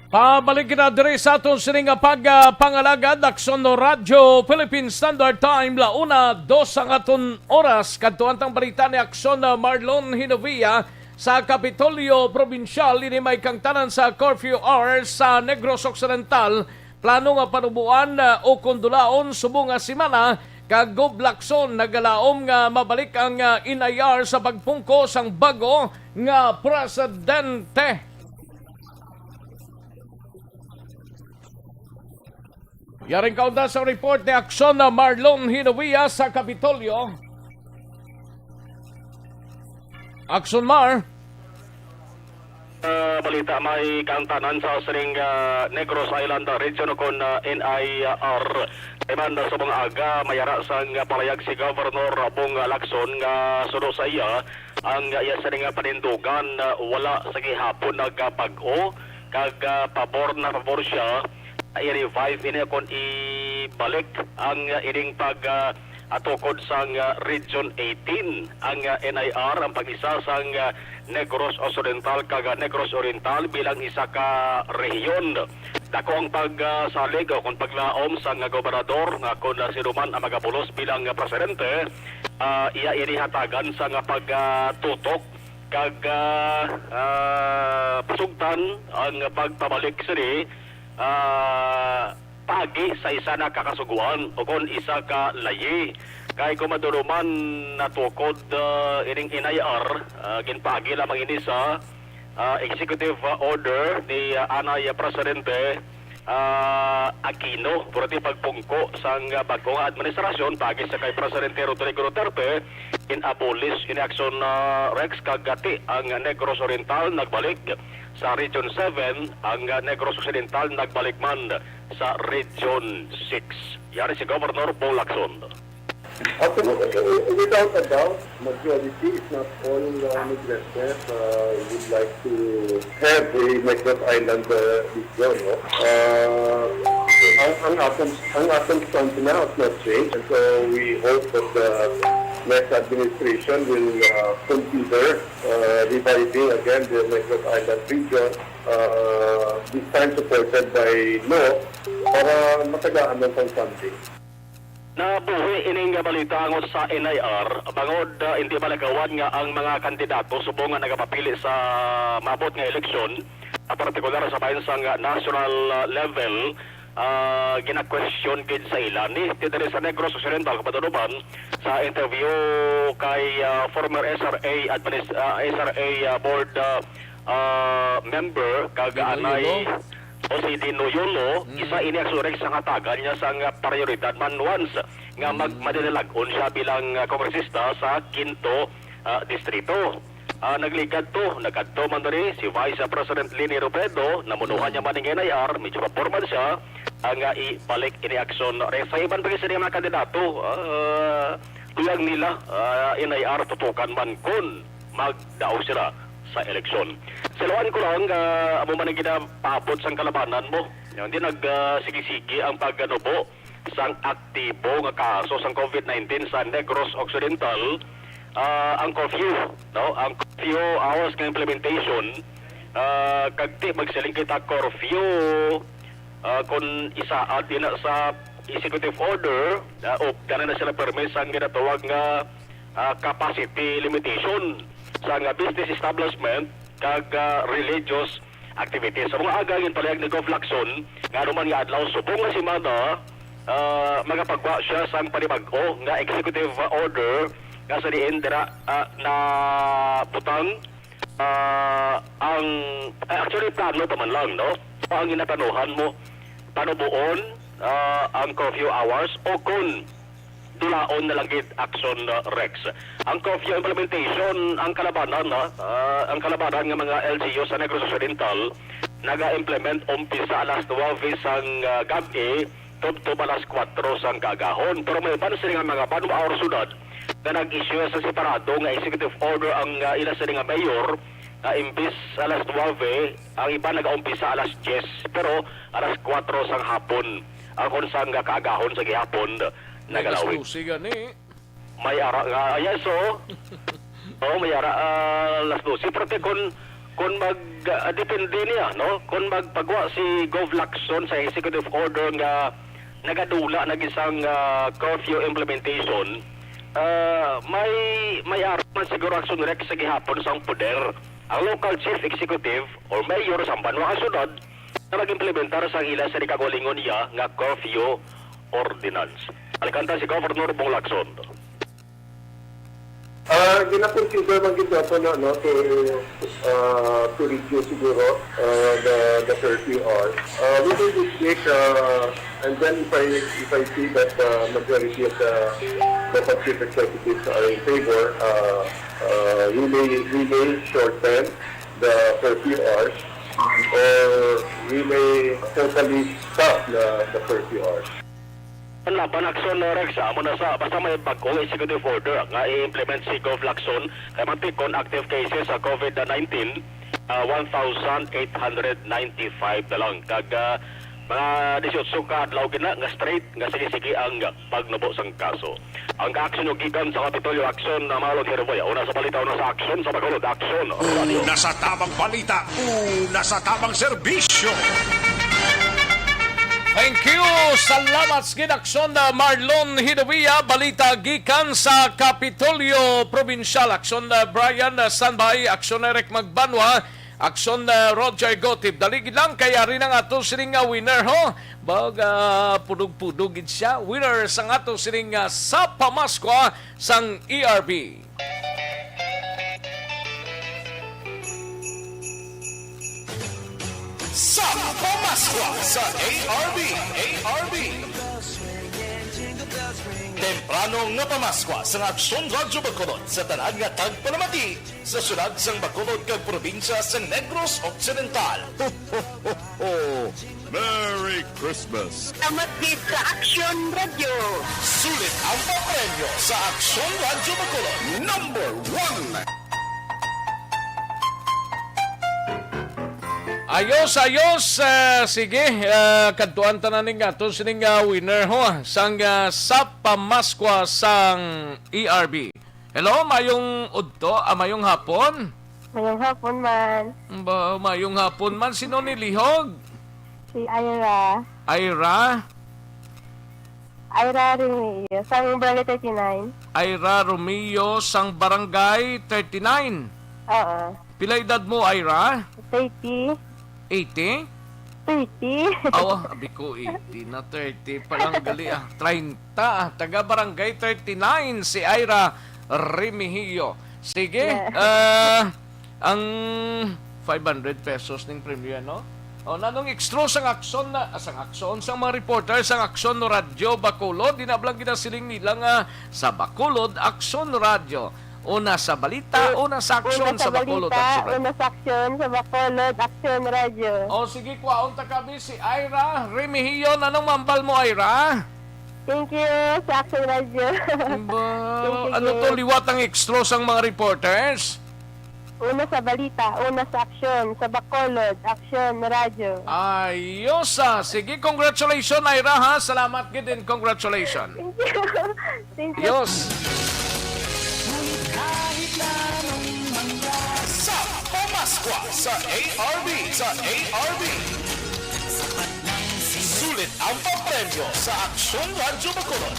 Pabalik kita diri sa aton sini nga pag, ah, pangalagad, Aksyon Radyo Philippine Standard Time, la una, dos ang aton oras. Kadtuan tang balita ni Aksyon, ah, Marlon Hinovia sa Kapitolyo Probinsyal. Ini may kaangtanan sa curfew hours sa Negros Occidental. Plano nga panuboan, ah, o kondulaon subong nga semana, kag Gob Lacson nagalaom nga mabalik ang, ah, N I R sa pagpungko sang bago nga presidente. Yaring kaunda sa report ni Aksyon Marlon Hinovia sa Kapitolyo. Aksyon Mar. Ah, balita, may kaangtanan sa sining, ah, Negros Island, ah, Region, kon, ah, N I R. Kay man, ah, sa mga aga, may ara sang, ah, palayag si Governor Bong Lacson nga suno sa iya, ang, ah, iya sining, ah, panindugan, ah, wala sa gihapon nagapag-o, kag, ah, pabor na pabor siya i-revive ini kon ibalik ang, ah, ining pag, ah, ah, tukod sang, ah, Region eighteen, ang, ah, N I R, ang pag-isa sang, ah, Negros Occidental kag, ah, Negros Oriental bilang isa ka rehiyon. Dako ang pag, ah, salig o kon paglaom sang, ah, gobernador nga kon, ah, sino man ang magabulos bilang, ah, presidente, ah, iya ini hatagan sang, ah, pag, ah, tutok kag, ah, ah, pasugtan ang pagpabalik sini ah, paagi sa isa na ka kasugoan o kon isa ka layi. Kay kung maduruman natukod, ah, ining N I R, ah, ginpaagi lamang ini sa, ah, executive, ah, order ni, ah, anay, ah, Presidente, ah, Aquino, purati pagpungko sang, ah, bag-o nga administrasyon paagi sa kay Presidente Rodrigo Duterte, in-abolish ini aksyon, ah, Rex, kag gati ang Negros Oriental nagbalik sa Region seven, ang, ah, Negros Occidental nagbalik man sa Region six. Yari si Governor Bong Lacson. Absolutely. Without a doubt, majority, if not all, uh, Negreses, uh, would like to have a Negros Island, uh, region, no? Uh, ang, ang atong, ang atong stance now has not changed, and so we hope that the next administration will, uh, consider, uh, reviving again the Negros Island region, uh, this time supported by law, para matagaan ng funding. Nabuhi ining balita angot sa N I R, bangod, ah, hindi malakawan nga ang mga kandidato subong nga nagapapili sa maabot nga eleksyon, ah, partikular sa bahin sang, ah, national, ah, level, ah, gina-question gid sa ila. Ni, ti diri sa Negros Occidental, kapatunuban, sa interview kay, ah, former S R A adminis-, ah, S R A, ah, board, ah, ah, member kag Dino anay Yolo. O si Dino Yolo, Mm. isa ini ang surek sa hatagan niya sang, ah, prioridad man once nga mag-, Mm. madinalag-on siya bilang, ah, kongresista sa Quinto, ah, Distrito. Ah, nagligad to, nagkadto man diri si Vice President Leni Robredo, namunuhan Mm. niya man ning N I R, medyo pabor man siya, ang, ah, ibalik ini aksyon. Re-, sa iban pa gid sa mga kandidato, ah, kuyang nila, ah, N I R tutukan man kon magdaog sila sa eleksyon. Saluan ko lang, ah, amo man ang ginapaabot sang kalabanan mo. Hindi nag, ah, sige-sige ang pagganubo sang aktibo nga kaso sang COVID nineteen sa Negros Occidental, ah, ang curfew, no? Ang curfew hours nga implementation, ah, kag ti magsiling kita curfew, ah, kun isaad ina sa executive order, ah, o dana na sila permi sang ginatawag nga, ah, capacity limitation sa nga business establishment kag, ah, religious activities. Sa mga aga, ginpalihag ni Gov Lacson nga anuman nga adlaw subong nga semana, ah, magapagwa siya sang panibag-o nga executive order nga sa diin dira, ah, nabutang, ah, ang, ah, actually, plano pa man lang, no? So, ang ginaplanuhan mo, panuboon, ah, ang curfew hours o kon dulaon na lang gid aksyon, uh, Rex. Ang curfew implementation, ang kalabanan, no? Ah, ang kalabanan nga mga L G U sa Negros Occidental naga-implement umpisa alas nuwebe sang, ah, gab-i tubtob alas kuwatro sang kaagahon. Pero may iban sini nga mga banwa or syudad nga nag-issue sa separado nga executive order ang, ah, ila sini nga mayor, nga imbis alas nuwebe, ang iban nagaumpisa alas diyes, pero alas kuwatro sang hapon. Ang kon sang kaagahon sa gihapon, May nagalawig. Alas dose gani. May ara nga, ah, yes, oo. Oo, may ara, ah, alas dose. Pero te, kun, kun mag, ah, depende niya, no? Kun magpagwa si Gov Lacson sa executive order nga nagadula na gid sang, ah, curfew implementation, ah, may, may ara man siguro aksyon, Rex, sa gihapon sang poder ang local chief executive or mayor sang banwa nga syudad na mag-implementar sang ila sa ikagalingon niya nga curfew ordinance. Alikanta si Governor Bong Lacson. Ah, gina-consider man gid nato na, no, to, ah, to reduce siguro, ah, the, the curfew hours. Ah, we will just take, ah, and then if I, if I see that, ah, majority of the, the chief executives are in favor, ah, ah, we may, we may shorten the curfew hours or we may totally stop the, the curfew hours. Ang laban aksyon, uh, Rex, amo na sa basta may bag-ong executive order nga i-implement si Gov Lacson, kay mantikon active cases sa COVID nineteen, ah, one thousand eight hundred ninety-five na lang. Kag, ah, mga disiotso ka adlaw gina nga straight nga sige-sige ang pagnubo sang kaso. Ang aksyon gikan sa Kapitolyo Aksyon, na Marlon Herboy. Una sa balita, una sa aksyon, sa Bacolod Aksyon Radio. Una sa tabang balita, una sa tabang serbisyo. Thank you. Salamat sa gid aksyon na Marlon Hidawia. Balita gikan sa Kapitolyo Probinsyal. Aksyon na Brian, na standby. Aksyon na Eric Magbanwa. Aksyon, ah, Roger Gotib. Dali gid lang kay ari na nga ato sining nga winner, ho. Bag, ah, pudog-pudog gid siya. Winner sa nga ato sining nga sa pamaskwa sang E R B. Sa pamaskwa sa A R B, A R B. Temprano nga pamaskwa sa Aksyon Radyo Bacolod sa tanan nga tagpalamati sa syudad sang Bacolod kag probinsya sang Negros Occidental. Ho, ho, ho, ho. Merry Christmas! Salamat gid sa Aksyon Radyo. Sulit ang papremyo sa Aksyon Radyo Bacolod. Number one. Ayos, ayos. Ah, sige, ah, kadtuan ta na ning ato sining, ah, winner, ho, sang, ah, sa pamaskwa sang E R B. Hello, mayong udto, ah, mayong hapon. Mayong hapon man. Ba, mayong hapon man. Sino ni lihog? Si Ira. Ira? Ira Remigio, sang Barangay thirty-nine. Ira Romeo sang Barangay thirty-nine. Oo. Pila edad mo, Ira? Thirty. Eighty? Thirty. Awa, abi ko eighty na, thirty pa lang gali, ah. Treinta, ah. Taga Barangay thirty-nine si Ira Remigio. Sige, Yeah. ah, ang five hundred pesos ning premyo, no? O, nanong extra sang Aksyon na, ah, sang Aksyon, sang mga reporter sang Aksyon no Radyo Bacolod, di na lang ginasiling nila nga sa Bacolod, Aksyon Radyo. Una sa balita, U-, una sa aksyon una sa sa Bacolod, balita, Aksyon Radyo. Una sa aksyon sa Bacolod, Aksyon Radyo. O, sige, kwaon ta kami si Ira Remigio. Nanong mambal mo, Ira? Thank you sa Aksyon Radyo. Ba, Thank you, ano to, Gil. Liwat ang extra sang mga reporters? Una sa balita, una sa aksyon, sa Bacolod, Aksyon Radyo. Ayos, ah. Sige, congratulations, Ira, ha? Salamat gid din, congratulations. Thank you. Thank you. Ayos. Sa pamaskwa sa A R B, sa A R B. Sulit ang papremyo sa Aksyon Radyo Bacolod.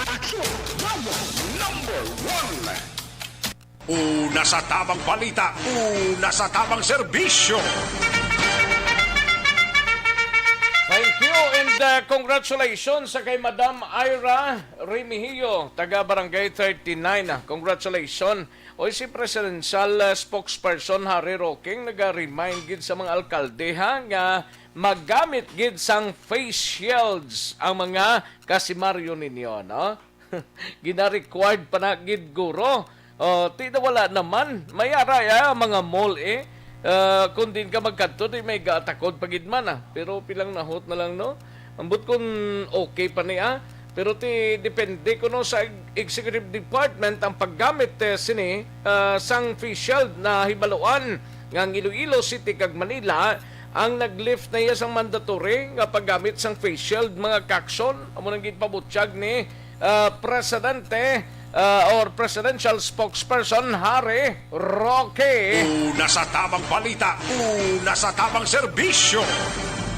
Aksyon Radyo number one. Una sa tamang balita, una sa tamang serbisyo. Thank you and, uh, congratulations sa kay Madam Ira Remigio, taga Barangay thirty-nine. Ah, congratulations. Oy, si Presidential, uh, Spokesperson Harry Roque naga-remind gid sa mga alkalde, ha, nga magamit gid sang face shields ang mga kasimaryo ninyo, no? Gina-required pa na gid, guro. Oh, ti na wala naman. May ara ya, mga mall, eh. Ah, kung din ka magkadto, di may gatakod pa gid man, ah. Pero pilang nahot na lang, no? Ambot kung okay pa ni, ah. Pero ti depende kuno sa executive department ang paggamit, eh, sini, ah, sang face shield. Nahibaluan nga ang Iloilo City kag Manila ang nag-lift na iya sang mandatory nga paggamit sang face shield, mga kaaksyon. Amo nang ginpabutyag ni, ah, Presidente, ah, or Presidential Spokesperson Harry Roque. Una sa tamang balita, una sa tamang serbisyo.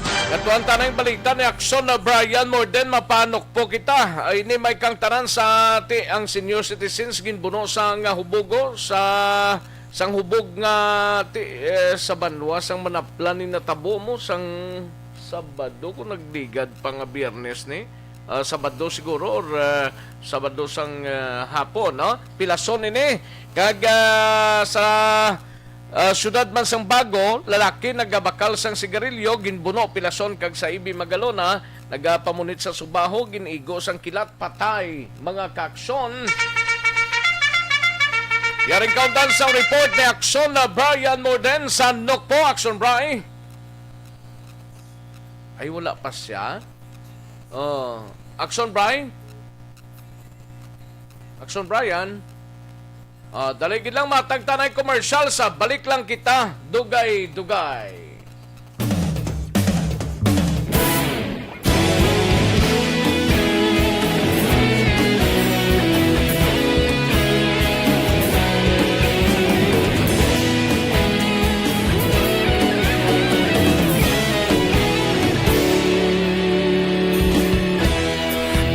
Katuan tanang balita ni Aksyon na Brian Morden, mapanukpo kita. Ay, ini may kang tanan sa ti ang senior citizens ginbuno sa nga hubugo sa sang hubog nga ti, eh, sa banwa sang manaplan ni natabo mo sang Sabado ko nagligad pa nga Biyernes ni. Ah, Sabado siguro or, ah, Sabado sang, ah, hapon, no? Pilason ini. Kag, ah, sa, ah, siyudad man sang Bago, lalaki nagabakal sang sigarilyo, ginbuno, pilason, kag sa Ibi Magalona, nagapamunit sa subaho, gin-igo sang kilat, patay, mga kaaksyon. Yaring kaundan sang report ni Aksyon na Brian Morden sa Nokpo. Aksyon, Bri. Ay, wala pa siya. Oh, Aksyon, Bri. Aksyon, Brian. Ah, dali gid lang, matagtanay commercial sa balik lang kita. Dugay-dugay.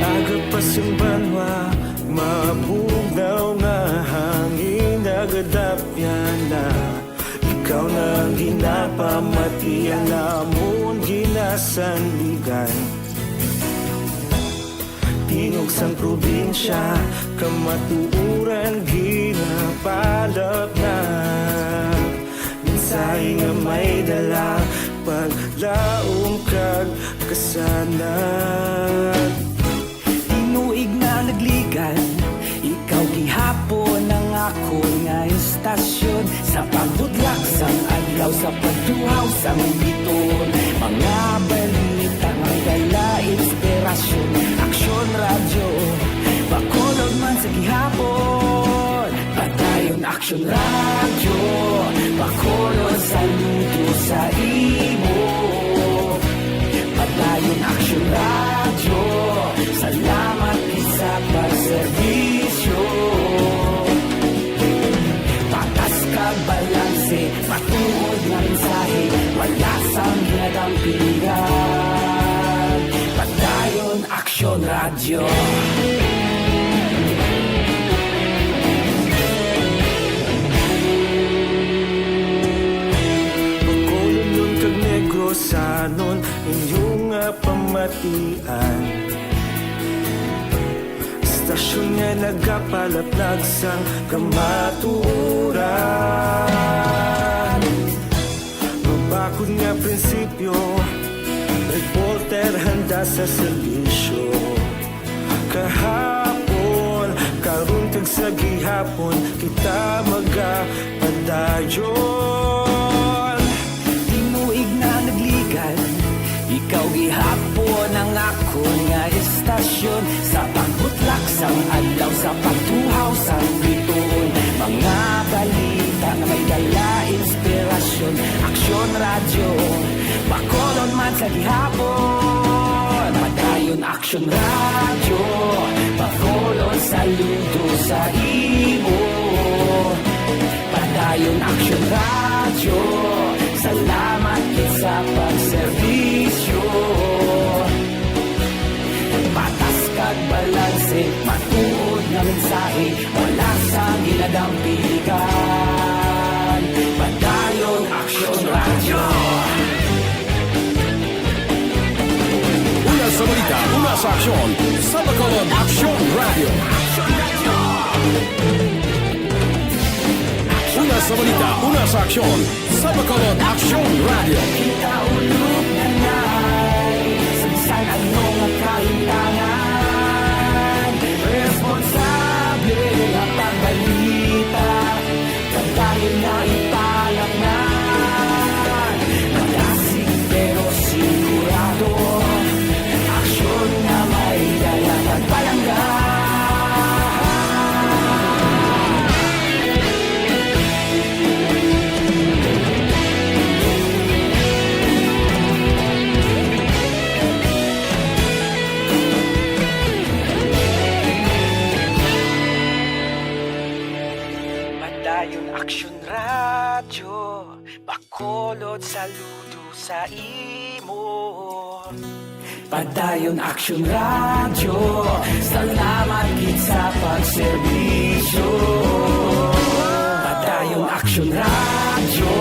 Agapas ang banwa, mabugnaw nga hangin, nagadapyan na. Ikaw na ang Sandigan. Tingog sang probinsya, kamatuoran ginapalapnag. Mensahe nga may dala, paglaom kag kasanag. Tinuig na nagligan, ikaw gihapon ang akon nga istasyon. Sa pagbutlak sang adlaw, sa pagtuhaw sang biton, mga balita nga may dala inspirasyon. Aksyon Radyo, Bacolod man sa gihapon. Padayon Aksyon Radyo, Bacolod, saludo sa imo. Padayon Aksyon Radyo, salamat gid sa pagserbisyo. Patas kag balanse, matuod nga mensahe, wala sang ginadampigan. Padayon Aksyon Radyo. Bacolodnon kag Negrosanon, inyo nga pamatian. Istasyon nga nagapalapnag sang kamatuoran. Mabakod nga prinsipyo, reporter handa sa serbisyo. Kahapon, karon kag sa gihapon, kita magapadayon. Tinuig na nagligan, ikaw gihapon ang akon nga istasyon. Sa pagbutlak sang adlaw, sa pagtuhaw sang bituon, mga balita nga may dala inspirasyon. Aksyon Radyo, Bacolod man sa gihapon. Padayon Aksyon Radyo, Bacolod, saludo sa imo. Padayon Aksyon Radyo, salamat gid sa pagserbisyo. Patas kag balanse, matuod nga mensahe, wala sang ginadampigan. Padayon Aksyon Radyo. Una sa balita, una sa aksyon, sa Bacolod Aksyon Radyo. Una sa balita, una sa aksyon, sa Bacolod Aksyon Radyo. Kita ulog na nay, sa bisan ano nga kahintangan, responsable nga pagbalita, pagdayon na ipalaknag. Madasig pero sigurado, aksyon nga may dala kag palangga. Padayon Aksyon Radyo, Bacolod, saludo sa imo. Padayon Aksyon Radyo, salamat gid sa pagserbisyo. Padayon Aksyon Radyo,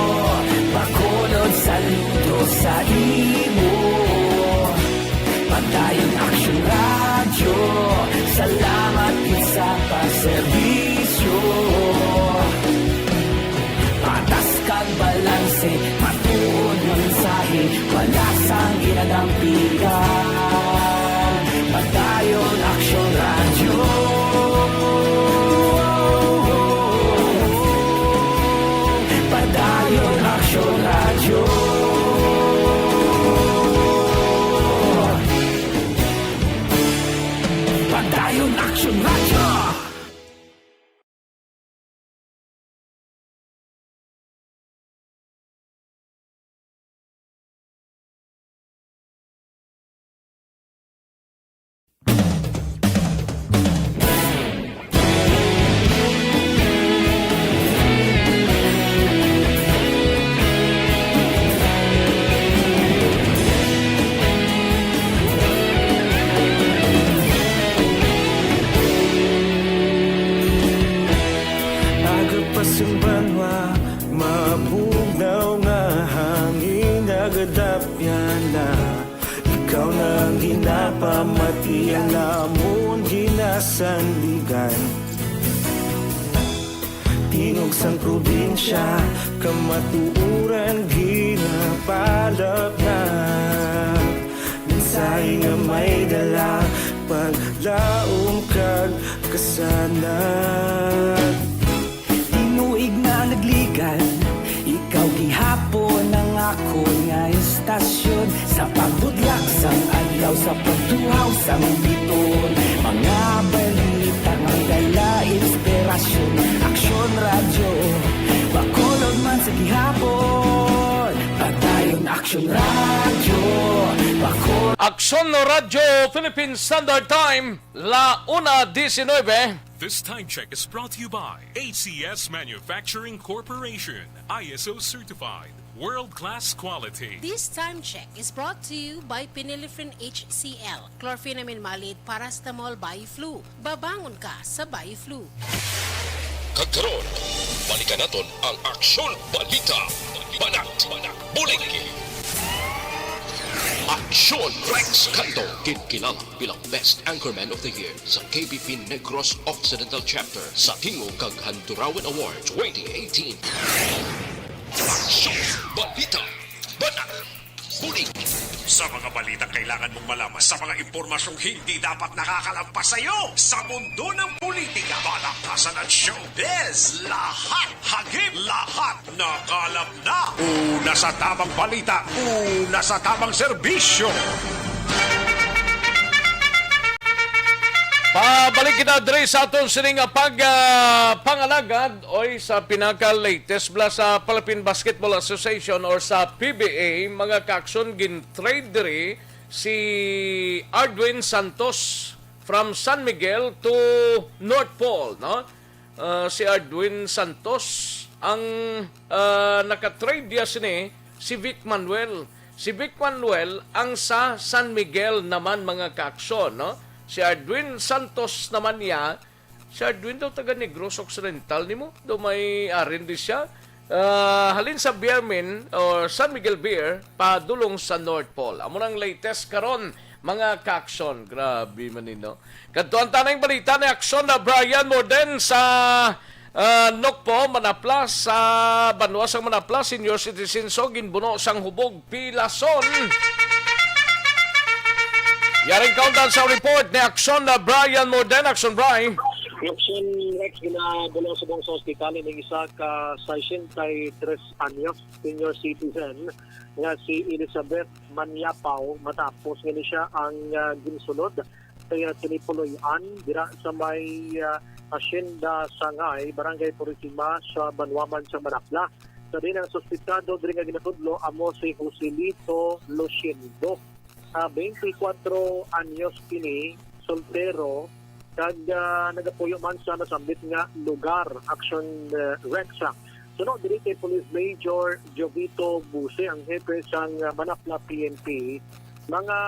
Bacolod, saludo sa imo. Padayon Aksyon Radyo, salamat gid sa pagserbisyo. Patas kag balanse, matuod nga mensahe, wala sang ginadampigan. Padayon Aksyon Radyo. Padayon Aksyon Radyo. Padayon Aksyon Radyo. Ang ginapamatian namon ginasandigan, tingog sang probinsya, kamatuoran ginapalapnat. Mensahe nga may dala, paglaom kag kasanag. Tinuig na nagligan, ikaw gihapon ang akon nga estasyon. Sa pagbudlak sang adlaw, sa pagtuhaw sang biton, mga balita nga dala inspirasyon. Aksyon Radyo, Bacolod man sa gihapon. Padayon Aksyon Radyo, Bacolod. Aksyon Radyo Philippine Standard Time, la una diecinueve. This time check is brought to you by A C S Manufacturing Corporation, I S O certified, world-class quality. This time check is brought to you by Pinilifin H C L, chlorphenamine maleate paracetamol Bioflu. Babangon ka sa Bioflu. Kag karon, balikan naton ang Aksyon Balita, Banat, Bulig. Aksyon Rex Cantong, ginkilala bilang Best Anchorman of the Year sa K B P Negros Occidental Chapter sa Tingog kag Handurawan Award twenty eighteen. Aksyon Balita, Banat, Bulig. Sa mga balitang kailangan mong malaman, sa mga impormasyong hindi dapat nakakalagpas sa iyo, sa mundo ng politika, balakasan at showbiz, lahat, hagip, lahat, nakalap na. Una sa tamang balita, una sa tamang serbisyo. Pabalik kita diri sa aton sini nga pag, ah, pangalagad, oy, sa pinaka-latest bala sa Philippine Basketball Association or sa P B A, mga kaaksyon, gin-trade diri si Ardwin Santos from San Miguel to North Pole, no? Ah, si Ardwin Santos ang, ah, naka-trade diya sini, si Vic Manuel. Si Vic Manuel ang sa San Miguel naman, mga kaaksyon, no? Si Ardwin Santos naman niya, si Ardwin daw taga Negros Occidental nimo, daw may arin di siya. Ah, halin sa Beer Min or San Miguel Beer, padulong sa North Pole. Amo nang latest karon, mga kaaksyon. Grabe man ni, no? Kadto ang tanang balita ni Aksyon na Brian Morden sa, ah, Nokpo, Manapla, sa banwa sang Manapla, senior citizen so ginbuno sang hubog pilason. Yaring kaundan sa report ni Aksyon na Brian Morden. Aksyon, Brian. Aksyon, Rex, ginabulo subong sa ospital ining isa ka sesenta y tres anyos senior citizen nga si Elizabeth Manyapaw matapos nga ni siya ang, ah, ginsulod sa iya sini puloy-an dira sa may, ah, Hacienda Sangay, Barangay Purisima sa Banwaman sa Manapla. Sa din ang suspitado diri nga ginatudlo amo si Joselito Luciendo. Ah, twenty-four anyos kini, soltero, kag, ah, nagapuyo man sa nasambit nga lugar. Aksyon, ah, Rex, ah. Suno diri kay Police Major Jovito Buse, ang hepe sang, ah, Manapla P N P, mga,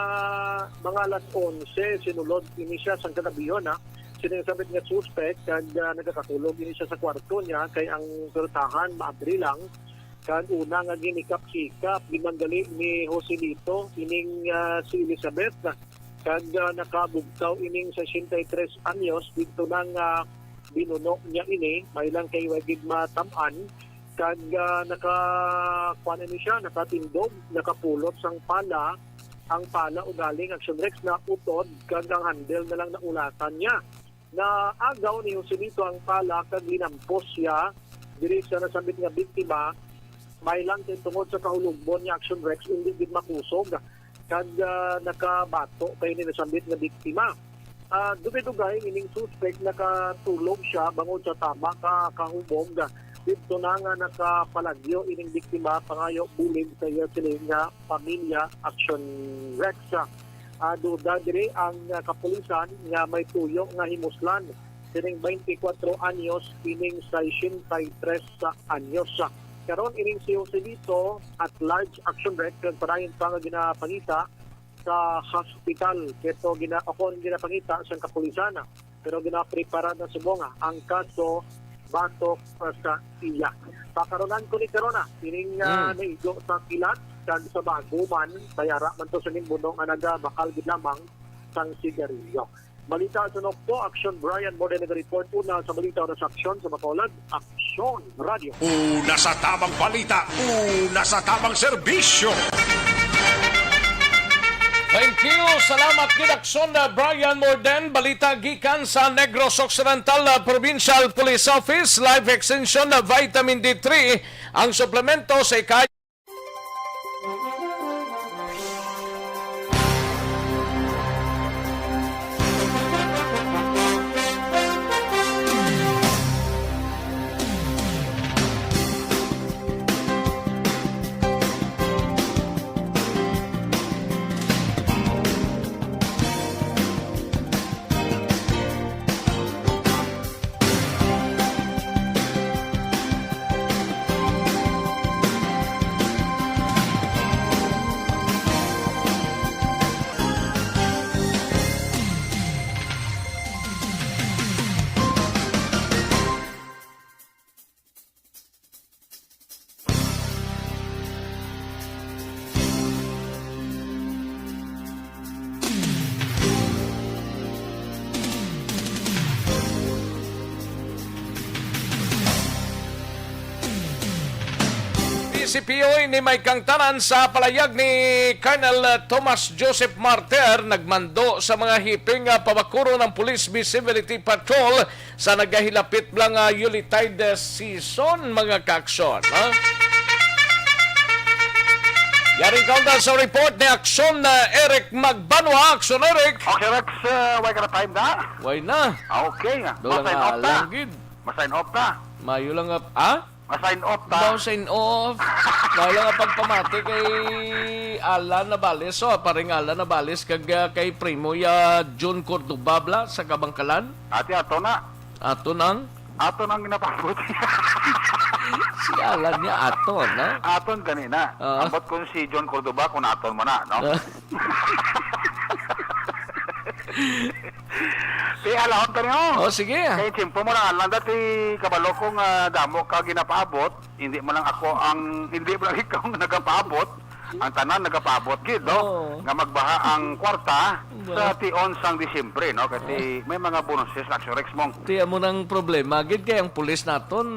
mga alas onse sinulod ini siya sang kagabihon, ha. Sining sabit nga suspek kag, ah, nagakatulog ini siya sa kwarto niya kay ang pwertahan maabri lang. Kag una nga ginikap-sikap, ginmanggali ni Joselito ining, ah, si Elizabeth, kag, ah, nakabugtaw ining sesenta y tres anyos didto na nga binuno niya ini, may lang kay wa gid matam-an, kag, ah, naka-, kuwan ini siya, nakatindog, nakapulot sang pala, ang pala ugaling Aksyon Rex na utod, kag ang handle na lang naulatan niya. Naagaw ni Joselito ang pala kag linampos siya diri sa nasambit nga biktima. May lang kay tungod sa kahulogbon nga Aksyon Rex, hindi gid makusog kag, ah, nakabato kay ni nasambit nga biktima. Ah, dugay-dugay ining suspek nakatulog siya bangod sa tama ka kahubog. Didto na nga nakapalagyo ining biktima pangayo bulig sa iya sini nga pamilya, Aksyon Rex. Ah, duda diri ang, ah, kapulisan nga may tuyo nga himuslan sining twenty-four anyos ining sesenta y tres anyos. Karon ining si Joselito at large, Aksyon Rex, kag padayon pa nga ginapangita sa hospital. Keto gina-, akon ginapangita sang kapulisan, pero ginaprepara na subong ang kaso batok sa iya. Pakaronan ko ni karon na ining, ah, Mm. naigo sa kilat. kag sa bag-o man, bayara man to sa ginbuno nga nagabakal gid lamang sang sigarilyo. Balita sa Nokpo, Aksyon Brian Morden naga-report una sa balita o sa aksyon sa Bacolod. Aksyon Radio. Una sa tamang balita, una sa tamang serbisyo. Thank you. Salamat gid, Aksyon, uh, Brian Morden. Balita gikan sa Negros Occidental, uh, Provincial Police Office, Life Extension, uh, Vitamin D three, ang suplemento sa ika- P C P O ini may kangtanan sa palayag ni Colonel Thomas Joseph Martir, nagmando sa mga hepe nga pabakuron ang Police Visibility Patrol sa nagahilapit lang nga Yuletide season, mga ka-aksyon, ha? Yaring kaunda sa report ni Aksyon, uh, Eric Magbanwa. Aksyon, Eric. Okay, Rex, uh, way ka na time na? Way na. Ah, okay. Doon lang. Masign off ta. Lang gid. Masign off ta. Mayo lang nga, ah? Masign off ta. Daw sign off. Mayo lang nga pagpamati kay Alan Navales. So, paring Alan Navales kag, uh, kay Primo ya Jun Cordoba bla sa Kabangkalan. Ati ato na. Aton ang? Aton ang ginapabot. Si Alan niya aton, no? Aton gani na. Oo. Ambot kung si John Cordoba, kung aton mo na, no? Ah. Di, alahon ta niyo. Oh, sige. Kay tiyempo mo lang, Alan, dati kabalo ko nga damo ka ginapaabot, hindi mo lang ako ang, hindi mo lang ikaw ang nagapaabot. Ang tanan nagapaabot gid, no? Oo. Nga magbaha ang kwarta sa tion sang Disyembre, no? Kasi may mga bonuses na, Aksyon Rex, mong. Ti amo nang problema gid kay ang pulis naton,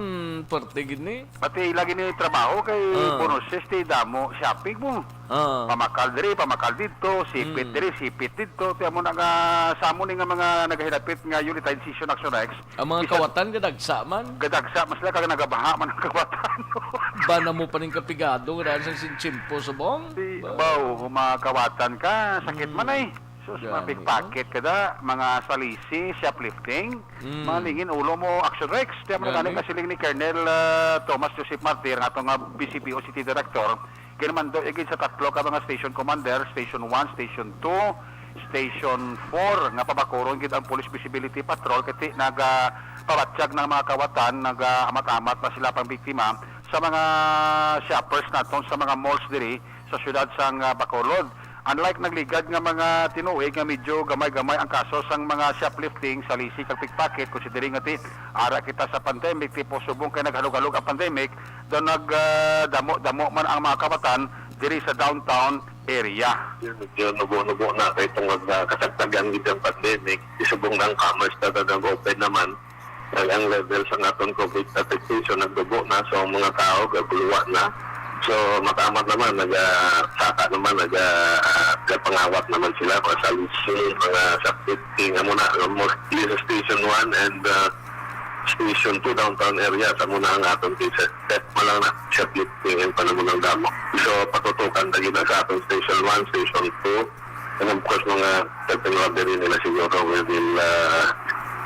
perte gid ni. Pati lagi ni trabaho kay bonuses, ti damo shopping mo. Ah. Pamakal diri, pamakal didto, sipit diri, sipit didto. Ti amo na nga sa amo ni nga mga nagahilapit nga Yuletide season, Aksyon Rex. Ang mga kawatan, gadagsa man. Gadagsa man sila, kag nagabaha man ang kawatan. Ba na mo pa ning kapigado, nga daan sa sintsimpo subong? Di, ba, o, kung mga kawatan ka, sakit man ay. Sus, gani, mga pickpocket ka da, mga salisi, shoplifting, malingin ulo mo, Action Rex. Kaya man gani, gani, kasiling ni Colonel, ah, Thomas Joseph Martir, nga ato nga B C P O City Director, ginmando igid sa tatlo ka mga station commander, Station one, Station two, Station four, nga pabakuron gid ang Police Visibility Patrol, kay ti-, nagapabatyag ng mga kawatan, nagaamat-amat na sila pang biktima sa mga shoppers naton sa mga malls diri sa siyudad sang, ah, Bacolod. Unlike nagligad nga mga tinuig nga medyo gamay-gamay ang kaso sang mga shoplifting, salisi kag pickpocket, considering nga ti ara kita sa pandemic, ti po subong kay naghalog-halog ang pandemic, daw nag, ah, damo-damo man ang mga kawatan diri sa downtown area. Medyo nubo-nubo na kay tungod nga kasagsagan gid ang pandemic, isubong na ang commerce na nag-open naman. Kag ang level sa aton COVID affectation nagdubo na, so ang mga tao gaguluwa na. So, makamat naman, naga-, saka naman, naga-, ah, nagapangawat naman sila, mga salisi, mga shoplifting, amo na, mostly sa Station one and, ah, Station two downtown area, sa muna ang aton cases. Theft pa lang na, shoplifting, and pa naman ang damo. So, patutukan tayo na sa aton Station one, Station two, and of course, mga certain robbery nila siguro, we will, uh,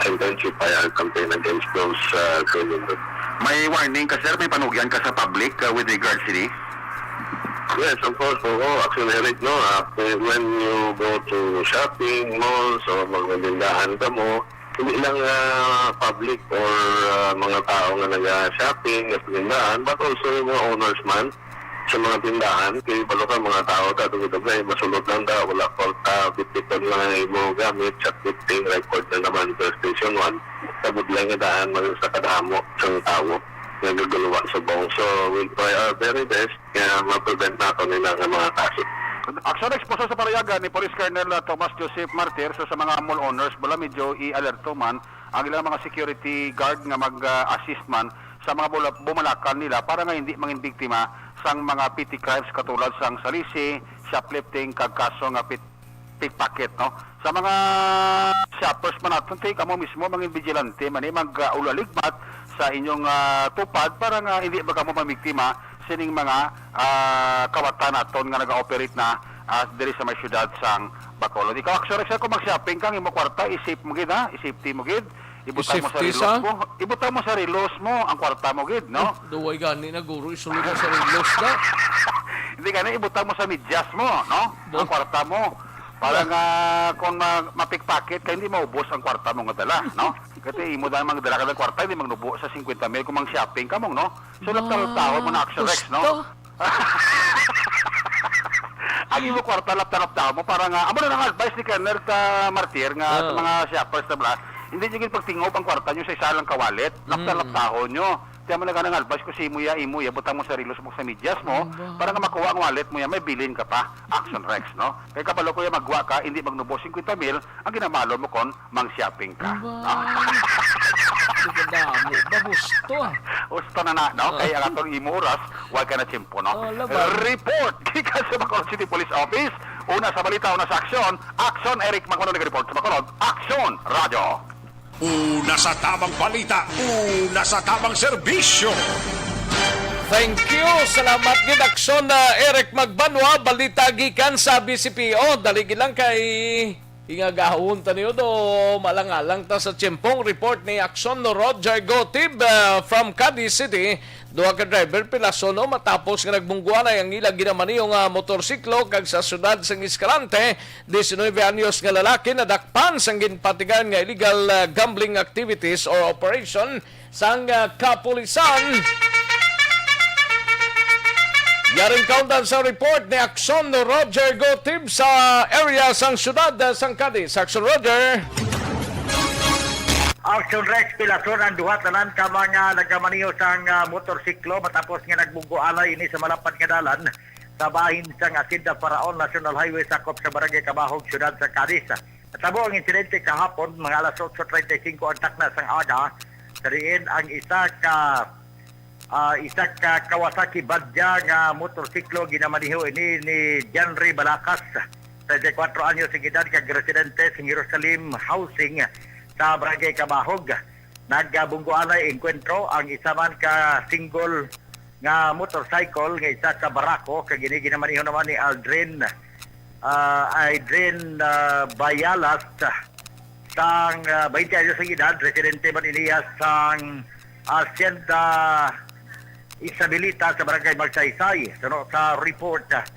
intensify our campaign against those, uh, criminals. May warning ka, sir? May panugyan ka sa public, uh, with regards to this? Yes, of course. Oo, Action Eric, no? Uh, when you go to shopping malls o magtindahan ka mo, hindi lang, uh, public or, uh, mga tao nga naga-shopping, nagtitindahan, but also yung mga owners man, sa mga tindahan, kay balo ka, mga tao ta, dugay-dugay, masulod lang ta, wala pa ta, bitbiton lang ang imo gamit, shoplifting, record na naman sa Station one. Kabudlay nga daan man sa kadamo sang tawo. nagaguluwa subong. So, we'll try our very best nga ma-prevent nato nila nga mga kaso. Action Rex, puso sa panayagan ni Police Colonel, uh, Thomas Joseph Martir, so sa mga mall owners, bala medyo i-alerto man ang ilang mga security guard nga mag-assist man sa mga bula-, bumalakan nila para nga hindi mangin biktima sang mga petty crimes katulad sang salisi, shoplifting, kag kaso nga pit-, pickpocket, no? Sa mga shoppers man naton, ti, kamo mismo, mangin vigilante, mani mag-, uh, ulaligmat sa inyong, ah, tupad para nga hindi ba kamo mamiktima sining mga, ah, kawatan naton nga naga-operate na, ah, diri sa may siyudad sang Bacolod. Ikaw, Action Rex, kung mag-shopping ka, ang imo kwarta, i-safe mo gid, ha? I-safety mo gid. Ibutang mo sa I-safety relo sa? mo. Ibutang mo sa relo mo ang kwarta mo gid, no? Oh, duway gani na, guro, isulod mo sa relo na. Hindi gani, ibutang mo sa medyas mo, no? Bo- Ang kwarta mo. Para Ba- nga kung ma-, ma-pickpocket ka, hindi maubos ang kwarta mo nga dala, no? Kasi imo dala, magdala ka ng kwarta, hindi magnubo sa fifty mil kung mag-shopping ka mo, no? So, Ba- laptalaptahon mo na, Action Rex, no? Gusto. Ang imo kwarta, laptalaptahon mo para nga, amo na ang advice ni Colonel, ah, Martir nga sa Ah. mga shoppers na bala, hindi nyo gid pagtingop ang kwarta nyo sa isa lang ka wallet. Mm. Laptalaptahon nyo. Kaya mo na ganang advice ko sa imo ya, imo ya, butang mo sa relo mo, sa medyas mo, Ano ba? para nga makuha ang wallet mo ya, may bilin ka pa. Action Rex, no? Kay kabalo ko ya, magwa ka, hindi magnubo fifty mil, ang ginamalo mo kon mang-shopping ka. Aba. Di ka damo ba? Gusto, ah. Gusto na na, no? Ah. Kay ang atong imo oras, wa ka na tiyempo, no? Oh, laban. Report gikan sa Bacolod City Police Office. Una sa balita, una sa aksyon. Aksyon, Eric Macono nag-report sa Bacolod. Aksyon, Radyo. Una sa tamang balita, una sa tamang serbisyo. Thank you. Salamat gid, Aksyon, ah, Eric Magbanwa. Balita gikan sa B C P O. Dali gid lang kay ingagahon ta niyo do. Malang-alang ta sa tiyempong report ni Aksyon Roger Gotib, ah, from Cadiz City. Duha ka driver pilasono matapos nga nagbungguanay ang ila ginamaniho nga motorsiklo kag sa siyudad sang Escalante, diecinuebe anyos nga lalaki nadakpan sang ginpatigan nga illegal, ah, gambling activities or operation sang, ah, kapulisan. Yaring kaundan sa report ni Aksyon Roger Gotib sa area sang siyudad, ah, sang Cadiz. Aksyon Roger. Action Rex, pilason ang duha tanan ka mga nagamaneho sang, ah, motorsiklo matapos nga nagbunggo anay ini sa malapad nga dalan sa bahin sang Hacienda Faraon National Highway sakop sa Barangay Cabahog, siyudad sa Cadiz. Natabo ang insidente kahapon, mga alas otso treinta y cinco ang takna sang aga, sa diin ang isa ka, ah, isa ka Kawasaki Badya nga motorsiklo ginamaneho ini ni Janry Balacas, treinta y cuatro anyos ang edad, kag residente sa Jerusalem Housing sa Barangay Cabahog. Nagbunggo anay engkwentro ang isa man ka single nga motorcycle nga isa ka Barako, kag ini ginamaneho naman ni Aldrin, ah, Aldrin, ah, Bayalas, sang, ah, twenty anyos ang edad, residente man niya sang Hacienda Isabelita sa Barangay Magsaysay. Suno sa report, ah,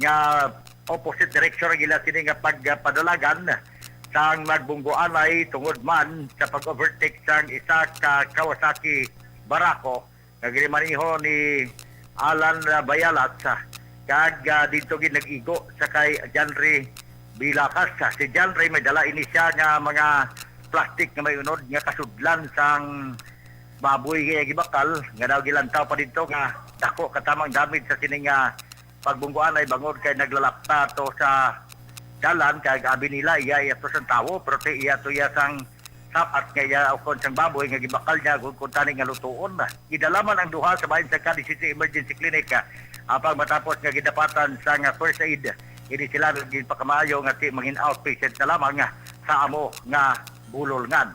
nga opposite direction ang ila sini nga pagpadalagan sang nagbunggo anay tungod man sa pag-overtake sang isa ka Kawasaki Barako nga ginamaneho ni Alan, ah, Bayalat, ah, kag, ah, didto gid nag-igo sa kay Janry Bilacas. Ah, si Janry may dala ini siya nga mga plastic nga may unod nga kasudlan sang baboy nga gibakal, nga daw gilantaw pa didto nga dako katamang damage sa sini nga pagbungguanay bangod kay naglalapta to sa dalan, kag abi nila iya, iya to sang tawo, pero ti iya to iya sang sapat nga iya ukon sang baboy nga gibakal niya, agod kuntani nga lutuon na. Gidala man ang duha sa bahin sa Cadiz City Emergency Clinic, ah, apang matapos nga gidapatan sang first aid, ini sila ginpakamaayo nga ti mangin outpatient na lamang, ah, sa amo nga bulolngan.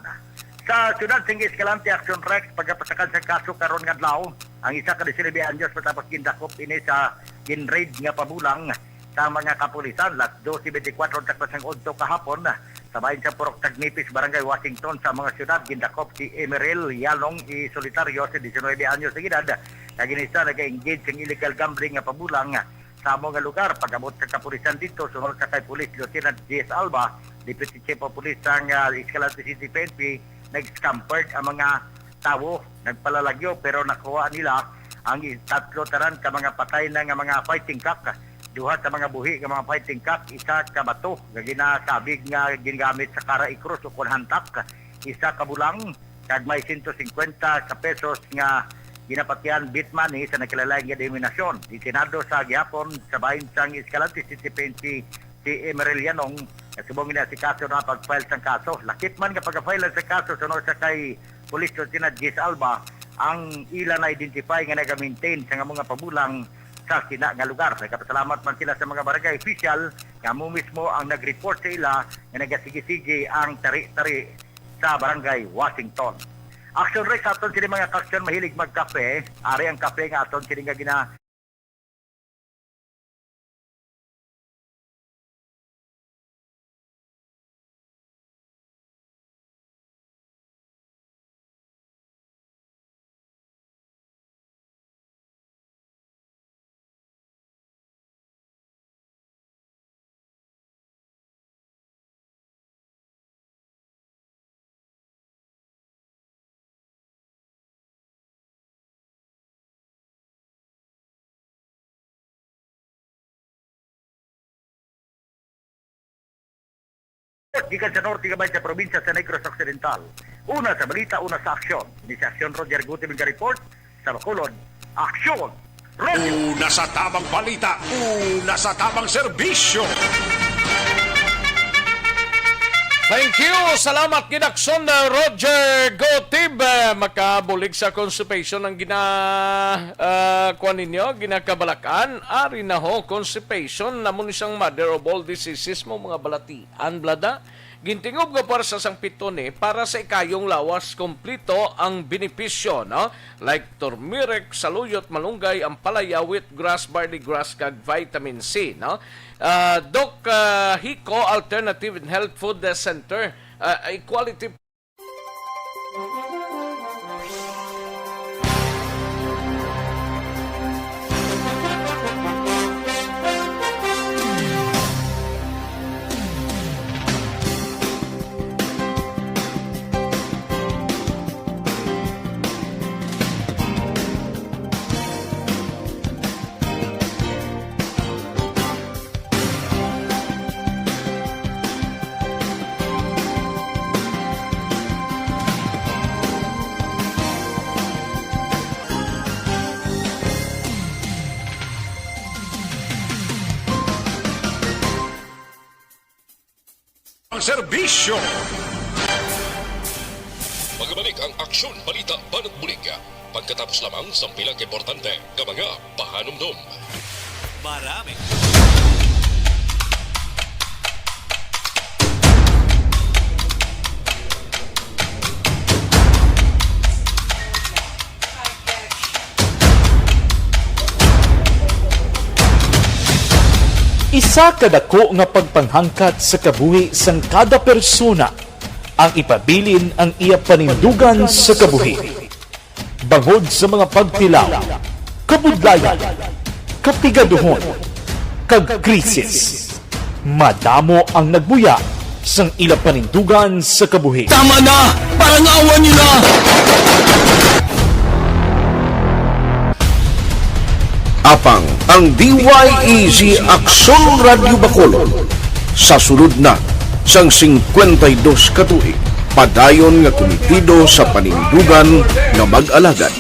Sa siyudad sing Escalante, Action Rex, pagapasakan sang kaso karon nga adlaw ang isa ka diecinuebe anyos matapos gindakop ini sa ginraid nga pabulang sa mga kapulisan. Las doce veinticuatro takna sang udto kahapon, sa bahin sa Purok Tagnipis, Barangay Washington, sa mga siyudad, gindakop si Emeril Yalong I Solitario, si diecinuebe anyos ang edad, kag ini siya naga-engage sang illegal gambling nga pabulang sa amo nga lugar. Pag-abot sa kapulisan dito, sunod sa kay Police Lieutenant J S Alba, Deputy Chief of Police sang, ah, Escalante City P N P, nag-scampered ang mga tawo, nagpalalagyo, pero nakuha nila ang i-, tatlo tanan ka mga patay na nga mga fighting cock, duha ka mga buhi nga mga fighting cock, isa ka bato nga ginasabig nga ginagamit sa kara ikrus o kon hantak, isa ka bulang, kag may sento singkwenta ka pesos nga Ginapatian bitman ni sa nagkalain-lain nga denominasyon. Disignado sa gihapon sa bahin sang Escalante City P N P si Emeril Yanong, nga subong ginasikaso na pag-file sang kaso. Lakip man nga pag-file sa kaso suno sa kay Police Lieutenant Jis Alba ang ila na-identify nga naga-maintain sa nga mga pabulang sa sina nga lugar. Nagapasalamat man sila sa mga barangay official nga amo mismo ang nag-report sa ila nga nagasigi-sige ang tari-tari sa Barangay Washington. Action Rex, aton sini mga ka-action mahilig magkape. Ari ang kape nga aton sini nga gina Gikan sa norte nga bahin sa probinsya sa Negros Occidental. Una sa balita, una sa aksyon. Ni sa aksyon, Roger Gutib nga report sa Bacolod. Aksyon! Roger! Una sa tamang balita, una sa tamang serbisyo. Thank you. Salamat, Ginaksyon, uh, Roger Gotib. Uh, makabulig sa constipation ang gina, uh, kuan ninyo, ginakabalakan. Ari na ho, constipation, namo ni sang mother of all diseases mo, mga balatian, blada. Gintingob nga puwersa sang pito ni para sa ikayong lawas, kompleto ang benepisyo, no? Like turmeric, saluyot, malunggay, ampalaya, wheatgrass, barley grass, kag vitamin C, no? Ah, Doc, ah, Hico Alternative and Health Food Center, ah, ay quality. Ang serbisyo. Magabalik ang Aksyon Balita Banat Bulig pagkatapos lamang sang pila ka importante nga mga pahanumdom. Marami. Isa ka dako nga pagpanghangkat sa kabuhi sang kada persona ang ipabilin ang iya panindugan sa kabuhi. Bangod sa mga pagtilaw, kabudlayan, kapigaduhon, kag krisis, madamo ang nagbuya sang ila panindugan sa kabuhi. Tama na! Parangawan niyo na! Apang ang D Y E G Aksyon Radyo Bacolod sa sulod na sang singkwenta y dos ka tuig, padayon nga kumitido sa panindugan nga mag-alagad.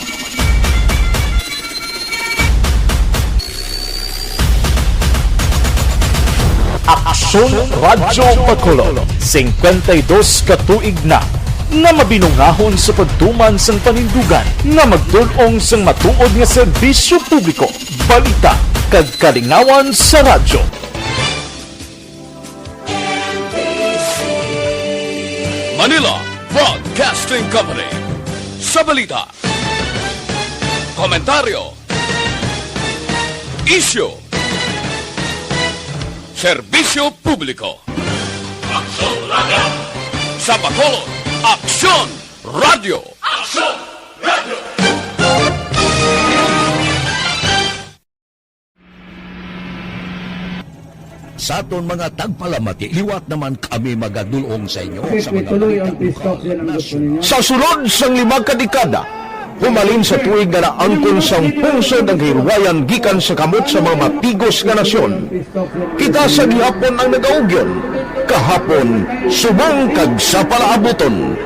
Aksyon Radyo Bacolod, singkwenta y dos ka tuig na nga mabinungahon sa pagtuman sang panindugan nga magtul-ong sang matuod nga serbisyo publiko, balita, kag kalingawan sa radyo. Manila Broadcasting Company. Sa balita, komentaryo, isyu, serbisyo publiko. Aksyon Radyo. Sa Bacolod, Aksyon Radyo. Aksyon Radyo. Sa aton mga tagpalamati, liwat naman kami magadul-ong sa inyo sa mga balita lokal, nasyonal. Sa sulod sang lima ka dekada, humalin sa tuig nga naangkon sang pungsod ang kahilwayan gikan sa kamot sa mga matigos nga nasyon, kita sa gihapon ang nagaugyon, kahapon subong kag sa palaabuton.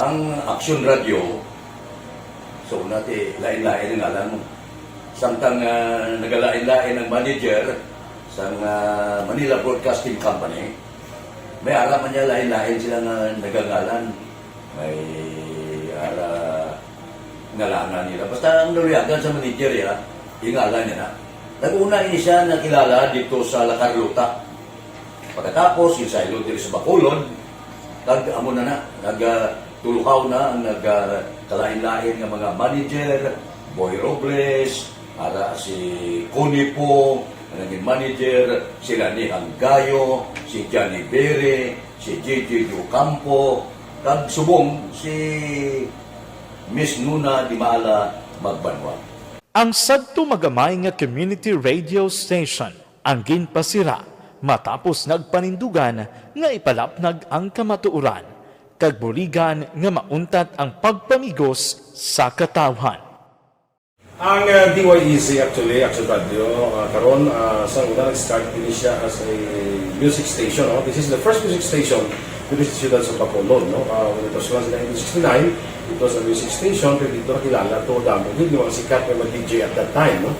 Ang Action Radio, so, nati, lain-lain ang ngalan mo. Samtang, ah, nagalain-lain ang manager sang, ah, Manila Broadcasting Company, may ara man niya lain-lain sila nga nagangalan. May ara ngalanan nila. Basta ang naluyagan sa manager ya, ingalan niya na. Nag-una ini siya nakilala dito sa La Carlota. Pagkatapos, insaylo diri sa Bacolod, kag amo na na, nag, ah, tulukaw na ang nag, ah, kalain-lain nga mga manager, Boy Robles, ara si Connie Po, nga naging manager, si Rani Hanggayo, si Johnny Bere, si J J Ocampo, kag subong si Miss Nuna Dimala Magbanwa. Ang sadto magamay nga community radio station ang ginpasira matapos nagpanindugan nga ipalapnag ang kamatuoran kag buligan nga mauntat ang pagpamigos sa katawhan. Ang, uh, D Y E Z actually, Action Radio, uh, karon, uh, sa una nag-start kini siya as a music station, no? This is the first music station diri sa siyudad sa Bacolod, no? Uh, when it was launched in nineteen sixty-nine, it was a music station, pero dito nakilala to, damo gid yung mga sikat nga mga D J at that time, no?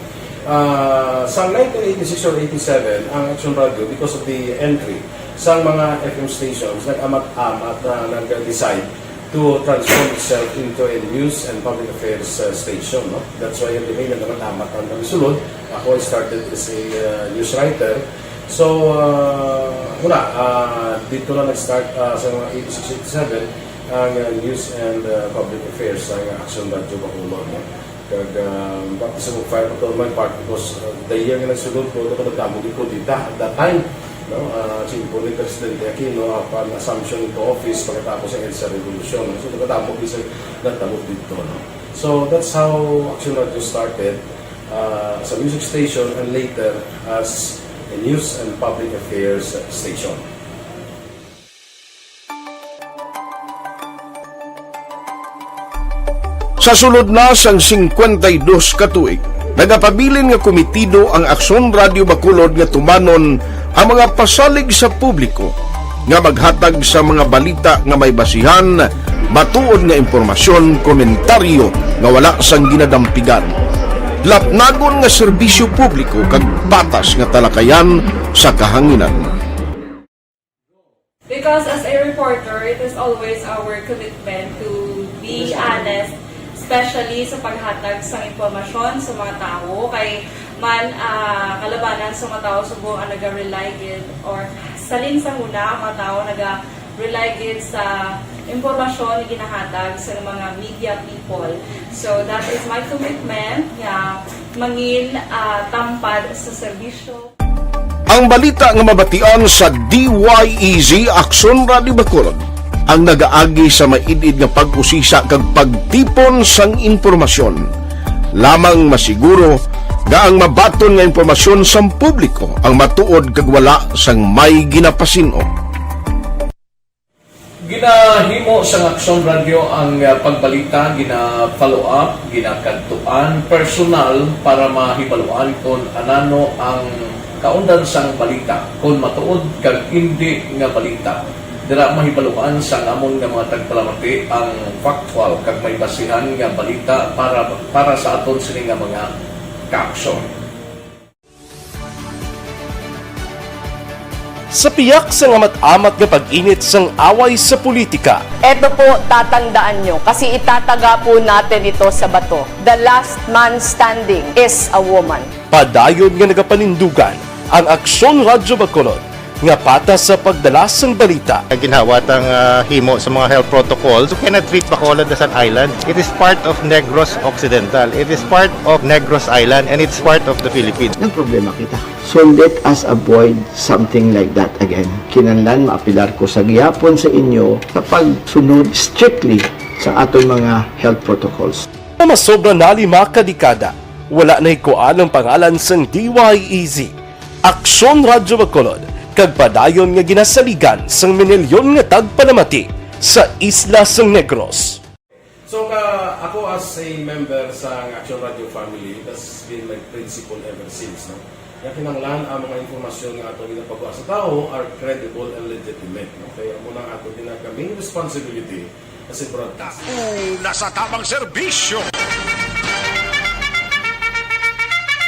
Ah, sa nineteen eighty-six or eighty-seven, ang Action Radio, because of the entry sa mga F M stations, nag-amat-amat na nag-decide to transform itself into a news and public affairs, uh, station, no? That's why, yung nag-amat-amat ang nagsulod. Ako, I started as a, uh, news writer. So, uh, wala, uh, dito na nag-start, uh, sa mga eighty-six, eighty-seven, ang, uh, news and, uh, public affairs sa Action Radio Bacolod, no? Kag, um, baptism of fire pa to my part because, uh, the year nga nagsulod ko, ito ko nagdamo gid ko dita at that time, no? Uh, simple ni Presidente Aquino, apan assumption into office pagkatapos sa EDSA Revolution, no? So, nagdamo gid sa nagdamo dito, no? So, that's how Action Radio started, uh, as a music station and later as a news and public affairs station. Sa sulod na sang singkwenta y dos ka tuig, nagapabilin nga komitido ang Aksyon Radio Bacolod nga tumanon ang mga pasalig sa publiko nga maghatag sa mga balita nga may basihan, matuod nga impormasyon, komentaryo nga wala sang ginadampigan, lapnagon nga serbisyo publiko kag patas nga talakayan sa kahanginan. Because as a reporter, it is always our commitment to be honest, especially sa paghatag sa impormasyon sa mga tawo. Kay man, ah, kalabanan sa mga tawo subong ang naga-rely gid, or salin sa una, ang mga tawo naga-rely gid sa impormasyon nga ginahatag sa mga media people. So, that is my commitment nga mangin, ah, tampad sa serbisyo. Ang balita nga mabatian sa D Y E Z Aksyon Radio Bacolod ang nagaagi sa maid-id nga pag-usisa kag pagtipon sang impormasyon. Lamang masiguro nga ang mabaton nga impormasyon sang publiko ang matuod kag wala sang may ginapasin-o. Ginahimo sang Aksyon Radio ang, ah, pagbalita, gina-follow up, ginakadtuan personal para mahibaluan kon anano ang kaundan sang balita, kon matuod kag indi nga balita. Dira mahibaluan sang amon nga mga tagpalamati ang factual kag may basihan nga balita para, para sa aton sini nga mga kaaksyon. Sa piyak sang amat-amat nga pag-init sang away sa politika, Eto po, tatandaan nyo, kasi itataga po natin ito sa bato. The last man standing is a woman. Padayon nga nagapanindugan ang Aksyon Radyo Bacolod nga patas sa pagdala sang balita. Ginhawa tang, ah, himo sa mga health protocols. You cannot treat Bacolod as an island. It is part of Negros Occidental. It is part of Negros Island, and it's part of the Philippines. Nagproblema kita. So let us avoid something like that again. Kinahanglan maapelar ko sa gihapon sa inyo sa pagsunod strictly sa aton mga health protocols. Nga masobra na lima ka dekada, wala nahikuan ang pangalan sang D Y E Z, Aksyon Radyo Bacolod, kag padayon nga ginasaligan sang minilyon nga tagpalamati sa isla sang Negros. So, ka, ako as a member sa Action Radio family, it has been my principle ever since, no? Nga kinahanglan ang mga impormasyon nga ato ginapagawa sa tawo are credible and legitimate, no? Kaya amo na ang ato ginaka-, main responsibility Una sa tamang serbisyo.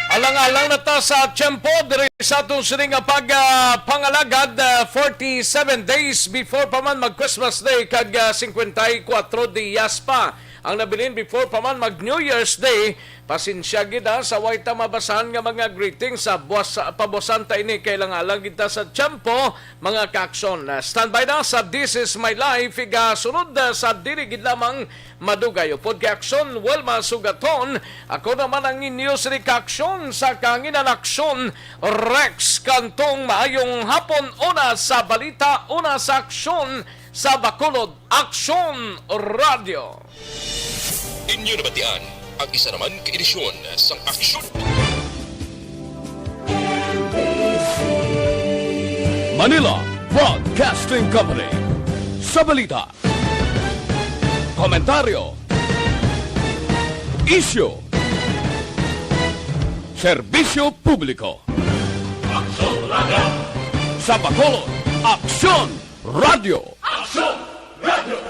Alang-alang na ta sa tiyempo diri sa atong sini nga pag, ah, pangalagad, ah, forty-seven days before pa man mag Christmas Day kag, ah, singkwenta y kuwatro diyas pa ang nabilin before pa man mag New Year's Day. Pasensya gid, ah, sa way ta mabasahan nga mga greetings sa buwas, pabuwasan ta ini kay alang-alang gid ta sa tiyempo. Mga kaaksyon, ah, standby na sa This Is My Life. Igasunod, ah, sa dili gid lamang madugay upod kay Aksyon Wilma Sugaton. Ako naman ang inyo sini kaaksyon sa kahanginan, Aksyon Rex Cantong. Maayong hapon, una sa balita, una sa aksyon sa Bacolod, Aksyon Radio. Inyo nabatian ang isa naman ka edisyon sang Aksyon. Manila Broadcasting Company. Sa balita, komentaryo, isyu, serbisyo publiko. Aksyon Radio. Sa Bacolod, Aksyon Radio. Aksyon Radio.